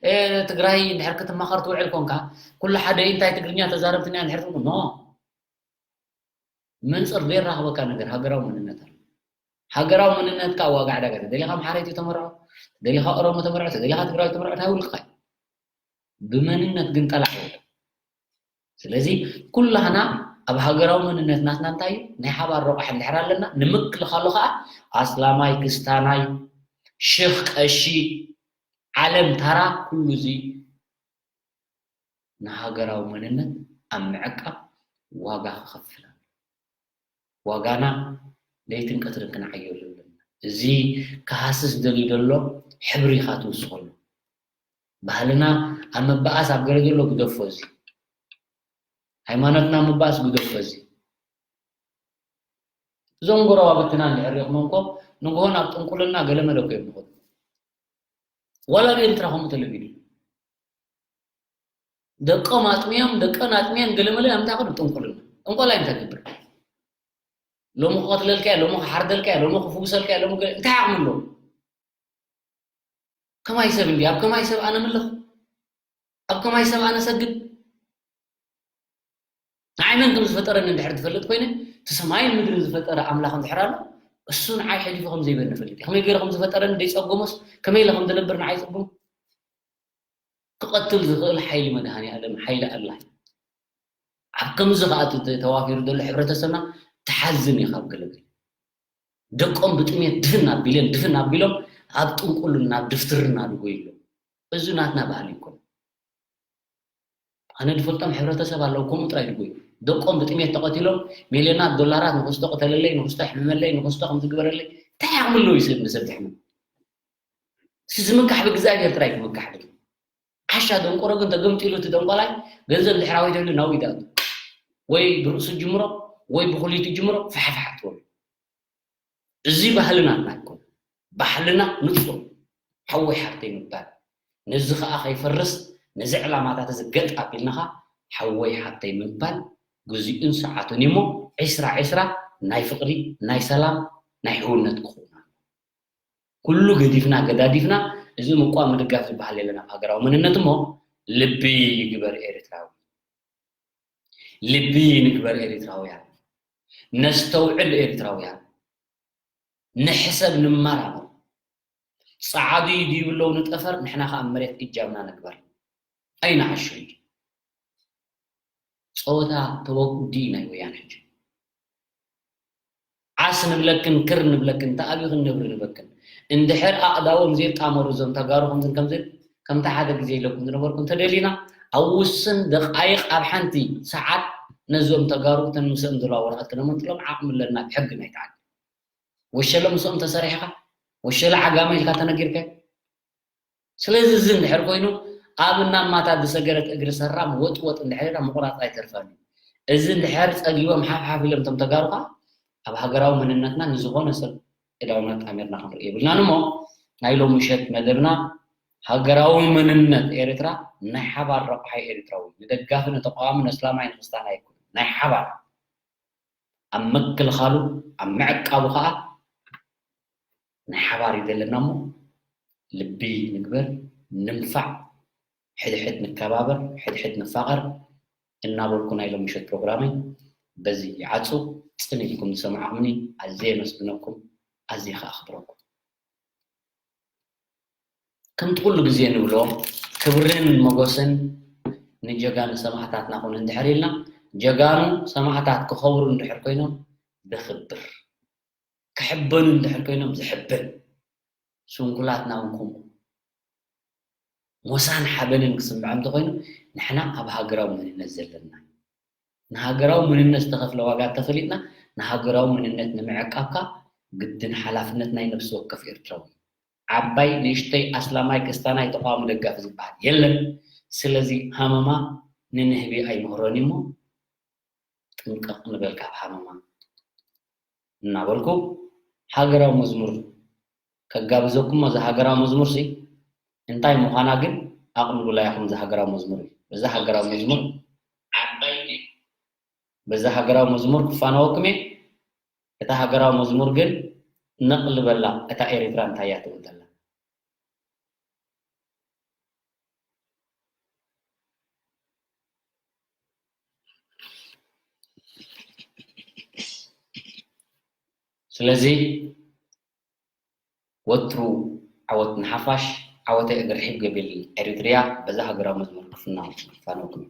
እ፣ ትግራይ እንድሕር ክትማኸር ትውዕል ኮንካ፣ ኩሉ ሓደ እንታይ ትግርኛ ተዛረብትና እንድሕር ትብሉ፣ ኖ። መንጽር ዘየራኽበካ ነገር ሃገራዊ መንነት ኣሎ። ሃገራዊ መንነትካ ኣብ ዋጋ ዕዳጋ፣ ተደሊኻ ኣምሓራይ ተመርዖ፣ ተደሊኻ ኦሮሞ ተመርዖ፣ ተደሊኻ ትግራዊ ተመርዖ፣ ናይ ውልቅኻ እዩ። ብመንነት ግን ጠላዕ የለን። ስለዚ ኩላህና ኣብ ሃገራዊ መንነት ናትና እንታይ እዩ? ናይ ሓባር ረቋሒ እንድሕር ኣለና፣ ንምክልኻሉ ኸኣ ኣስላማይ፣ ክስታናይ፣ ሽኽ፣ ቀሺ፣ ዓለም፣ ታራ፣ ኩሉ እዚ ንሃገራዊ መንነት ኣብ ምዕቃብ ዋጋ ክኸፍል ኣለዎ። ዋጋና ለይትን ቀትርን ክንዓዮ ኣለና። እዚ ክሃስስ ደልዩ ዘሎ ሕብሪ ኢኻ ትውስኸሉ። ባህልና ኣብ ምብኣስ ኣብ ገለ ዘሎ ግደፎ፣ እዚ ሃይማኖትና ምብኣስ ግደፎ፣ እዚ እዞም ጎረባብትና እንድሕር ሪእኹሞም እኮ ንግሆ ናብ ጥንቁልና ገለ መለ እኮ እዮም ዝኸዱ። ዋላ ኣብ ኤርትራ ከምኡ ተለሚዱ። ደቆም ኣጥምዮም፣ ደቀን ኣጥምየን ገለ መለ ኣብ ምንታይ ከዱ? ጥንቁልና። ጥንቆላ እንታይ ትገብር? ሎሚ ክቐትለልካ እየ፣ ሎሚ ክሓርደልካ እየ፣ ሎሚ ክፍውሰልካ እየ፣ ሎሚ ገ-፣ እንታይ ዓቕሚ ኣለዎ? ከማይ ሰብ እንዲ፣ ኣብ ከማይ ሰብ ኣነ ምልኽ? ኣብ ከማይ ሰብ ኣነ ሰግድ? ንዓይ መን ከም ዝፈጠረኒ እንድሕር ትፈልጥ ኮይነ፣ እቲ ሰማይን ምድርን ዝፈጠረ ኣምላኽ እንድሕር ኣሎ፣ እሱ ንዓይ ሕሊፉ ከም ዘይበኒ እፈልጥ እየ። ከመይ ገይሩ ከም ዝፈጠረኒ ዘይጸገሞስ፣ ከመይ ኢለ ከም ዝነብር ንዓይ ይጸግሞ? ክቐትል ዝኽእል ሓይሊ መድሃኔ ኣለም፣ ሓይሊ ኣላህ። ኣብ ከምዚ ከኣ እቲ ተዋፊሩ ዘሎ ሕብረተሰብና ትሓዝን ኢኻ። ኣብ ገለገለ ደቆም ብጥሜት ድፍን ኣቢለን፣ ድፍን ኣቢሎም ኣብ ጥንቁልና፣ ኣብ ድፍትርና ድጎዩ ኣለዉ። እዚ ናትና ባህሊ ኣይኮነን። ኣነ ዝፈልጦም ሕብረተሰብ ኣለዉ፣ ከምኡ ጥራይ ድጎዩ። ደቆም ብጥሜት ተቐቲሎም፣ ሚልዮናት ዶላራት ንክስቶ ቅተለለይ፣ ንክስቶ ሕመመለይ፣ ንክስቶ ከምዚ ግበረለይ፣ እንታይ ዓቕሚ ኣለዎ እዩ ሰብ ንሰብ ዘሕምም? እስኪ ዝምካሕ ብእግዚኣብሔር ጥራይ ክምካሕ ድዩ? ዓሻ ደንቆሮ ግን ተገምጢሉ እቲ ደንቆላይ ገንዘብ ድሕራዊ ተብሉ ናብኡ ይዳሉ። ወይ ብርእሱ ጅምሮ ወይ ብኹሊቱ ጅምሮ ፋሕፋሕ ትበሉ። እዚ ባህልና ኣይኮነ። ባህልና ንጹር ሓወይ ሓፍተይ ምባል። ነዚ ኸኣ ከይፈርስ ነዚ ዕላማታት እዚ ገጥ ኣቢልናኻ ሓወይ ሓፍተይ ምባል ግዚኡን ሰዓቱን እዩሞ ዒስራ ዒስራ ናይ ፍቕሪ ናይ ሰላም ናይ ሕውነት ክኸውን ኣለዎ። ኩሉ ገዲፍና ገዳዲፍና እዚ ምቋም ምድጋፍ ዝበሃል የለን ኣብ ሃገራዊ መንነት እሞ ልቢ ይግበር ኤርትራዊ። ልቢ ንግበር ኤርትራውያን። ነስተውዕል ኤርትራውያን። ንሕሰብ ንመራመር። ጸዓዱ ይድይቡ ኣለዉ ንጠፈር ንሕና ከኣ መሬት እጃምና ንግበር። ኣይንዓሹ እንጂ። ጸወታ ተወዲኡ ናይ ወያነ ሕጂ። ዓስ ንብለክን ክር ንብለክን ተኣቢኽን ነብሪ ንበክን። እንድሕር ኣእዳዎም ዘይጣመሩ እዞም ተጋሩ ከምዝን ከምዝን ከምቲ ሓደ ግዜ ኢለኩም ዝነበርኩ እንተደሊና ኣብ ውስን ደቃይቕ ኣብ ሓንቲ ሰዓት ነዞም ተጋሩ እተን ምስኦም ዘለዋ ወረቐት ክነመንጥሎም ዓቕሚ ኣለና ብሕጊ ናይቲ ዓዲ። ወሸለ ምስኦም ተሰሪሕካ፣ ወሸለ ዓጋመ ኢልካ ተነጊርከ። ስለዚ እዚ እንድሕር ኮይኑ ኣብ እናማታ ዝሰገረት እግሪ ሰራም ወጥ ወጥ እንድሕር ኢላ ምቑራፅ ኣይተርፋን እዩ። እዚ እንድሕር ፀጊቦም ሓፍሓፍ ኢሎም እቶም ተጋሩ ከዓ ኣብ ሃገራዊ መንነትና ንዝኾነ ሰብ እዳውና ጣሚርና ክንርኢ የብልናን እሞ ናይ ሎሚ ምሸት መደብና ሃገራዊ መንነት ኤርትራ ናይ ሓባር ረቑሓይ ኤርትራዊ ንደጋፊ ንተቃዋሚ ነስላማይ ንክስታን ኣይኮነ ናይ ሓባር ኣብ ምክልኻሉ ኣብ ምዕቃቡ ከዓ ናይ ሓባር እዩ ዘለና እሞ ልቢ ንግበር፣ ንንፋዕ፣ ሕድሕድ ንከባበር፣ ሕድሕድ ንፋቐር እናበልኩ ናይ ሎሚ ምሸት ፕሮግራመይ በዚ ይዓጹ። ጽን ኢልኩም ዝሰማዕኩምኒ ኣዝየ የመስግነኩም፣ ኣዝየ ከኣ ኣኽብረኩም። ከምቲ ኩሉ ግዜ ንብሎ ክብርን መጎስን ንጀጋኑ ሰማእታትና ኩኑ እንድሕር ኢልና ጀጋኑ ሰማእታት ክኸብሩ እንድሕር ኮይኖም ዘኽብር ክሕበኑ እንድሕር ኮይኖም ዘሕብን ስንኩላትና እውን ከምኡ ሞሳን ሓበንን ክስምዖም እንተኮይኑ ንሕና ኣብ ሃገራዊ መንነት ዘለና ንሃገራዊ መንነት ዝተኸፍለ ዋጋ እንተፈሊጥና ንሃገራዊ መንነት ንምዕቃብ ከኣ ግድን ሓላፍነት ናይ ነብሲ ወከፍ ኤርትራዊ ዓባይ ንእሽተይ ኣስላማይ ክስታናይ ተቃዋሚ ደጋፊ ዝበሃል የለን ስለዚ ሃመማ ንንህቢ ኣይምህሮን እሞ ጥንቅቕ ንበል ካብ ሃመማ እናበልኩ ሃገራዊ መዝሙር ከጋብዘኩም እዚ ሃገራዊ መዝሙር ሲ እንታይ ምዃና ግን ኣቕልቡላ ኢኹም እዚ ሃገራዊ መዝሙር እዩ እዚ ሃገራዊ መዝሙር ዓባይ በዚ ሃገራዊ መዝሙር ክፋነወኩም እየ እታ ሃገራዊ መዝሙር ግን ነቕልበላ እታ ኤሪትራ እንታይ እያ ትብል ዘላ ስለዚ ወትሩ ዓወት ንሓፋሽ ዓወተይ እግሪ ሒብ ገቢል ኤሪትርያ በዛ ሃገራዊ መዝሙር ክፍና ክፋነኩም